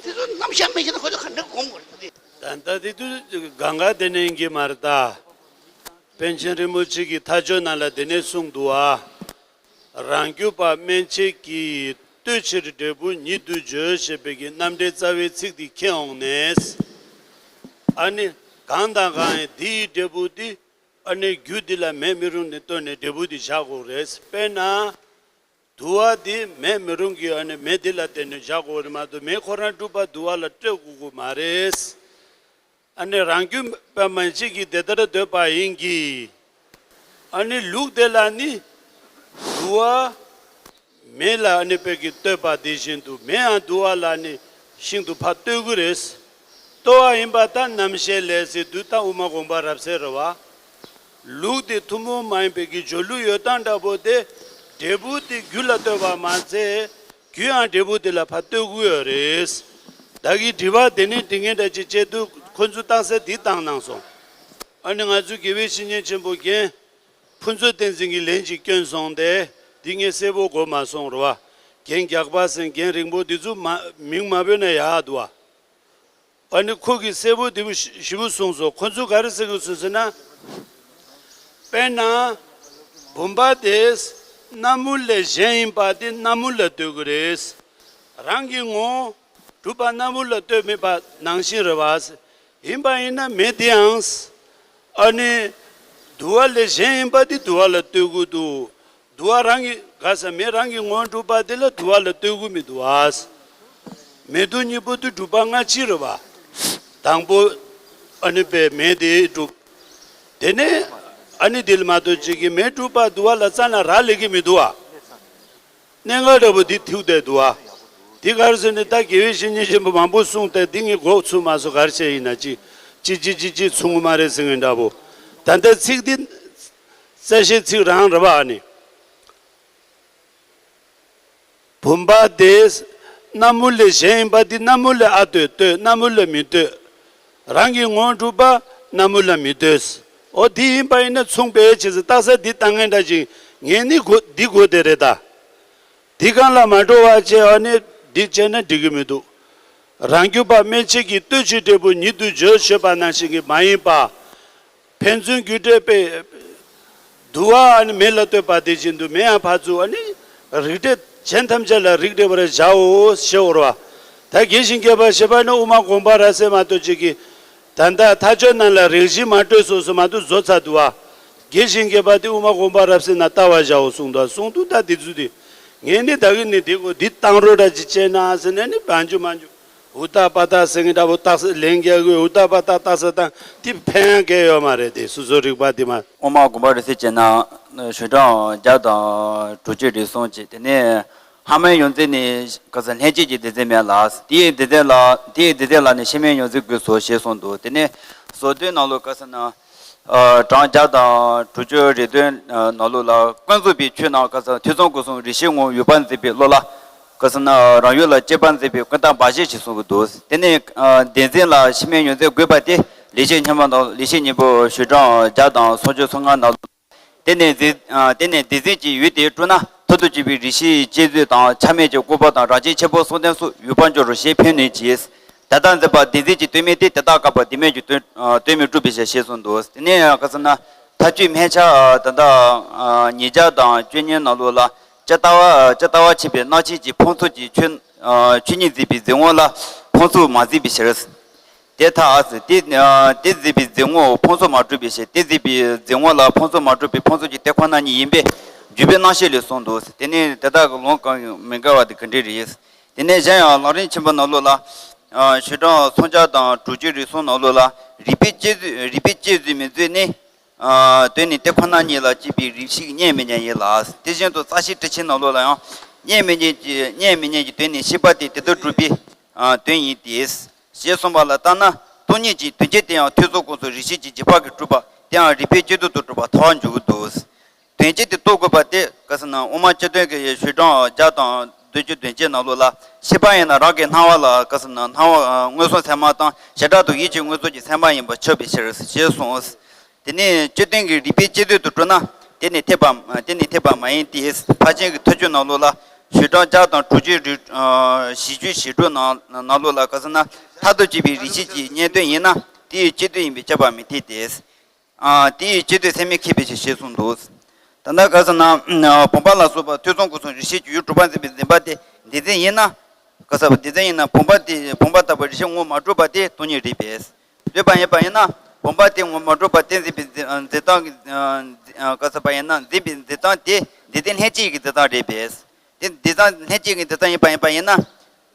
དེ་ཚོ་རྣམ་གཞག་མི་ཤེས་ན་ཁོ་ཚོ་ག་འདྲ་སྒོམ་དགོས་རེད་དེ། ད་ལྟ་དེ་དུས་གང་ག་དེ་ནས་ཡིན་གྱི་མ་རེད་ད། པཎ་ཆེན་རིན་པོ་ཆེ་གིས་མཐའ་དཔྱོད་ནང་ལ་དེ་ནས་གསུངས་འདུག་ཨ། རང་རྒྱུད་པ་མན་ཆད་ཀྱིས། ལྟོས་ཕྱིར་འབྲས་བུ་ཉིད་དུ་བརྗོད་ཞེས་པའི་གི་རྣམ་འགྲེལ་རྩ་བའི་ཚིག་འདི་མཁྱེན་འོང་ནས། ཨ་ནི་གང་དང་གང་ཡིན་དེའི་འབྲས་བུ་འདི་ཨ་ནི་རྒྱུ་འདི་ལ་མེད་མི་རུང་ནས་ལྟོས་ནས་འབྲས་བུ་འདི་བཞག་དགོས་རེད། དཔེར་ན་དུ་བ་འདི་མེད་མི་རུང་གི་ཨ་ནི་མེ་འདི་ལ་བརྟེན་ནས་བཞག་དགོས་རེད་མ་གཏོགས་མེ་ཁོ་རང་གྲུབ་པ་དུ་བ་ལ་སྤྲད་དགོས་ཀྱི་མ་རེད། ཨ་ནི་རང་རྒྱུད་པ་མན་ཆད་ཀྱིས་དེ་ལྟར་འདོད་པ་ཡིན་གྱི། ཨ་ནི་ལུགས་དེ་ལ་ནི་དུ་བ་མེ་ལ་ཨ་ནི་དཔེ་གི་ལྟོས་པ་དེ་བཞིན་དུ་མེ་ཡང་དུ་བ་ལ་ནི་ཤིན་ཏུ་ཕར་ལྟོས་ཀྱི་རེད། ལྟོས་པ་ཡིན་པ་ལྟར་རྣམ་ཤེས་ལས་ཟེར་དུས་ད་དབུ་མ་དགོངས་པ་རབ་གསལ་རེད་བ། ལུགས་དེ་ཐུན་མོང་མ་ཡིན་པའི་གི་སྦྱོར་ལུགས་ཡོད་སྟངས་འདྲ་པོ་དེ། འབྲས་བུ་དེ་རྒྱུ་ལ་ལྟོས་པ་མ་ཚད། རྒྱུ་ཡང་འབྲས་བུ་དེ་ལ་ཕར་ལྟོས་ཀྱི་ཡོད་རེད། བདག་གིས་དྲི་བ་དེ་ནི་དྲི་ངན་འདྲ་ཅིག་བྱས་དུས་ཁོ་ཚོས་རྟགས་གསལ་འདི་བཏང་གནང་སོང་། ཨ་ནི་ང་ཚོའི་དགེ་བའི་བཤེས་གཉེན་ཆེན་པོ་རྒན་ཕུན་ཚོགས་བསྟན་འཛིན་གྱིས་ལན་ཅིག་བསྐྱོན་སོང་སྟེ། འདི་ངས་གསལ་པོ་གོ་མ་སོང་རེད་བ། རྒན་རྒྱགས་པ་ཟེར་རྒན་རིང་པོ་འདི་ཚོ་མ་མིང་མ་བོས་ན་ཡག་འདུག་བ། ཨ་ནི་ཁོ་གིས་གསལ་པོ་འདི་པོ་ཞི་པོ་གསུངས་སོང་། ཁོ་ཚོས་ག་རེ་ཟེར་གི་སོང་ཟེར་ན། དཔེར་ན། བུམ་པ་དེ་སྣམ་བུ་ལས་གཞན་ཡིན་པ་དེ་སྣམ་བུ་ལ་ལྟོས་ཀྱི་རེད། རང་གི་ངོ་བོ་གྲུབ་པ་སྣམ་བུ་ལ་ལྟོས་མེད་པ་ནང་བཞིན་རེད་བ། ཡིན་པ་ཡིན་ན་མེ་དེའང་། ཨ་ནི། དུ་བ་ལས་གཞན་ཡིན་པ་དེ་དུ་བ་ལ་ལྟོས་ཀྱི་འདུག་དུ་བ་རང་གི་ག་ས་མེ་རང་གི་ངོ་བོ་གྲུབ་པ་དེ་ལ་དུ་བ་ལ་ལྟོས་ཀྱི་མི་འདུག་བ། མེ་དུ་གཉིས་པོ་དེ་གྲུབ་པ་སྔ་ཕྱི་རེད་བ། དང་པོ། ཨ་ནི་པའི་མེ་དེ་གྲུབ། དེ་ནས། ཨ་ནི་དེ་ལ་མ་གཏོགས་ཅིག་གི་མེ་གྲུབ་པ་དུ་བ་ལ་རྩ་ནས་རག་ལས་ཀྱི་མི་འདུག་བ། གནད་འགག་འདྲ་པོ་འདི་ཐུག་བསྡད་འདུག་བ། འདི་ག་རེ་ཟེར་ནས་ད་དགེ་བའི་བཤེས་གཉེན་ཆེན་པོ་མང་པོ་གསུངས་ཏེ་འདི་ངས་གོ་ཚུགས་མ་སོང་། ག་རེ་བྱས་ཡིན་ན་ཅི་ཅི་ཅི་ཅི་ཅི་ཚུགས་མ་རེད་ཟེར་མཁན་འདྲ་པོ། ད་ལྟ་ཚིག་འདི་རྩ་ཤེའི་ཚིག་རང་རེད་བ། ཨ་ནི། བུམ་པ་དེ་སྣམ་བུ་ལས་གཞན་ཡིན་པ་འདི་སྣམ་བུ་ལ་ཨ་ལྟོས་ལྟོས། སྣམ་བུ་ལ་མི་ལྟོས། རང་གི་ངོ་བོ་གྲུབ་པ་སྣམ་བུ་ལ་མི་ལྟོས། འོ་དེ་ཡིན་པ་ཡིན་ན་མཚུངས་པའི་ཕྱིར་ཟེར་རྟགས་གསལ་འདི་བཏང་མཁན་འདྲ་ཅིག་ངས་ནི་གོ་འདི་གོ་བསྡད་རེད་ད། འདི་གང་ལ་མ་འགྲོ་བ་བྱས། ཨ་ནི་འདི་བྱས་ན་འགྲིག་གི་མི་འདུག་རང་རྒྱུད་པ་མན་ཆད་ཀྱིས་ལྟོས་ཕྱིར་འབྲས་བུ་ཉིད་དུ་བརྗོད་ཞེས་པ་ནང་བཞིན་གྱི་མ་ཡིན་པ། ཕན་ཚུན་རྒྱུ་འབྲས་པས། དུ་བ་ཨ་ནི་མེ་ལ་ལྟོས་པ་དེ་བཞིན་དུ་མེ་ཡང་ཕར་ཚུར་ཨ་ནི་རིགས་འགྲེ་གཞན་ཐམས་ཅད་ལ་རིགས་འགྲེ་བར་བྱའོ་ཞེས་པ་རེད་བ། ད་དགེ་ཞིང་རྒྱས་པ་ཞེས་པ་ནི་དབུ་མ་དགོངས་པ་རབ་གསལ་མ་གཏོགས་ཅིག་གིས། ད་ལྟ་མཐའ་དཔྱོད་རྣམས་ལ་རེག་བྱའི་མ་སྤྲོས་སོ་སོ་མ་གཏོགས་བཟོ་ཚར་འདུག་བ། དགེ་ཞིང་རྒྱས་པ་དེ་དབུ་མ་དགོངས་པ་རབ་གསལ་ན་ལྟ་བར་བྱའོ་གསུངས་འདུག་གསུངས་འདུག་ད་དེ་ཚོ་དེ། ངས་ནི་ད་གིན་ནི་དེ་གོ་འདི་བཏང་རོགས་འདྲ་ཅིག་བྱས་ན་ཟེར་ནས་ནི་བང་རྒྱུ་མང་རྒྱུ། ཨུ་ཏ་པ་ཏ་ཟེར་མཁན་འདྲ་པོ་རྟགས་གསལ་ལན་རྒྱག་གི། ཨུ་ཏ་པ་ཏ་རྟགས་གསལ་དང་དེ་ཕན་ཡང་གལ་ཡོད་མ་རེད་དེ། སོ་སོའི་རིག་པ་དེ་མ། དབུ་མ་དགོངས་པ་རབ་གསལ་བྱས་ན་ཞོལ་གྲངས་བརྒྱ་དང་དྲུག་ཅུ་རེ་གསུམ་བྱས། དེ་ནས་ཧ་མའི་ཡོངས་རྫོགས་ནས་ག་ས་ལྷན་སྐྱེས་ཀྱི་སྡེ་ཚན་མེད་ལ། དེའི་སྡེ་ཚན་ལ་དེའི་སྡེ་ཚན་ལ་ནི་ཕྱི་མའི་ཡོངས་རྫོགས་དགོས་སོ་ཞེས་གསུངས་འདུག་དེ་ནས་བཟོ་དོན་ནང་ལོགས་ག་ས་ན། གྲངས་བརྒྱ་དང་དྲུག་ཅུ་རེ་བདུན་ནང་ལོགས་ལ་ཀུན་རྫོབ་པའི་ཆོས་རྣམས་ག་ས་ཐོས་བསམ་སྒོམ་གསུམ་རེ་ཞིག་ངོ་བོ་ཡོད་པར་འཛིན་པའི་བློ་ལ། ག་ས་ན་རང་ཡུལ་ལ་སྐྱེས་པར་འཛིན་པའི་ཀུན་བརྟགས་འབའ་ཞིག་ཅེས་གསུངས་ཀྱི་འདུག་དེ་ནས་སྡེ་ཚན་ལ་ཕྱི་མའི་ཡོངས་རྫོགས་དགོས་པ་དེ་ལེགས་བཤད་སྙིང་པོ་དང་ལེགས་བཤད་སྙིང་པོ་ཞོལ་གྲངས་བརྒྱ་དང་སུམ་ཅུ་སོ་ལྔ་ནང་ལོགས། དེ་ནས་འཛིན། དེ་ནས་སྡེ་ཚན་གྱི་ཡུལ་དེ་སྤྲུལ་ན་མཐར་ཐུག་གཅིག་པའི་རིགས་ཤེས་བསྐྱེད་རྫོགས་དང་ཆ་མེད་ཀྱི་ཀུན་རྫོབ་དང་རང་རྐྱ་ཆེན་པོ་གསུམ་ལྡན་སོགས་ཡོད་པར་འགྱུར་རོ་ཞེས་ཕན་ནུས་ཀྱི། ད་ལྟ་འཛིན་པ་སྡེ་ཚན་གྱི་སྟོད་སྨད་དེ་དེ་དག་བཀག་པ་སྡེ་སྨད་ཀྱི་སྟོད་སྟོད་སྨད་གྲུབ་པའི་ཕྱིར་ཞེས་གསུངས་འདུག་དེ་ནས་ག་ས་ན་མཐའ་དཔྱོད་སྨན་ཆ་ད་ལྟ་ཉིས་བརྒྱ་དང་བཅུ་གཉིས་ནང་ལོགས་ལ་ཇི་ལྟ་བ་ཇི་ལྟ་བ་ཆེན་པོའི་རྣམ་མཁྱེན་གྱིས་ཕུང་ཚོགས་ཀྱི་ཆོས་ཆོས་ཉིད་འཛིན་པའི་འཛིན་ངོ་ལ་ཕུང་ཚོགས་མ་འཛིན་པའི་ཕྱིར། དེ་ལྟ་དེ་དེ་འཛིན་པའི་འཛིན་ངོ་ཕུང་ཚོགས་མ་གྲུབ་པའི་ཕྱིར། དེ་འཛིན་པའི་འཛིན་ངོ་ལ་ཕུང་ཚོགས་མ་གྲུབ་པའི་ཕུང་ཚོགས་ཀྱི་དེ་ཁོ་ན་ཉིད་ཡིན་པས་འཇུག་པའི་རྣམ་བཤད་ལས་གསུངས་འདུག་དེ་ནས་དེ་དག་གི་ལུང་གང་མི་འགལ་བ་དེ་ག་འདྲ་རེད། དེ་ནས་གཞན་ཡང་ལམ་རིམ་ཆེན་པོ་ནང་ལོགས་ལ། ཞོལ་གྲངས་སུམ་བརྒྱ་དང་དྲུག་ཅུ་རེ་གསུམ་ནང་ལོགས་ལ་རིགས་པས་དཔྱད་བཟོད་རིགས་པས་དཔྱད་བཟོད་མི་བཟོད་ནི། དོན་ནི་དེ་ཁོ་ན་ཉིད་ལ་སྐྱེས་པའི་རིགས་ཤེས་རྙེད་མི་རྙེད་ཡིན་ལ། དེ་བཞིན་དུ་རྩ་ཤེའི་དྲི་ཆེན་ནང་ལོགས་ལ་ཡང་རྙེད་མི་རྙེད་ཀྱི་རྙེད་མི་རྙེད་ཀྱི་དོན་ནི་ཤེས་པ་དེ་དེ་ལྟར་གྲུབ་པའི་དོན་ཡིན་ཏེ། ཞེས་གསུངས་པ་ལ་ལྟར་ན་སྟོང་ཉིད་ཀྱི་དོན་སྤྱི་དེ་ཡང་ཐོས་བསམ་སྒོམ་གསུམ་རེ་ཞིག་གི་རྗེས་དཔག་གིས་གྲུབ་པ་དེའང་རིགས་པས་དཔྱད་བཟོད་དུ་གྲུབ་པ་ཐལ་བར་འཇོག་གི་འདུག་དོན་སྤྱི་དེ་རྟོགས་དགོས་པ་དེ་ག་ས་ན་དབུ་མ་སྤྱི་དོན་གྱི་ཞོལ་གྲངས་བརྒྱ་དང་བདུན་ཅུ་དོན་གཅིག་ནང་ལོགས་ལ་ཤེས་པ་ཡིན་ན་རང་གི་སྣང་བ་ལ་ག་ས་ན་སྣང་བ་མངོན་སུམ་ཚད་མ་དང་བྱེ་བྲག་ཏུ་ཡིད་ཀྱི་མངོན་སུམ་གྱི་ཚད་མ་ཡིན་པར་ཆགས་པའི་ཕྱིར་ཞེས་གསུངས། དེ་ནས་སྤྱི་དོན་གྱི་རིགས་པས་དཔྱད་བཟོད་དུ་གྲུབ་ན་དེ་ནི་འཐད་པ་དེ་ནི་འཐད་པ་མ་ཡིན་ཏེ། ཕར་ཕྱིན་གྱི་མཐའ་དཔྱོད་ནང་ལོགས་ལ་ཞོལ་གྲངས་བརྒྱ་དང་དྲུག་ཅུ་རེ་བཞི་བཅུ་ཞེ་དྲུག་ནང་ནང་ལོགས་ལ་ག་ས་ན་མཐར་ཐུག་གཅིག་པའི་རིགས་ཤེས་ཀྱི་རྙེད་དོན་ཡིན་ན་དེའི་སྤྱི་དོན་ཡིན་པས་ཁྱབ་པ་མི་འཐད་དེ། ཨ། དེའི་སྤྱི་དོན་ཚད་མས་ཁེགས་པའི་ཕྱིར་ཞེས་གསུངས་འདུག་ད་ལྟ་ག་ས་ན་བུམ་པ་ལ་སོགས་པ་ཐོས་བསམ་སྒོམ་གསུམ་རེ་ཞིག་གི་ཡུལ་གྲུབ་པར་འཛིན་པའི་འཛིན་པ་དེ་སྡེ་ཚན་ཡིན་ན། ག་ས་པ་སྡེ་ཚན་ཡིན་ན་བུམ་པ་དེ་བུམ་པ་ལྟ་བུ་རེ་ཞིག་ངོ་མ་གྲུབ་པ་དེ་སྟོང་ཉིད་རེད་པས། འདོད་པ་ཡིན་པ་ཡིན་ན་བུམ་པ་དེ་ངོ་མ་གྲུབ་པ་དེ་འཛིན་པའི་འཛིན་འཛིན་སྟངས་ཀྱི་ག་ས་པ་ཡིན་ན་འཛིན་པའི་འཛིན་སྟངས་དེ་སྡེ་ཚན་ལྷན་སྐྱེས་ཀྱི་འཛིན་སྟངས་རེད་པས། དེ་སྡེ་ཚན་ལྷན་སྐྱེས་ཀྱི་འཛིན་སྟངས་ཡིན་པ་ཡིན་པ་ཡིན་ན།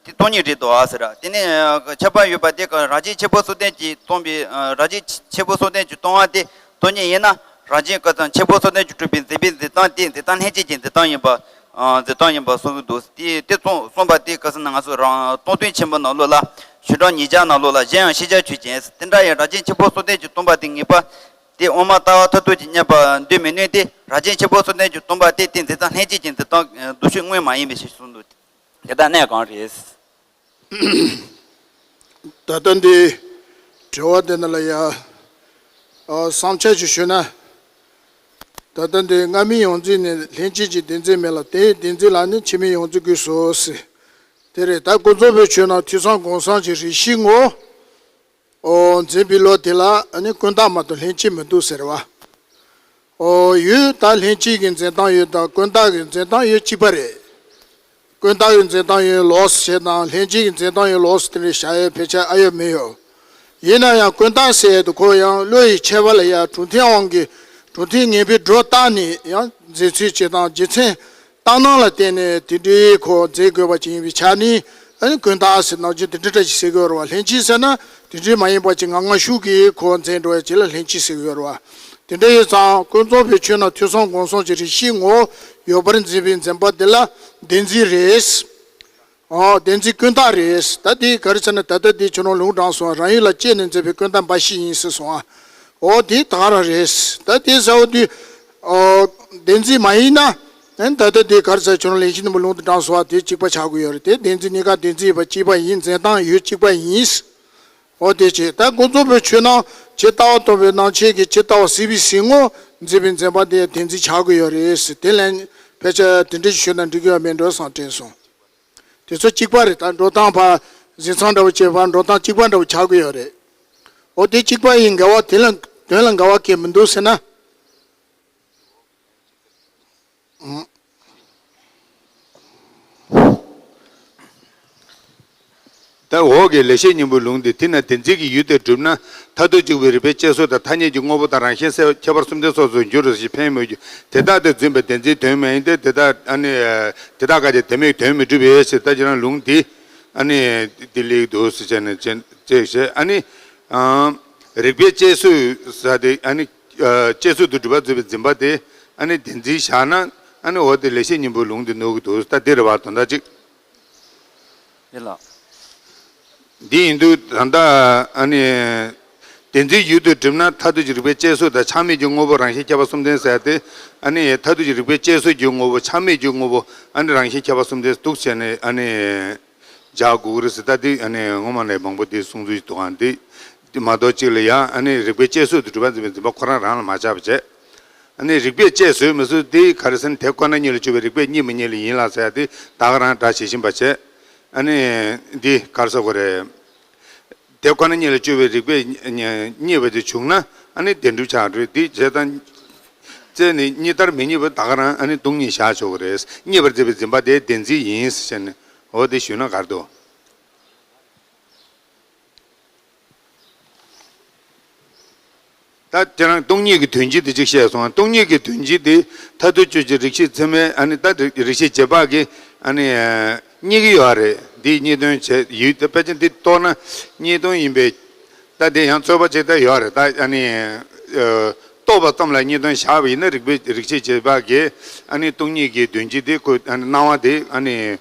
དེ་སྟོང་ཉིད་རེད་དོ་ཨ་ཟེར། དེ་ནས་ཁྱབ་པ་ཡོད་པ་དེ་ག་རང་བཞིན་གཅིག་པུ་སོ་བདུན་གྱིས་སྟོང་པའི་རང་བཞིན་གཅིག་པུ་སོ་བདུན་གྱིས་སྟོང་བ་དེ་སྟོང་ཉིད་ཡིན་ན། རང་བཞིན་ག་ཚང་གཅིག་པུ་སོ་བདུན་གྱིས་གྲུབ་པའི་འཛིན་པའི་འཛིན་སྟངས་དེ་འཛིན་སྟངས་ལྷན་སྐྱེས་ཀྱི་འཛིན་སྟངས་ཡིན་པ། འཛིན་སྟངས་ཡིན་པ་གསུང་གི་འདུག་དེ་དེ་གསུངས་གསུངས་པ་དེ་ག་ཟེར་ན། ང་ཚོ་རང་སྟོང་ཐུན་ཆེན་མོ་ནང་ལོགས་ལ། ཆོས་གྲོགས་ཉིས་བརྒྱ་ནང་ལོགས་ལ་གཞན་ཡང་ཤེས་བྱ་ཆོས་ཅན། དེ་འདྲ་ཡང་རང་བཞིན་གཅིག་པུ་སོ་བདུན་གྱིས་སྟོང་པ་དེ་ངེས་པ། དེ་དབུ་མ་ལྟ་བ་མཐར་ཐུག་ཅེས་བསྙད་པ་འདོད་མི་ནུས་ཏེ། རང་བཞིན་གཅིག་པུ་སོ་བདུན་གྱིས་སྟོང་པ་དེ་དེ་འཛིན་སྟངས་ལྷན་སྐྱེས་ཀྱི་འཛིན་སྟངས་མདོ་ཆོས་དངོས་མ་ཡིན་པའི་ཕྱིར་གསུངས་འདུག་དེ་དག་གནད་གང་རེད། ད་ལྟ་འདི་དྲི་བ་དེ་ནི་ལ་ཡ། ཨ། བསམ་འཆར་ཞིག་ཞུས་ན། ད་ལྟ་འདི་སྔ་མའི་ཡོངས་འཛིན་ནི་ལྷན་སྐྱེས་ཀྱི་བདེན་འཛིན་མེད་ལ། དེའི་བདེན་འཛིན་ལ་ནི་ཕྱི་མའི་ཡོངས་འཛིན་དགོས་སོ་ཟེར། དེ་རེད། ད་ཀུན་རྫོབ་པའི་ཆོས་རྣམས་ཐོས་བསམ་སྒོམ་གསུམ་གྱི་རིགས་ཤེས་ངོ་། ཨོ། འཛིན་པའི་བློ་དེ་ལ་ནི་ཀུན་བརྟགས་མ་གཏོགས་ལྷན་སྐྱེས་མི་འདུག་ཟེར་བ། ཨོ། ཡུལ་དང་ལྷན་སྐྱེས་ཀྱི་འཛིན་སྟངས་ཡུལ་དང་ཀུན་བརྟགས་ཀྱི་འཛིན་སྟངས་ཡུལ་གཅིག་པ་རེད། ཀུན་བརྟགས་ཀྱི་འཛིན་སྟངས་ཡུལ་ལོགས་སུ་བྱེད་དང་ལྷན་སྐྱེས་ཀྱི་འཛིན་སྟངས་ཡུལ་ལོགས་སུ་དེ་འདྲའི་བྱ་ཡའི་ཕལ་ཆེར་ཨ་ཡོད་མི་ཡོད། ཡིན་ན་ཡང་ཀུན་བརྟགས་ཟེར་ཡས་དེ་ཁོ་ཡང་བློ་ཡི་ཁྱད་པར་ལ་ཡ་གྲུབ་མཐའི་དབང་གིས་གྲུབ་མཐས་ངེས་པའི་སྒྲོ་བཏགས་ནས་ཡང་འཛིན་ཚུལ་བྱེད་སྟངས་རྒྱུ་མཚན། ལྟར་སྣང་ལ་བརྟེན་ནས་དེ་འདྲའི་ཁོ་འཛིན་དགོས་པ་ཅིག་ཡིན་པའི་ཆ་ནས། ཨ་ནི་ཀུན་བརྟགས་ཟེར་ནང་བཞིན་དེ་འདྲ་འདྲ་ཞིག་ཟེར་དགོས་རེད་བ། ལྷན་སྐྱེས་ཟེར་ན་དེ་འདྲའི་མ་ཡིན་པ་ཅིག་ངང་ངམ་ཤུགས་ཀྱིས་ཁོ་འཛིན་འགྲོ་ཡ་ཅིག་ལ་ལྷན་སྐྱེས་ཟེར་དགོས་རེད་བ། དེ་འདྲ་ཡིན་ཙང་ཀུན་རྫོབ་པའི་ཆོས་རྣམས་ཐོས་བསམ་སྒོམ་གསུམ་གྱི་རིགས་ཤེས་ངོ་བོ་ཡོད་པར་འཛིན་པའི་འཛིན་པ་དེ་ལ་བདེན་འཛིན་རེད། ཨོ། བདེན་འཛིན་ཀུན་བརྟགས་རེད། ད་དེ་ག་རེ་ཟེར་ན། ད་ལྟ་དེ་ཁྱོད་རང་ལུང་དྲངས་སོང་། རང་ཡུལ་ལ་དཔྱད་ནས་འཛིན་པའི་ཀུན་བརྟགས་འབའ་ཞིག་ཡིན་ཟེར་སོང་ཨ། ཨོ། དེ་ད་ག་རང་རེད། ད་དེ་ཟེར་བ་དུས། ཨོ། བདེན་འཛིན་མ་ཡིན་ན། ཨན། ད་ལྟ་དེ་ག་རེ་ཟེར། ཁྱོད་རང་ལན་བཞིན་ནི་མོ་ལུང་དུ་དྲངས་སོང་བ་དེ་གཅིག་པ་ཆགས་དགོས་ཡོད་རེད། དེ་བདེན་འཛིན་གཉིས་ཀ་བདེན་འཛིན་ཡིན་པ་གཅིག་པ་ཡིན། འཛིན་སྟངས་ཡུལ་གཅིག་པ་ཡིན། ཨོ། དེ་བྱས་ད་ཀུན་རྫོབ་པའི་ཆོས་རྣམས་ཇི་ལྟ་བ་སྟོང་པའི་སྣང་མཆེད་ཀྱིས་ཇི་ལྟ་བ་གཟིགས་པའི་གཟིགས་ངོར་འཛིན་པའི་འཛིན་པ་དེ་བདེན་འཛིན་ཆགས་དགོས་ཡོད་རེད་ཟེར། དེ་ལན་ཕལ་ཆེར་དེ་འདྲ་ཞིག་ཞུས་ན་འགྲིག་གི་ཡོད་མེད་འགྲོ་བསམ་དྲན་སོང་། དེ་ཚོ་གཅིག་པ་རེད། ད་འགྲོ་སྟངས་ཕར་གཟིགས་མཚམས་འདྲ་བོ་བྱས་པ་འགྲོ་སྟངས་གཅིག་པ་འདྲ་བོ་ཆགས་ཀྱི་ཡོད་རེད། འོ། དེ་གཅིག་པ་ཡིན། འགལ་བ་དེ་ལ་དོན་ལ་འགལ་བ་གང་ཡང་མི་འདུག་ཟེར་ན། ད་འོག་གི་ལེགས་བཤད་སྙིང་པོའི་ལུང་འདི་དེ་ན་བདེན་འཛིན་གྱི་ཡུལ་དེ་གྲུབ་ན་མཐར་ཐུག་གཅིག་པུའི་རིགས་པས་དཔྱད་བཟོད་དང་ཐ་སྙད་ཀྱི་དངོས་པོ་དང་རང་བཞིན་གསལ་བ་ཁྱད་པར་གསུམ་ལྡན་སོགས་སུ་འགྱུར་རོ་ཞེས་ཕན་མོས་ཀྱི། དེ་དག་དེ་རྫུན་པའི་བདེན་འཛིན་དོན་མ་ཡིན་ཏེ། དེ་དག་ཨ་ནི་དེ་དག་ག་དེ་དེ་མེད་དོན་མི་འགྲུབ་པས་ཞེས། ད་ཁྱེད་རང་ལུང་འདི་ཨ་ནི་དེ་ལེགས་འདུག་ཟེར་བྱས་ནས་ཅེས་བཤད། ཨ་ནི་རིགས་པས་དཔྱད་བཟོད་ཟེར་དེ་ཨ་ནི་དཔྱད་བཟོད་དུ་གྲུབ་པ་བརྫུན་པའི་འཛིན་པ་དེ་ཨ་ནི་བདེན་འཛིན་བཞག་ན། ཨ་ནི་འོ་དེ་ལེགས་བཤད་སྙིང་པོའི་ལུང་འདི་ནོར་གྱི་འདུག་ད་འདི་རེད་བ། དོན་དག་གཅིག་འདི་ལ། འདི་ཡིན་དུས་ད་ལྟ་ཨ་ནི་བདེན་འཛིན་ཡུལ་དུ་གྲུབ་ན་མཐར་ཐུག་གི་རིགས་པས་དཔྱད་བཟོད་དང་ཆགས་མེད་ཀྱི་དངོས་པོ་རང་བཞིན་ཁྱད་པར་གསུམ་ལྡན་ཟེར་ཏེ། ཨ་ནི་མཐར་ཐུག་གི་རིགས་པས་དཔྱད་བཟོད་ཀྱི་དངོས་པོ་ཆགས་མེད་ཀྱི་དངོས་པོ་ཨ་ནི་རང་བཞིན་ཁྱད་པར་གསུམ་ལྡན་འདུག་བྱས་ནས་ཨ་ནི་བཞག་དགོས་ཀྱི་རེད་ཟེར། ད་འདི་ཨ་ནི་སྔོན་མ་ནས་མང་པོ་འདི་གསུང་ཚུལ་འདུག་ག་འདི་འདི་མ་གཏོགས་གཅིག་ལ་ཡང་ཨ་ནི་རིགས་པས་དཔྱད་བཟོད་དུ་གྲུབ་པ་འཛིན་པའི་འཛིན་པ་ཁོ་རང་རང་ལ་མ་ཆགས་པ་བྱས། ཨ་ནི་རིགས་པས་དཔྱད་བཟོད་མི་བཟོད་དེ་ག་རེ་ཟེར་ན། དེ་ཁོ་ན་གཉིས་ལ་དཔྱོད་པའི་རིགས་པས་རྙེད་མི་རྙེད་ལ་ཡིན་ལ་ཟེར་ཡ་དེ་ད་ག་རང་སྒྲ་ཇི་བཞིན་པ་བྱས། ཨ་ནི་འདི་ག་རེ་ཟེར་དགོས་རེད། དེ་ཁོ་ན་གཉིས་ལ་དཔྱོད་པའི་རིགས་པས་རྙེད་པ་དེ་བྱུང་ན་ཨ་ནི་བདེན་གྲུབ་ཆགས་འགྲོ། དེ་བྱས་ཙང་བཙལ་ནས་རྙེད་ལྟར་མི་རྙེད་པ་ད་ག་རང་ཨ་ནི་སྟོང་ཉིད་བཞག་ཆོག་གི་རེད། རྙེད་པར་བྱེད་པའི་འཛིན་པ་དེ་བདེན་འཛིན་ཡིན་ཟེར་ནས། འོ་དེ་ཞུས་ན་ག་རེ་འདུག་ད་དེ་རང་སྟོང་ཉིད་ཀྱི་དོན་སྤྱི་དེ་གཅིག་བཤད་སོང་། སྟོང་ཉིད་ཀྱི་དོན་སྤྱི་དེ་མཐར་ཐུག་དཔྱོད་ཀྱི་རིགས་ཤེས་ཚད་མའི་ཨ་ནི་ད་རིགས་ཤེས་རྗེས་དཔག་གིས་ཨ་ནི་རྙེད་ཀྱི་ཡོད་རེད། འདིའི་རྙེད་དོན་བྱས་ཡུལ་དེ་ཕལ་ཆེར་འདི་རྟོགས་ན་རྙེད་དོན་ཡིན་པས། ད་དེ་ཡང་རྩོད་པ་བྱེད་ད་ཡོད་རེད། ད་ཨ་ནི་རྟོགས་པ་ཙམ་ལ་རྙེད་དོན་བཞག་པ་ཡིན་ན་རིགས་པའི་རིགས་ཤེས་རྗེས་དཔག་གིས་ཨ་ནི་སྟོང་ཉིད་ཀྱི་དོན་སྤྱི་དེ་ཁོ་ཨ་ནི་སྣང་བ་དེ་ཨ་ནི་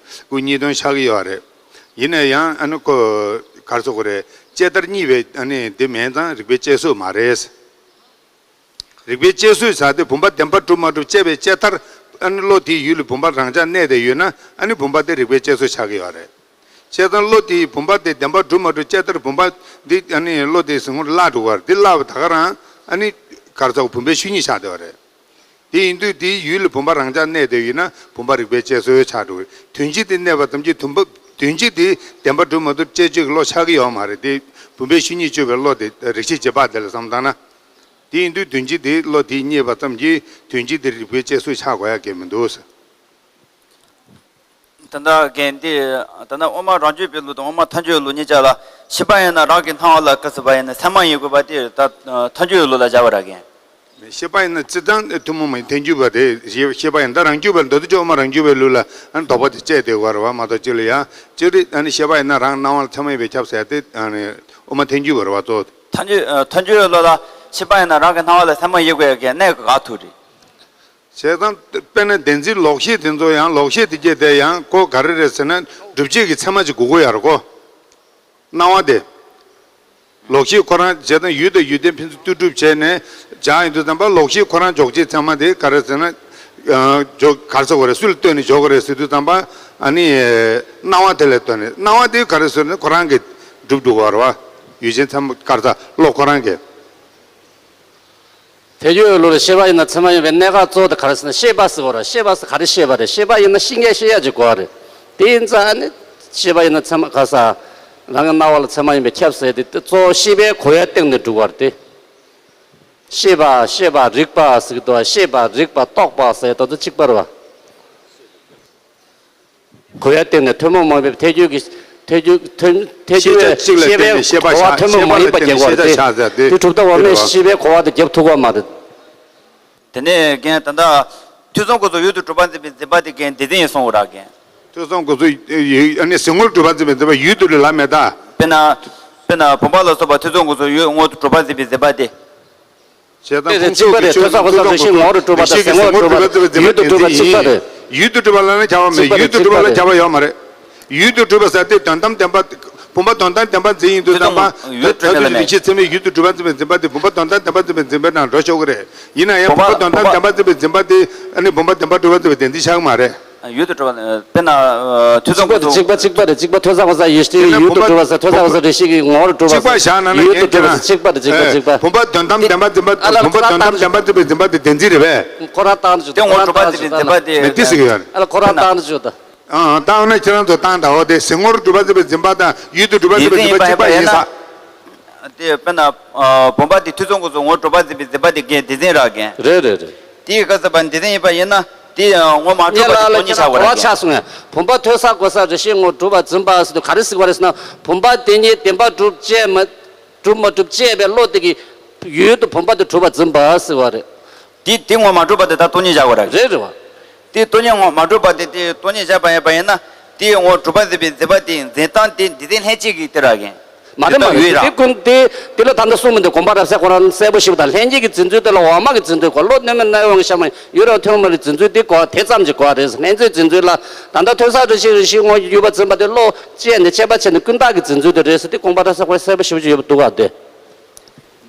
ཁོ་རྙེད་དོན་ཆགས་ཀྱི་ཡོད་རེད། ཡིན་ན་ཡང་ཨ་ནི་ཁོ་ག་རེ་ཟེར་དགོས་རེད། དཔྱད་མཐར་རྙེད་པའི་ཨ་ནི་དེ་མིན་ཙང་རིགས་པའི་དཔྱད་བཟོད་མ་རེད། རིགས་པའི་དཔྱད་བཟོད་ཟེར་དེ་བུམ་པ་བདེན་པར་གྲུབ་མ་གྲུབ་དཔྱད་པའི་དཔྱད་མཐར་ཨ་ནི་བློ་དེའི་ཡུལ་ལ་བུམ་པ་རང་འཇགས་གནས་བསྡད་ཡོད་ན་ཨ་ནི་བུམ་པ་དེ་རིགས་པའི་དཔྱད་བཟོད་ཆགས་ཀྱི་ཡོད་རེད། བྱས་ཙང་བློ་དེའི་བུམ་པ་དེ་བདེན་པར་གྲུབ་མ་གྲུབ་དཔྱད་མཐར་བུམ་པ་འདི་ཨ་ནི་བློ་དེའི་གཟིགས་ངོར་བརླག་འགྲོ་བ་རེད། འདི་བརླག་པ་ད་ག་རང་ཨ་ནི་ག་རེ་ཟེར་བུམ་པའི་ཆོས་ཉིད་ཆགས་བསྡད་པ་རེད། དེ་ཡིན་དུས་དེའི་ཡུལ་ལ་བུམ་པ་རང་འཇགས་གནས་བསྡད་ཡོད་ན་བུམ་པ་རིགས་པའི་དཔྱད་བཟོད་ཆགས་འགྲོ་གི་རེད། དོན་སྤྱི་དེ་གནས་པ་ཙམ་གྱིས་བུམ་པ་དོན་སྤྱི་དེ་བདེན་པར་གྲུབ་མ་གྲུབ་དཔྱད་བཟོད་ཀྱི་བློ་ཆགས་ཀྱི་ཡོད་མ་རེད་དེ། བུམ་པའི་ཆོས་ཉིད་དཔྱོད་པའི་བློ་དེ་རིགས་ཤེས་རྗེས་དཔག་དེ་ལ་བསམ་བཏང་ན། དེ་ཡིན་དུས་དོན་སྤྱི་དེ་བློ་དེས་རྙེད་པ་ཙམ་གྱིས་དོན་སྤྱི་དེ་རིགས་པའི་དཔྱད་བཟོད་ཆགས་དགོས་ཡ་གང་ཡང་མི་འདུག་ཟེར། ད་ལྟ་རྒན་འདི་ད་ལྟ་དབུ་མ་རང་རྒྱུད་པའི་ལུགས་དང་དབུ་མ་མཐའ་འཇུག་ལུགས་གཉིས་ཆ་ལ་ཤེས་པ་ཡིན་ན་རང་གི་སྣང་བ་ལ་ག་ཟེར་བ་ཡིན་ན་སེམས་མ་ཡིན་དགོས་པ་དེ་ད་མཐའ་འཇུག་ལུགས་ལ་སྦྱར་བ་ར་རྒན། ཤེས་པ་ཡིན་ན་སྤྱིར་བཏང་ཐུན་མོང་མ་ཡིན་ཐལ་འགྱུར་བ་རེད། ཤེས་པ་ཡིན་ད་རང་རྒྱུད་པ་མདོ་སྡེ་སྤྱོད་དབུ་མ་རང་རྒྱུད་པའི་ལུགས་ལ་ཨ་ནི་དོགས་པ་དེ་བཅད་བསྡད་དགོས་རེད་བ་མ་གཏོགས་སྤྱིར་ལ་ཡང་སྤྱིར་ཨ་ནི་ཤེས་པ་ཡིན་ན་རང་སྣང་བ་ལ་ཚད་མ་ཡིན་པས་ཁྱབ་ཟེར་ཏེ་ཨ་ནི་དབུ་མ་ཐལ་འགྱུར་བ་རེད་བ་གཙོ་བོ། ཐལ་འགྱུར་ཐལ་འགྱུར་ལོ་ལ་ཤེས་པ་ཡིན་ན་རང་གི་སྣང་བ་ལ་ཚད་མ་ཡིན་དགོས་ཀྱི་གནད་ག་ཐུག་རེད། བྱས་ཙང་དཔེར་ན་བདེན་འཛིན་ལོག་ཤེས་དེ་ཚོ་ཡང་ལོག་ཤེས་དེ་སྐྱེས་དེ་ཡང་ཁོ་ག་རེ་རེད་ཟེར་ན་སྒྲུབ་བྱེད་ཀྱི་ཚད་མ་ཅིག་དགོས་ཀྱི་ཡོད་རེད་ཁོ། སྣང་བ་དེ། ལོག་ཤེས་ཁོ་རང་བྱས་ཙང་ཡུལ་དང་ཡུལ་ལྡན་ཕན་ཚུན་ལྟོས་གྲུབ་བྱས་ནས་སྦྱར་ཡོང་དུས་ཙམ་པ་ལོག་ཤེས་ཁོ་རང་འཇོག་བྱེད་ཚད་མ་དེ་ག་རེ་ཟེར་ན། འཇོག་ག་རེ་ཟེར་དགོས་རེད་སུ་ལ་ལྟོས་ནས་འཇོག་དགོས་རེད་ཟེར་དུས་ཙམ་པ་ཨ་ནི། སྣང་བ་དེ་ལ་ལྟོས་ནས་སྣང་བ་དེ་ག་རེ་ཟེར་ན་ཁོ་རང་གིས་སྒྲུབ་འགྲོ་གི་རེད་བ། ཡུལ་ཅན་ཚད་མ་ག་རེ་ཟེར་བློ་ཁོ་རང་གིས། དེ་ཡོད་ལུགས་ལ་ཤེས་པ་ཡིན་ན་ཚད་མ་ཡིན་པའི་གནད་འགག་གཙོ་བོ་དེ་ག་རེ་ཟེར་ན་ཤེས་པ་ཟེར་བ་རེད། ཤེས་པ་ཟེར་ག་རེ་ཤེས་པ་རེད། ཤེས་པ་ཡིན་ན་ཤེས་མཁན་ཤེས་ཡ་ཅིག་དགོས་པ་རེད། དེ་ཡིན་ཙང་ཨ་ནི་ཤེས་པ་ཡིན་ན་ཚད་མ་ག་ས་རང་གི་སྣང་བ་ལ་ཚད་མ་ཡིན་པས་ཁྱབ་ཟེར་དེ་དེ་གཙོ་བོ་ཤེས་པའི་གོ་བའི་སྟེང་ནས་སྒྲུབ་པ་རེད་དེ། ཤེས་པ་ཤེས་པ་རིག་པ་ཟེར་གི་འདུག་བ། ཤེས་པ་རིག་པ་རྟོགས་པ་ཟེར་དེ་ཚོ་གཅིག་པ་རེད་བ། གོ་བའི་སྟེང་ནས་ཐུན་མོང་མ་ཡིན་པའི་ཐལ་འགྱུར་གྱི་ཐལ་འགྱུར་ཐལ་ཐལ་འགྱུར་ཤེས་བྱ་གཅིག་ལ་བརྟེན་ནས་ཤེས་པ་བྱ། ཤེས་པ་གོ་བ་ཐུན་མོང་མ་ཡིན་པ་རྒྱག་པ་རེད་དེ། དེ་གྲུབ་མཐའ་འོག་མའི་ཤེས་པའི་གོ་བ་དེ་རྒྱབ་ཐུབ་ཀྱི་མ་རེད། དེ་ནས་རྒན་ད་ལྟ་ཐོས་བསམ་སྒོམ་གསུམ་ཡུལ་དུ་གྲུབ་པ་འཛིན་པའི་འཛིན་པ་དེ་རྒན་སྡེ་ཚན་ཡིན་གསུང་གི་ར་རྒན། ཐོས་བསམ་སྒོམ་གསུམ་ཡུལ་ཨ་ནི་གཟིགས་ངོར་གྲུབ་པ་འཛིན་པའི་འཛིན་པ་ཡུལ་དུ་ལ་ལ་མེད་ད། དཔེར་ན། དཔེར་ན་བུམ་པ་ལ་སོགས་པ་ཐོས་བསམ་སྒོམ་གསུམ་ཡུལ་ངོར་གྲུབ་པ་འཛིན་པའི་འཛིན་པ་དེ། བྱས་ཙང་དེ་ཁུངས་གཅིག་པ་གཅོད་རེད། ཐོས་བསམ་སྒོམ་གསུམ་རེ་ཞིག་ངོ་རུ་གྲུབ་པ་དང་གཟིགས་ངོར་གྲུབ་པ་དང་ཡུལ་དུ་གྲུབ་པ་གཅིག་པ་རེད། ཡུལ་དུ་གྲུབ་པ་ལ་ནི་ཁྱབ་པ་མེད། ཡུལ་དུ་གྲུབ་པ་ལ་ཁྱབ་པ་ཡོད་མ་རེད། ཡུལ་དུ་གྲུབ་པ་ཟེར་དེ་དོན་དམ་བདེན་པ། བུམ་པ་དོན་དམ་བདེན་པ་འཛིན་ཡིན་དུས་ཙམ་པ་ཡུལ་དུ་གྲུབ་པ་ལ་ནི་རིགས་ཤེས་ཚད་མས་ཡུལ་དུ་གྲུབ་པ་འཛིན་པའི་འཛིན་པ་དེ་བུམ་པ་དོན་དམ་བདེན་པ་འཛིན་པའི་འཛིན་པའི་ནང་འགྲོ་ཆོག་གི་རེད། ཡིན་ན་ཡང་བུམ་པ་དོན་དམ་བདེན་པ་འཛིན་པའི་འཛིན་པ་དེ་ཨ་ནི་བུམ་པ་བདེན་པ་གྲུབ་པ་འཛིན་པའི་བདེན་འཛིན་བྱ་གི་མ་རེད། ཡུལ་དུ་གྲུབ་པ་དཔེར་ན་ཐོས་བསམ་སྒོམ་གསུམ། གཅིག་པ་གཅིག་པ་རེད། གཅིག་པ་ཐོས་བསམ་སྒོམ་གསུམ་ཡུལ་ཤེས་ཡུལ་དུ་གྲུབ་པ་ཟེར། ཐོས་བསམ་སྒོམ་གསུམ་རེ་ཞིག་གི་ངོ་བོར་གྲུབ་པ་ཟེར། ཡུལ་དུ་གྲུབ་པ་ཟེར། གཅིག་པ་བཞག་ན་ན་ཡུལ་དུ་གྲུབ་པ་ཟེར། གཅིག་པ་རེད། གཅིག་པ་གཅིག་པ། བུམ་པ་དོན་དམ་བདེན་པ་འཛིན་པ་བུམ་པ་དོན་དམ་བདེན་པ་འཛིན་པའི་འཛིན་པ་དེ་བདེན་འཛིན་རེད་པས། ཁོ་རང་བཏང་ཆོག་དེ་ངོར་གྲུབ་པ་འཛིན་པའི་འཛིན་པ་དེ་མེད་དེ་ཟེར་གི་ཡོད་རེད། ཨ་ལ་ཁོ་རང་བཏང་ཆོག་ད། ཨང་། བཏང་ན་ཁྱེད་རང་ཚོ་བཏང་འདྲ་བོ་དེ་གཟིགས་ངོར་གྲུབ་པ་འཛིན་པའི་འཛིན་པ་དང་ཡུལ་དུ་གྲུབ་པ་འཛིན་པའི་འཛིན་པ་གཅིག་པ་ཡིན་ས། དེ་དཔེར་ན་བུམ་པ་དེ་ཐོས་བསམ་སྒོམ་གསུམ་ངོར་གྲུབ་པ་འཛིན་པའི་འཛིན་པ་དེ་བདེན་འཛིན་ར་རྒན། རེད་རེད་རེད། དེའི་སྐབས་སུ་བདེན་འཛིན་ཡིན་པ་ཡིན་ན་དེ་ངོ་མ་གྲུབ་པ་དེ་སྟོང་ཉིད་བྱ་དགོས་ར་རྒན། ཆགས་སོང་ངས། བུམ་པ་ཐོས་བསམ་སྒོམ་གསུམ་རེ་ཞིག་ངོར་གྲུབ་པ་འཛིན་པ་ཟེར་དུས་ག་རེ་ཟེར་བ་རེད་ཟེར་ན། བུམ་པ་དེ་ཉིད་བདེན་པར་གྲུབ་ཅེས་མ་གྲུབ་མ་གྲུབ་དཔྱད་པའི་བློ་དེ་གིས་ཡུལ་དུ་བུམ་པ་དེ་གྲུབ་པ་འཛིན་པ་ཟེར་བ་རེད། དེ་དེ་ངོ་མ་གྲུབ་པ་དེ་ད་སྟོང་ཉིད་བཞག་པ་རེད། རེད་རེད་བ། དེ་སྟོང་ཉིད་ངོ་མ་གྲུབ་པ་དེ་དེ་སྟོང་ཉིད་བཞག་པ་ཡིན་པ་ཡིན་ན་དེ་ངོ་གྲུབ་པ་འཛིན་པའི་འཛིན་པ་དེ་འཛིན་སྟངས་དེ་འདི་དེ་ལྷན་སྐྱེས་ཀྱི་དེ་ར་རྒན། མ་རེད་མ་རེད། དེ་ཀུན་དེ་དེ་ལ་ད་ལྟ་གསུངས་མི་འདུག་དགོངས་པ་རབ་གསལ་ཁོ་རང་གསལ་པོ་ཞིག་དང་ལྷན་སྐྱེས་ཀྱི་འཛིན་ཚུལ་དེ་ལ་འོག་མ་གི་འཛིན་ཚུལ་གོ། བློ་གནས་མལ་རྣམ་གཡེང་བཞག་མ་ཡུལ་རང་ཐོན་མ་རེད། འཛིན་ཚུལ་དེ་གོ་དེ་ཙམ་གྱིས་གོ་རེད། ལྷན་སྐྱེས་འཛིན་ཚུལ་ལ་ད་ལྟ་ཐོས་བསམ་རེ་ཞིག་རེ་ཞིག་ངོ་ཡུལ་པ་འཛིན་པ་དེ་བློ་དཔྱད་ནས་དཔྱད་པ་བྱས་ནས་ཀུན་བརྟགས་ཀྱི་འཛིན་ཚུལ་དེ་རེད་ཟེར་དེ་དགོངས་པ་རབ་གསལ་ཁོ་རང་གསལ་པོ་ཞིག་ཡོད་པ་འདུག་ག་དེ།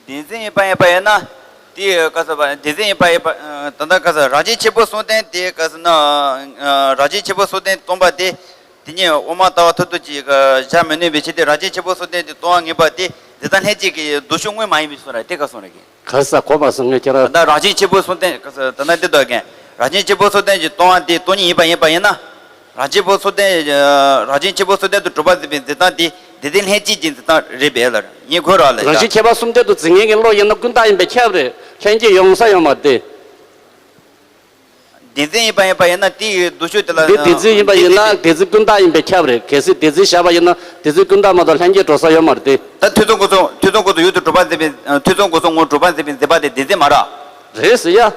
བདེན་འཛིན་ཡིན་པ་ཡིན་པ་ཡིན་ན། དེའི་སྐབས་སུ་བདེན་འཛིན་ཡིན་པ་ཡིན་པ། ད་ལྟ་སྐབས་སུ་རང་བཞིན་གཅིག་པུ་གསུམ་ལྡན་དེའི་སྐབས་སུ་ན། རང་བཞིན་གཅིག་པུ་གསུམ་ལྡན་སྟོང་པ་དེ། དེ་ཉིད་དབུ་མ་ལྟ་བ་མཐར་ཐུག་ཅིག་བཞག་མི་ནུས་པའི་ཕྱིར་ཏེ། རང་བཞིན་གཅིག་པུ་གསུམ་ལྡན་གྱི་སྟོང་པ་ངེས་པ་དེ་འཛིན་སྟངས་ལྷན་སྐྱེས་ཀྱི་མདོ་ཕྱོགས་དངོས་མ་ཡིན་པའི་ཕྱིར་ར། དེ་ག་གསུངས་རེད་གི། ག་ས་གོ་མ་སོང་ངས་ཁྱེད་རང་། ད་རང་བཞིན་གཅིག་པུ་གསུམ་ལྡན་ག་ས་ད་ན་འདི་ལྟ་གན། རང་བཞིན་གཅིག་པུ་གསུམ་ལྡན་གྱི་སྟོང་པ་དེ་སྟོང་ཉིད་ཡིན་པ་ཡིན་པ་ཡིན་ན། རང་བཞིན་གཅིག་པུ་གསུམ་ལྡན། རང་བཞིན་གཅིག་པུ་གསུམ་ལྡན་དུ་གྲུབ་པ་འཛིན་པའི་འཛིན་སྟངས་དེ་འདི་དེ་ལྷན་སྐྱེས་ཀྱི་འཛིན་སྟངས་རེད་པས་ལ་ཡིན་དགོས་ར་ལ། རང་བཞིན་ཁྱད་པར་གསུམ་ལྡན་དུ་འཛིན་མཁན་གྱི་བློ་ཡིན་ན་ཀུན་བརྟགས་ཡིན་པས་ཁྱབ་རེད། ལྷན་སྐྱེས་ཡོང་ས་ཡོད་མ་རེད་དེ། བདེན་འཛིན་ཡིན་པ་ཡིན་པ་ཡིན་ན་དེ་ཡི་མདོ་ཕྱོགས་དེ་ལ། འདི་བདེན་འཛིན་ཡིན་པ་ཡིན་ན་བདེན་འཛིན་ཀུན་བརྟགས་ཡིན་པས་ཁྱབ་རེད། གལ་སྲིད་བདེན་འཛིན་བཞག་པ་ཡིན་ན་བདེན་འཛིན་ཀུན་བརྟགས་མ་གཏོགས་ལྷན་སྐྱེས་འགྲོ་ས་ཡོད་མ་རེད་དེ། ད་ཐོས་བསམ་སྒོམ་གསུམ་ཐོས་བསམ་སྒོམ་གསུམ་ཡུལ་དུ་གྲུབ་པ་འཛིན་པའི། ཐོས་བསམ་སྒོམ་གསུམ་ངོ་གྲུབ་པ་འཛིན་པའི་འཛིན་པ་དེ་བདེན་འཛིན་མ་རེད། རེད་ཟེར་ཡ།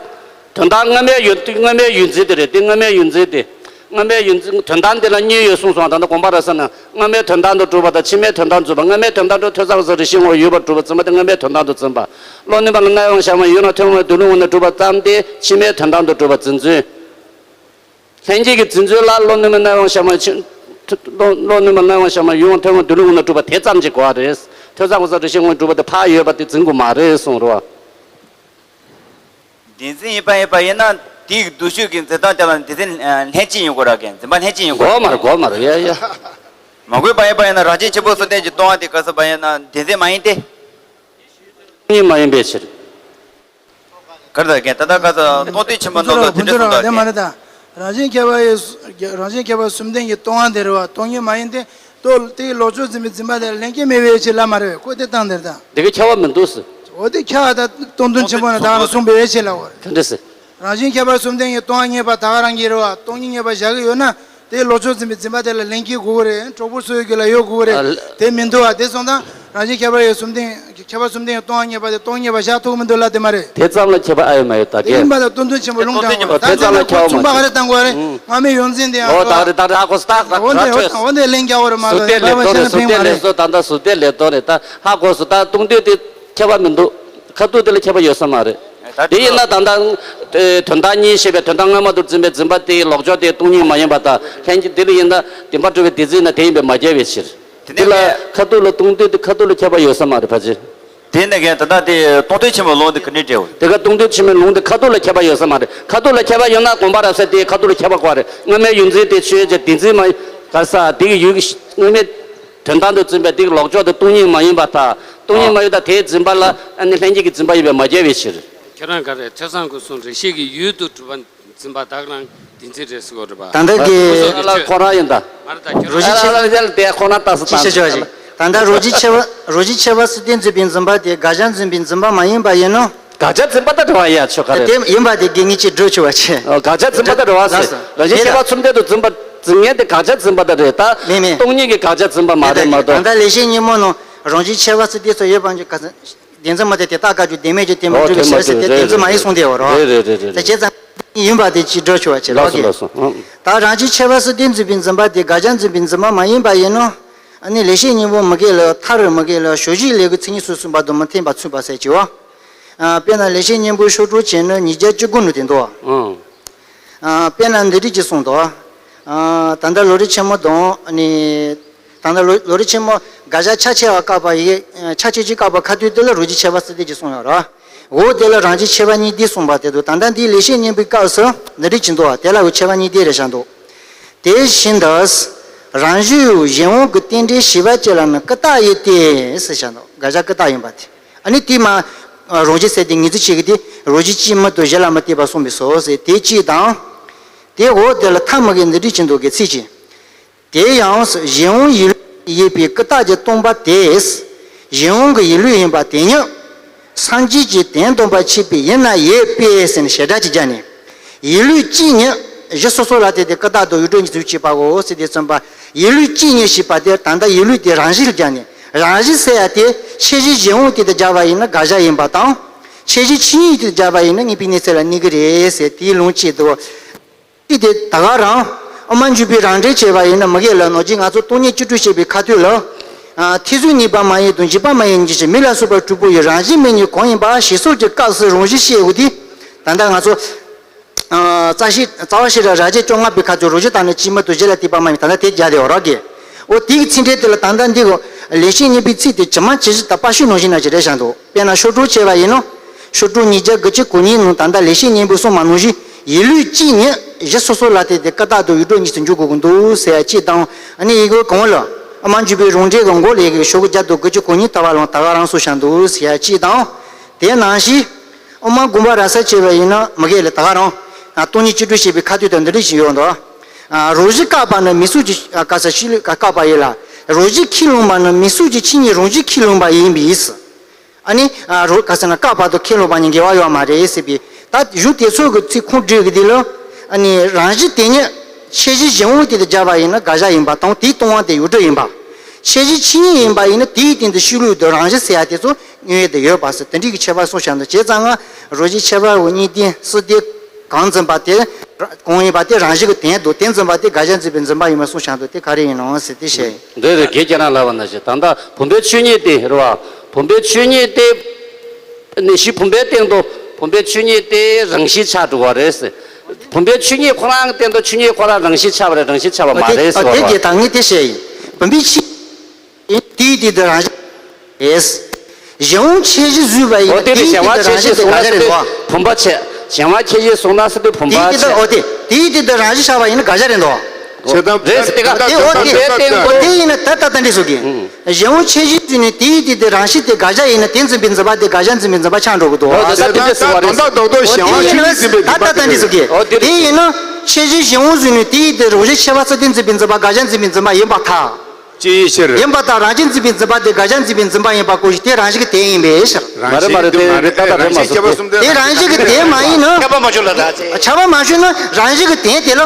དོན་དག་སྔ་མའི་ཡུལ་དེ་སྔ་མའི་ཡུལ་འཛིན་དེ་རེད་དེ། སྔ་མའི་ཡུལ་འཛིན་དེ། སྔ་མའི་ཡུལ་འཛིན་དོན་དག་འདི་ལ་གཉིས་ཡོད་གསུངས་སོང་། ད་ལྟ་དགོངས་པ་རབ་གསལ་ན། སྔ་མའི་དོན་དམ་དུ་གྲུབ་པ་དང་ཕྱི་མའི་དོན་དམ་འཛིན་པ། སྔ་མའི་དོན་དམ་དུ་ཐོས་བསམ་སྒོམ་གསུམ་རེ་ཞིག་ངོ་ཡུལ་པར་གྲུབ་པ་འཛིན་པ་དེ་སྔ་མའི་དོན་དམ་དུ་འཛིན་པ། བློ་གནས་མལ་རྣམ་གཡེང་བཞག་མ་ཡུལ་རང་ཐོན་མ་སྡོད་ལུགས་ངོ་ནས་གྲུབ་པ་ཙམ་སྟེ་ཕྱི་མའི་དོན་དམ་དུ་གྲུབ་པ་འཛིན་ཚུལ། ལྷན་སྐྱེས་ཀྱི་འཛིན་ཚུལ་ལ་བློ་གནས་མལ་རྣམ་གཡེང་བཞག་མ་ཕྱི། བློ་བློ་གནས་མལ་རྣམ་གཡེང་བཞག་མ་ཡུལ་རང་ཐོན་མ་སྡོད་ལུགས་ངོ་ནས་གྲུབ་པ་དེ་ཙམ་གྱིས་གོ་བ་རེད། ཐོས་བསམ་སྒོམ་གསུམ་རེ་ཞིག་ངོ་ནས་གྲུབ་པ་དེ་ཕར་ཡོད་པ་དེ་འཛིན་དགོས་མ་རེད་གསུངས་རོ། བདེན་འཛིན་ཡིན་པ་ཡིན་པ་ཡིན་ན་དེའི་མདོ་ཕྱོགས་ཀྱི་འཛིན་སྟངས་དེ་ལ་བདེན་འཛིན་ལྷན་སྐྱེས་ཡིན་དགོས་ར་གན། འཛིན་པ་ལྷན་སྐྱེས་ཡིན་དགོས། དགོས་མ་རེད་དགོས་མ་རེད་ཡ་ཡ། མ་དགོས་པ་ཡིན་པ་ཡིན་ན་རང་བཞིན་གཅིག་པུ་གསུམ་ལྡན་གྱི་སྟོང་པ་དེ་ག་ས་པ་ཡིན་ན་བདེན་འཛིན་མ་ཡིན་ཏེ། གཉིས་མ་ཡིན་པའི་ཕྱིར། ག་རེ་ཟེར་གན། ད་ལྟ་ག་ས་སྟོང་ཐུན་ཆེན་པོ་ནང་ལ་དེ་འདྲ་གསུངས་འདུག་གན། དེ་མ་རེད་ད། རང་བཞིན་ཁྱད་པར་ཡི་རང་བཞིན་ཁྱད་པར་གསུམ་ལྡན་གྱི་སྟོང་པ་དེ་རེད་བ། སྟོང་ཉིད་མ་ཡིན་ཏེ། ལྟོ་དེའི་ལོག་ཕྱོགས་འཛིན་པའི་འཛིན་པ་དེ་ལ་ལྷན་སྐྱེས་མེད་པའི་ཕྱིར་ལ་མ་རེད་བས། ཁོ་དེ་སྟངས་དེར་ད། འདི་ག་ཁྱད་པར་མི་འདུག་ཟེར། འོ་དེ་ཁྱད་པར་ད་སྟོང་ཐུན་ཆེན་པོ་ན་ད་ག་གསུངས་པའི་ཕྱིར་ལ་འོ་རེད། དེ་འདྲ་ཟེར། རང་བཞིན་ཁྱད་པར་གསུམ་ལྡན་གྱི་སྟོང་པ་ངེས་པ་ད་ག་རང་གི་རེད་བ། སྟོང་ཉིད་ངེས་པ་བཞག་གི་ཡོད་ན། དེ་ལོག་ཕྱོགས་འཛིན་པའི་འཛིན་པ་དེ་ལ་ལྷན་སྐྱེས་དགོས་ཀྱི་རེད། གྲོགས་པོ་སུ་ཡོད་ཀྱི་ལ་ཡོད་དགོས་ཀྱི་རེད། ཨ། དེ་མི་འདུག་བ། དེ་སོང་ཙང་རང་བཞིན་ཁྱད་པར་ཡོད་གསུམ་ལྡན། ཁྱད་པར་གསུམ་ལྡན་གྱི་སྟོང་པ་ཉིད་པ་དེ་སྟོང་ཉིད་པ་བཞག་ཐུབ་ཀྱི་མི་འདུག་ལ། དེ་མ་རེད། དེ་ཙམ་ལ་ཁྱད་པར་ཨ་ཡོད་མ་ཡོད་ད། དེ་ཡིན་པ་ལ་སྟོང་ཐུན་ཆེན་པོ་ལུང་དྲངས་པ། ད་དེ་ཙམ་ལ་ཁྱད་པར་མ་ཚུགས་པ་ག་རེ་བཏང་དགོས་རེད། ཨུ། སྔ་མའི་ཡོངས་འཛིན་དེ་ཡང་འོ་ད་རེད། ད་རེད། ཨ་ཁོ་སྟག་འོ་འདི་འོ་འདི་ལན་རྒྱག་དགོས་རེད་མ་གཏོགས། ཟུར་བལྟས་ལེབ་མདོ་རེད། ཟུར་བལྟས་ལེབ་མདོ། ད་ལྟ་ཟུར་བལྟས་ལེབ་མདོ་རེད། ད་ཧ་གོ་སོང་། ད་སྟོང་ཐུན་དེ་ཁྱད་པར་མི་འདུག་ཁ་ཐུག་དེ་ལ་ཁྱད་པར་ཡོད་ས་མ་རེད། ད་དེ་ཡིན་ན་ད་ལྟ་དོན་དག་གཉིས་བཤད་པའི་དོན་དག་སྔ་མ་དུ་འཛིན་པའི་འཛིན་པ་དེའི་ལོག་ཕྱོགས་དེ་སྟོང་ཉིད་མ་ཡིན་པ་དང་། ལྷན་སྐྱེས་དེ་ལ་ཡིན་ན་བདེན་པར་གྲུབ་པའི་བདེན་འཛིན་ན་དེ་ཡིན་པས་མ་རྒྱལ་བའི་ཕྱིར། དེ་ལ་ཁ་ཐུག་ལ་སྟོང་ཐུན་དེ་ཁ་ཐུག་ལ་ཁྱད་པར་ཡོད་ས་མ་རེད་ཕལ་ཆེར། དེ་ནས་གན་ད་ལྟ་དེ་སྟོང་ཐུན་ཆེན་མོའི་ལུང་དེ་ག་ནས་འགྲེལ་བ། དེ་ག་སྟོང་ཐུན་ཆེན་མོའི་ལུང་དེ་ཁ་ཐུག་ལ་ཁྱད་པར་ཡོད་ས་མ་རེད། ཁ་ཐུག་ལ་ཁྱད་པར་ཡོད་ན་དགོངས་པ་རབ་གསལ་དེ་ཁ་ཐུག་ལ་ཁྱད་པར་དགོས་རེད། སྔ་མའི་ཡོངས་འཛིན་དེ་ཆོས་ཅན། བདེན་འཛིན་མ་ག་ས་དེ་གི་ཡུལ་གྱི་སྔ་མའི་དོན་དམ་དུ་འཛིན་པའི་དེ་གི་ལོག་ཕྱོགས་དེ་སྟོང་ཉིད་མ་ཡིན་པར་ཐལ། སྟོང་ཉིད་མ་ཡིན་ད་དེའི་འཛིན་པ་ལ་ཨ་ནི་ལྷན་སྐྱེས་ཀྱི་འཛིན་པ་ཡིན་པས་མ་རྒྱལ་བའི་ཕྱིར། ཁྱེད་རང་ག་རེ་ཐོས་བསམ་སྒོམ་གསུམ་རེ་ཞིག་གི་ཡུལ་དུ་གྲུབ་པ་འཛིན་པ་དག་ལའང་བདེན་འཛིན་རེད་ཟེར་གོ་རེད་པ། ད་ལྟ་གི་ཁོ་ཚོ་གི་ལ་ཁོ་རང་ཡིན་ད། མ་རེད་ད་ཁྱོད་རང་རོ་གཅིག་ཆེ་ལ་ལ་ལ་དེ་ཁོ་ན་ལྟ་སུ་ཅི་བྱ་ཆོག་ཅིག་ད་ལྟ་རོ་གཅིག་ཆེ་བ་རོ་གཅིག་ཆེ་བ་སུ་སྟེ་འཛིན་པའི་འཛིན་པ་དེ་དགག་བྱ་འཛིན་པའི་འཛིན་པ་མ་ཡིན་པ་ཡིན་ནོ། དགག་བྱ་འཛིན་པ་ད་འགྲོ་བ་ཡ་ཆོ་ག་རེད། དེ་ཡིན་པ་དེ་དགེ་ངེས་ཅིག་འགྲོ་ཆོག་བ་ཆེ། དགག་བྱ་འཛིན་པ་ད་འགྲོ་བ་ཟེར། རང་བཞིན་ཁྱད་པར་གསུམ་ལྡན་དུ་འཛིན་པ་འཛིན་ངེས་དེ་དགག་བྱ་འཛིན་པ་ད་རེད་ད། མེད་མེད། སྟོང་ཉིད་ཀྱི་དགག་བྱ་འཛིན་པ་མ་རེད་མ་གཏོགས། ད་ལྟ་ལེགས་བཤད་སྙིང་པོ་ནང་རང་བཞིན་ཁྱད་པར་སུ་སྟེ་ཚོ་ཡོད་པ་འཇུག་ག་ས། བདེན་འཛིན་མ་དེ་དེ་དག་དགག་རྒྱུ་བདེན་མེད་ཀྱི་དེ་མ་ཨོ་གྲུབ་པའི་ཕྱིར་ཟེར་དེ་བདེན་འཛིན་མ་ཡིན་གསུངས་ཏེ་འོ་རོ། རེད་རེད་རེད་རེད། དེ་བྱས་ཙང་ཡིན་པ་དེ་ཅི་འགྲོ་ཆོག་བ་ཅི་ལོག་གི། ལགས་སོ་ལགས་སོ། ཨང་། ད་རང་བཞིན་ཁྱད་པར་སུ་སྟེ་འཛིན་པའི་འཛིན་པ་དེ་དགག་བྱ་འཛིན་པའི་འཛིན་པ་མ་ཡིན་པ་ཡིན་ནོ། ཨ་ནི་ལེགས་བཤད་སྙིང་པོ་མི་དགེ་ལ་མཐར་མི་དགེ་ལ་ཞོ་བཞི་ལས་ཀྱི་མཚན་ཉིད་སོ་སོ་བར་དུ་མི་མཐུན་པ་མཚུངས་པ་ཟེར་གྱི་བ། ཨ་དཔེར་ན་ལེགས་བཤད་སྙིང་པོའི་ཤོག་གྲངས་བྱས་ན་ཉིས་བརྒྱ་བཅུ་དགུ་ནང་དེ་འདུག་ཨང་། ཨ་དཔེར་ན་འདི་རིགས་ཀྱིས་གསུངས་འདུག་ཨ་ད་ལྟ་ལམ་རིམ་ཆེན་མོ་དང་ཨ་ནི། ད་ལྟ་ལམ་ལམ་རིམ་ཆེན་མོ་དགག་བྱ་ཆ་ཆེ་བ་བཀག་པ་ཡི། ཆ་ཆེ་ཅིག་བཀག་པ་ཁ་ཐུག་དེ་ལ་རོ་གཅིག་ཁྱད་པར་སུ་སྟེ་ཅིག་གསུངས་ཡོད་རེད། འོ་དེ་ལ་རང་བཞིན་ཁྱད་པར་གཉིས་ལྡན་གསུངས་པ་དེ་དང་ད་ལྟ་འདིའི་ལེགས་བཤད་སྙིང་པོའི་སྐབས་སུ་འདི་རིགས་ཀྱི་འདུག་བ་དེ་ལ་འོ་ཁྱད་པར་གཉིས་ལྡན་རེད་བཞག་འདུག་དེ་བཞིན་དུ། རང་བཞིན་གཞན་དབང་གི་རྟེན་འབྲེལ་བྱས་པ་ཅིག་ལ་ནི་ཀུན་བརྟགས་ཡིན་ཏེ་ཟེར་བཞག་འདུག་དགག་བྱ་ཀུན་བརྟགས་ཡིན་པ་དེ། ཨ་ནི་དེ་མ། རང་བཞིན་ཟེར་དེ་ངེས་འཛིན་བྱེད་ཀྱི་དེ་རང་བཞིན་གཅིག་མ་གཏོགས་གཞན་ལ་མི་ལྟོས་པར་གསུངས་པས་སོ་ཟེར་དེ་གཅིག་དང་། དེ་འོ་དེ་ལ་ཐ་མི་དགོས་འདི་འགྲིག་ཅིང་འདུག་གི་ཚིག་ཅིག་དེ་ཡང་གཞན་དབང་ཡིན་ལུགས་ཡིན་པའི་ཀུན་བརྟགས་ཀྱིས་སྟོང་པ་དེ། གཞན་དབང་གི་ཡིན་ལུགས་ཡིན་པ་དེ་ཉིད། སངས་རྒྱས་ཀྱིས་དོན་སྟོན་པར་བྱེད་པའི་ཡིན་ན་ཡོད་པས་ཟེར་ནས་བྱེ་བྲག་གིས་སྦྱར་ནས། ཡིན་ལུགས་གཅིག་ཉིད་གཞི་སོ་སོ་ལ་ལྟོས་ཏེ་ཀུན་བརྟགས་དང་ཡུལ་གྲོལ་གཉིས་སུ་བྱེད་པའོ་ཟེར་དུས་ཙམ་པ། ཡིན་ལུགས་གཅིག་ཉིད་ཞེས་པ་དེ་ད་ལྟ་ཡིན་ལུགས་དེ་རང་བཞིན་ལ་སྦྱར་ནས། རང་བཞིན་ཟེར་ཡ་དེ་ཁྱད་གཞི་གཞན་དབང་དེ་དང་སྦྱར་བ་ཡིན་ན་དགག་བྱ་ཡིན་པ་དང་། ཁྱད་གཞི་ཆོས་ཉིད་དེ་དང་སྦྱར་བ་ཡིན་ན་དངོས་པོའི་གནས་ཚུལ་ལ་གནས་ཀྱི་རེད་ཟེར་དེའི་ལུང་བྱེད་དོ། དེ་དེ་ད་ག་རང་། དབུ་མ་འཇུག་པའི་རང་འགྲེལ་བྱས་པ་ཡིན་ན་མི་དགེ་ལ་ནོར་གྱི་ང་ཚོ་སྟོང་ཉིད་བཅུ་དྲུག་བཤད་པའི་ཁ་ཐུག་ལ། ཨ་ཐེ་ཚོམ་གཉིས་པ་མ་ཡིན་དང་འཇིགས་པ་མ་ཡིན་གྱི་ཕྱིར་མིག་ལ་སོགས་པ་དྲུག་པོ་ཡི་རང་བཞིན་མིག་ཉིད་གང་ཡིན་པ་ཞེས་སོགས་ཀྱི་སྐབས་སུ་རང་བཞིན་བཤད་དགོས་ཏེ། ད་ལྟ་ང་ཚོ། ཨ་རྩ་ཤེ་རྩ་བ་ཤེས་རབ་རབ་བྱེད་བཅོ་ལྔ་པའི་ཁ་ཐུག་རང་བཞིན་དང་ནི་གཅིག་མ་གཏོགས་གཞན་ལ་ལྟོས་པ་མ་ཡིན་ད་ལྟ་དེ་རྒྱག་དེ་འོ་རག་གི། འོ་དེའི་ཚིག་འགྲེལ་དེ་ལ་ད་ལྟ་འདི་གོ། ལེགས་བཤད་སྙིང་པོའི་ཚིག་དེ་ཇི་མ་ཇི་བཞིན་དང་པར་ཤུ་ནང་བཞིན་ན་ཅི་རེད་བཞག་འདུག་དཔེར་ན་ཤོག་གྲངས་བྱས་པ་ཡིན་ནོ། ཤོག་གྲངས་ཉིས་བརྒྱ་དགུ་བཅུ་གོ་གཉིས་ནང་ད་ལྟ་ལེགས་བཤད་སྙིང་པོའི་གསུངས་མ་ནང་བཞིན་ཡིན་ལུགས་གཅིག་ཉིད་གཞི་སོ་སོ་ལ་ལྟོས་ཏེ་ཀུན་བརྟགས་དང་ཡུལ་གྲོལ་གཉིས་སུ་འཇུག་དགོས་ཀྱི་འདུག་ཟེར་ཡ་གཅིག་དང་ཨ་ནི་ཡི་གེ་གང་ལ་དབུ་མ་འཇུག་པའི་རང་འགྲེལ་གྱི་མགོ་ལས་ཀྱི་ཤོག་གྲངས་བརྒྱ་དང་དགུ་བཅུ་གོ་གཉིས་ལྟ་བ་ལོང་ད་ག་རང་སུ་བཞག་འདུག་ཟེར་ཡ་གཅིག་དང་། དེ་ནང་བཞིན། དབུ་མ་དགོངས་པ་རབ་གསལ་བྱས་པ་ཡིན་ན་མི་དགེ་ལ་ད་ག་རང་། སྟོང་ཉིད་བཅུ་དྲུག་བཤད་པའི་ཁ་ཐུག་དང་འདི་འདྲ་ཞིག་ཡོད་འདུག་རང་བཞིན་བཀག་པ་ནི་མིག་ཟུར་གྱི་ག་ས་ཤེས་ལུགས་བཀག་པ་ཡིན་ལ། རང་བཞིན་ཁས་ལེན་པ་ནི་མིག་ཟུར་གྱི་ཆོས་ཉིད་རང་བཞིན་ཁས་ལེན་པ་ཡིན་པས། ཨ་ནི། རོ་ག་ས་ན་བཀག་པ་དང་ཁས་ལེན་པ་གཉིས་འགལ་བ་ཡོད་མ་རེད་ཟེར་བའི་ད་གཞུང་དེ་ཚོ་གི་ཚིག་ཁུངས་འགྲེལ་གྱི་དེ་ལ། ཨ་ནི་རང་བཞིན་དེ་ཉིད་ཁྱད་གཞི་གཞན་དབང་དེ་དང་སྦྱར་བ་ཡིན་ན་དགག་བྱ་ཡིན་པ་དང་དེའི་སྟོང་པ་དེ་ཡུལ་གྲོལ་ཡིན་པ། ཁྱད་གཞི་ཆོས་ཉིད་ཡིན་པ་ཡིན་ན་དེའི་སྟེང་དུ་ཤེས་ལུགས་དང་རང་བཞིན་ཟེར་ཡ་དེ་ཚོ། དངོས་དེ་ཡོད་པ་ཟེར་དེ་འདྲའི་གི་ཁྱད་པར་གསུངས་བཞག་འདུག་བྱས་ཙང་ང་རང་བཞིན་ཁྱད་པར་འོ་གཉིས་ལྡན་སུ་དེ་གང་འཛིན་པ་དེ་གང་ཡིན་པ་དེ་རང་བཞིན་གྱི་དོན་དུ་དེ་འཛིན་པ་དེ་དགག་བྱ་འཛིན་པའི་འཛིན་པ་ཡིན་པ་གསུངས་བཞག་འདུག་དེ་ག་རེ་ཡིན་ནམ་ཟེར་དེ་བཤད་ཡིན། འདི་རེད་དགེ་རྒན་རང་ལབ་པ་ནང་བཞིན་ད་ལྟ་བུམ་པའི་ཆོས་ཉིད་དེ་རེད་བ། བུམ་པའི་ཆོས་ཉིད་དེ་ནི་གཞི་བུམ་པའི་སྟེང་དུ་བུམ་པའི་ཆོས་ཉིད་དེ་རང་བཞིན་ཆགས་འགྲོ་བ་རེད་ཟེར། བུམ་པའི་ཆོས་ཉིད་ཁོ་རང་གི་སྟེང་དུ་ཆོས་ཉིད་ཁོ་རང་རང་བཞིན་ཆགས་པ་རེད་རང་བཞིན་ཆགས་པ་མ་རེད་ཟེར་བ་དེ་རེད། དེ་གི་ད་ངས་དེ་བཤད་ཡིན། བུམ་པའི་ཆོས། དེའི་དེ་དུ་རང་བཞིན་རེད། གཞན་དབང་ཁྱད་གཞི་བཟོས་པ་ཡིན་ན་དེའི་དེ་དུ་རང་བཞིན་དེ་དགག་བྱ་རེད་དོ། བུམ་པ་ཆེ། གཞན་དབང་ཁྱད་གཞི་སོང་ན་སུ་དེ་བུམ་པ་དེའི་དེ་དུ་ཆེ། འོ་དེ་དེའི་དེ་དུ་རང་བཞིན་ཆགས་པ་ཡིན་ན་དགག་བྱ་རེད་དོ། ཆེ་དམ་རེད་ཟེར་དེ་ག་དེ་འོ་དེ་བུམ་པའི་སྟེང་དུ་དེ་ཡིན་ན་ད་ད་ད་འདྲི་སོ་གི། གཞན་དབང་ཁྱད་གཞི་བཟོས་ནས་དེའི་དེ་དུ་རང་བཞིན་དེ་དགག་བྱ་ཡིན་ན་དེ་འཛིན་པའི་འཛིན་པ་དེ་དགག་བྱ་འཛིན་པའི་འཛིན་པ་ཆགས་འགྲོ་གི་དོ། འོ་དེ་ད་དེ་འདྲི་སོ་བ་རེད། ད་ད་ད་ད་གཞན་དབང་ཁྱད་གཞི་འཛིན་པའི་འཛིན་པ་ད་ད་ད་འདྲི་སོ་གི། འོ་དེ་དེ་ཡིན་ན་ཁྱད་གཞི་གཞན་དབང་བཟོས་ནས་དེའི་དེ་རང་བཞིན་ཁྱད་པར་ཚུལ་དེ་འཛིན་པའི་འཛིན་པ་དགག་བྱ་འཛིན་པའི་འཛིན་པ་ཡིན་པར་ཐལ། ཅི་ཡི་ཕྱིར། ཡིན་པར་ཐལ། རང་བཞིན་འཛིན་པའི་འཛིན་པ་དེ་དགག་བྱ་འཛིན་པའི་འཛིན་པ་ཡིན་པ་གོ་ཞིང་དེ་རང་བཞིན་གྱི་དོན་ཡིན་པའི་ཕྱིར། མ་རེད་མ་རེད་དེ་རེད་ད་ད་རེད་མ་སོང་། དེ་རང་བཞིན་གྱི་དོན་མ་ཡིན་ན། ཁྱབ་པ་མ་བྱུང་ལ་ད་ཅེ། ཁྱབ་པ་མ་བྱུང་ན་རང་བཞིན་གྱི་དོན་དེ་ལ་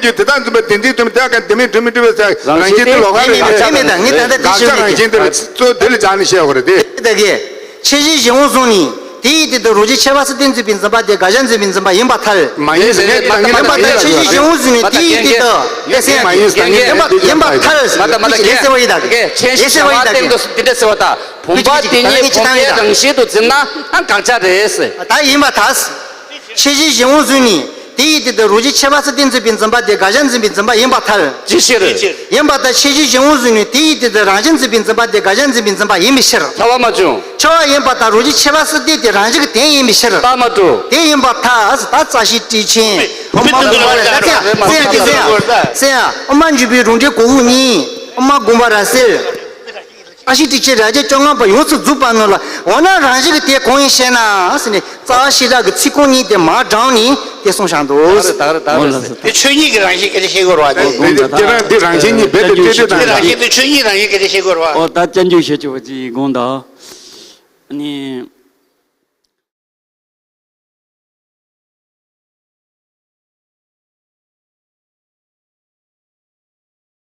རྒྱུ་དེ་དག་འཛིན་པ་དེ་འཛིན་དུ་མི་དེ་ག་དེ་མིན་དུ་མི་འགྲུབ་པའི་ཚེ་རང་བཞིན་དེ་ལོག་པ་རེད། དགག་བྱ་རང་བཞིན་དེ་ལ་གཙོ་དེ་ལ་སྦྱར་ནས་བཤད་དགོས་རེད་དེ། དེ་གི་ཆོས་ཅན་གཞན་དབང་བཟུང་ནས་དེ་ཡི་དེ་དུ་རང་བཞིན་ཁྱད་པར་སུ་སྟེ་འཛིན་པའི་འཛིན་པ་དེ་དགག་བྱ་འཛིན་པའི་འཛིན་པ་ཡིན་པར་ཐལ། མ་ཡིན་ཟེར་ནས་ཡིན་པར་ཐལ། ཆོས་ཅན་གཞན་དབང་བཟུང་ནས་དེ་ཡི་དེ་དུ་ཡིན་པར་ཐལ། མ་ཡིན་པར་ཐལ། མ་ད་མ་ད་ལན་གསལ་བ་ཡིན་ད། ལན་གསལ་བ་ཡིན་ད། དེ་འདྲ་ཟེར་བ་ད། བུམ་པ་དེ་ཉིད་བུམ་པའི་རང་བཞིན་དུ་འཛིན་ན་ཨ་དགག་བྱ་རེད་ཟེར། ད་ཡིན་པར་ཐལ། ཆོས་ཅན་གཞན་དབང་བཟུང་ནས་དེ་ཡི་དེ་དུ་རང་བཞིན་ཁྱད་པར་སུ་སྟེ་འཛིན་པའི་འཛིན་པ་དེ་དགག་བྱ་འཛིན་པའི་འཛིན་པ་ཡིན་པར་ཐལ། ཅི་ཕྱིར། ཡིན་པར་ཐལ། ཆོས་ཅན་གཞན་དབང་བཟུང་ནས་དེ་ཡི་དེ་དུ་རང་བཞིན་འཛིན་པའི་འཛིན་པ་དེ་དགག་བྱ་འཛིན་པའི་འཛིན་པ་ཡིན་པའི་ཕྱིར། ཐལ་བ་མ་བྱུང་། ཁྱབ་པ་ཡིན་པར་ཐལ། རང་བཞིན་ཁྱད་པར་སུ་སྟེ་དེ་རང་བཞིན་གྱི་དོན་ཡིན་པའི་ཕྱིར། རྟགས་མ་གྲུབ། དེ་ཡིན་པར་ཐལ། ད་རྩ་ཤེ་ཊཱིཀ་ཆེན་བུམ་པ་བུམ་པ་ལ་ད་ཚེ་ཡང་ཚེ་ཡང་དེ་ཚེ་ཡང་ཚེ་ཡང་དབུ་མ་འཇུག་པའི་རང་འགྲེལ་གོ་དགུ་གཉིས། དབུ་མ་དགོངས་པ་རབ་གསལ། ཨ་ཤེ་ཊཱིཀ་ཆེན་རབ་བརྒྱ་བཅོ་ལྔ་པ་ཡོངས་སུ་རྫོགས་པ་ནང་ལ་འོ་ན་རང་བཞིན་གྱི་དེ་གང་ཡིན་ཞེ་ན་ཟེར་ནས་རྩ་བ་ཤེས་རབ་ཀྱི་ཚིག་རྐང་གཉིས་དེ་མར་དྲངས་ནས་དེ་གསུངས་བཞག་འདུག། ད་རེད་ད་རེད་ད་རེད། དེ་ཆོས་ཉིད་ཀྱི་རང་བཞིན་སྐད་ཆ་བཤད་དགོས་རེད་བ། དེ་དེ་རང་དེ་རང་བཞིན་གཉིས་རྦད་དེ་སྤྲོས་བྲལ་དང་། དེ་རང་བཞིན་དེ་ཆོས་ཉིད་རང་བཞིན་སྐད་ཆ་བཤད་དགོས་རེད་བ། ཨོ་ད་སྐྱབས་འཇུག་བྱེད་ཆོག་པ་ཅིག་དགོངས་དག། ཨ་ནི།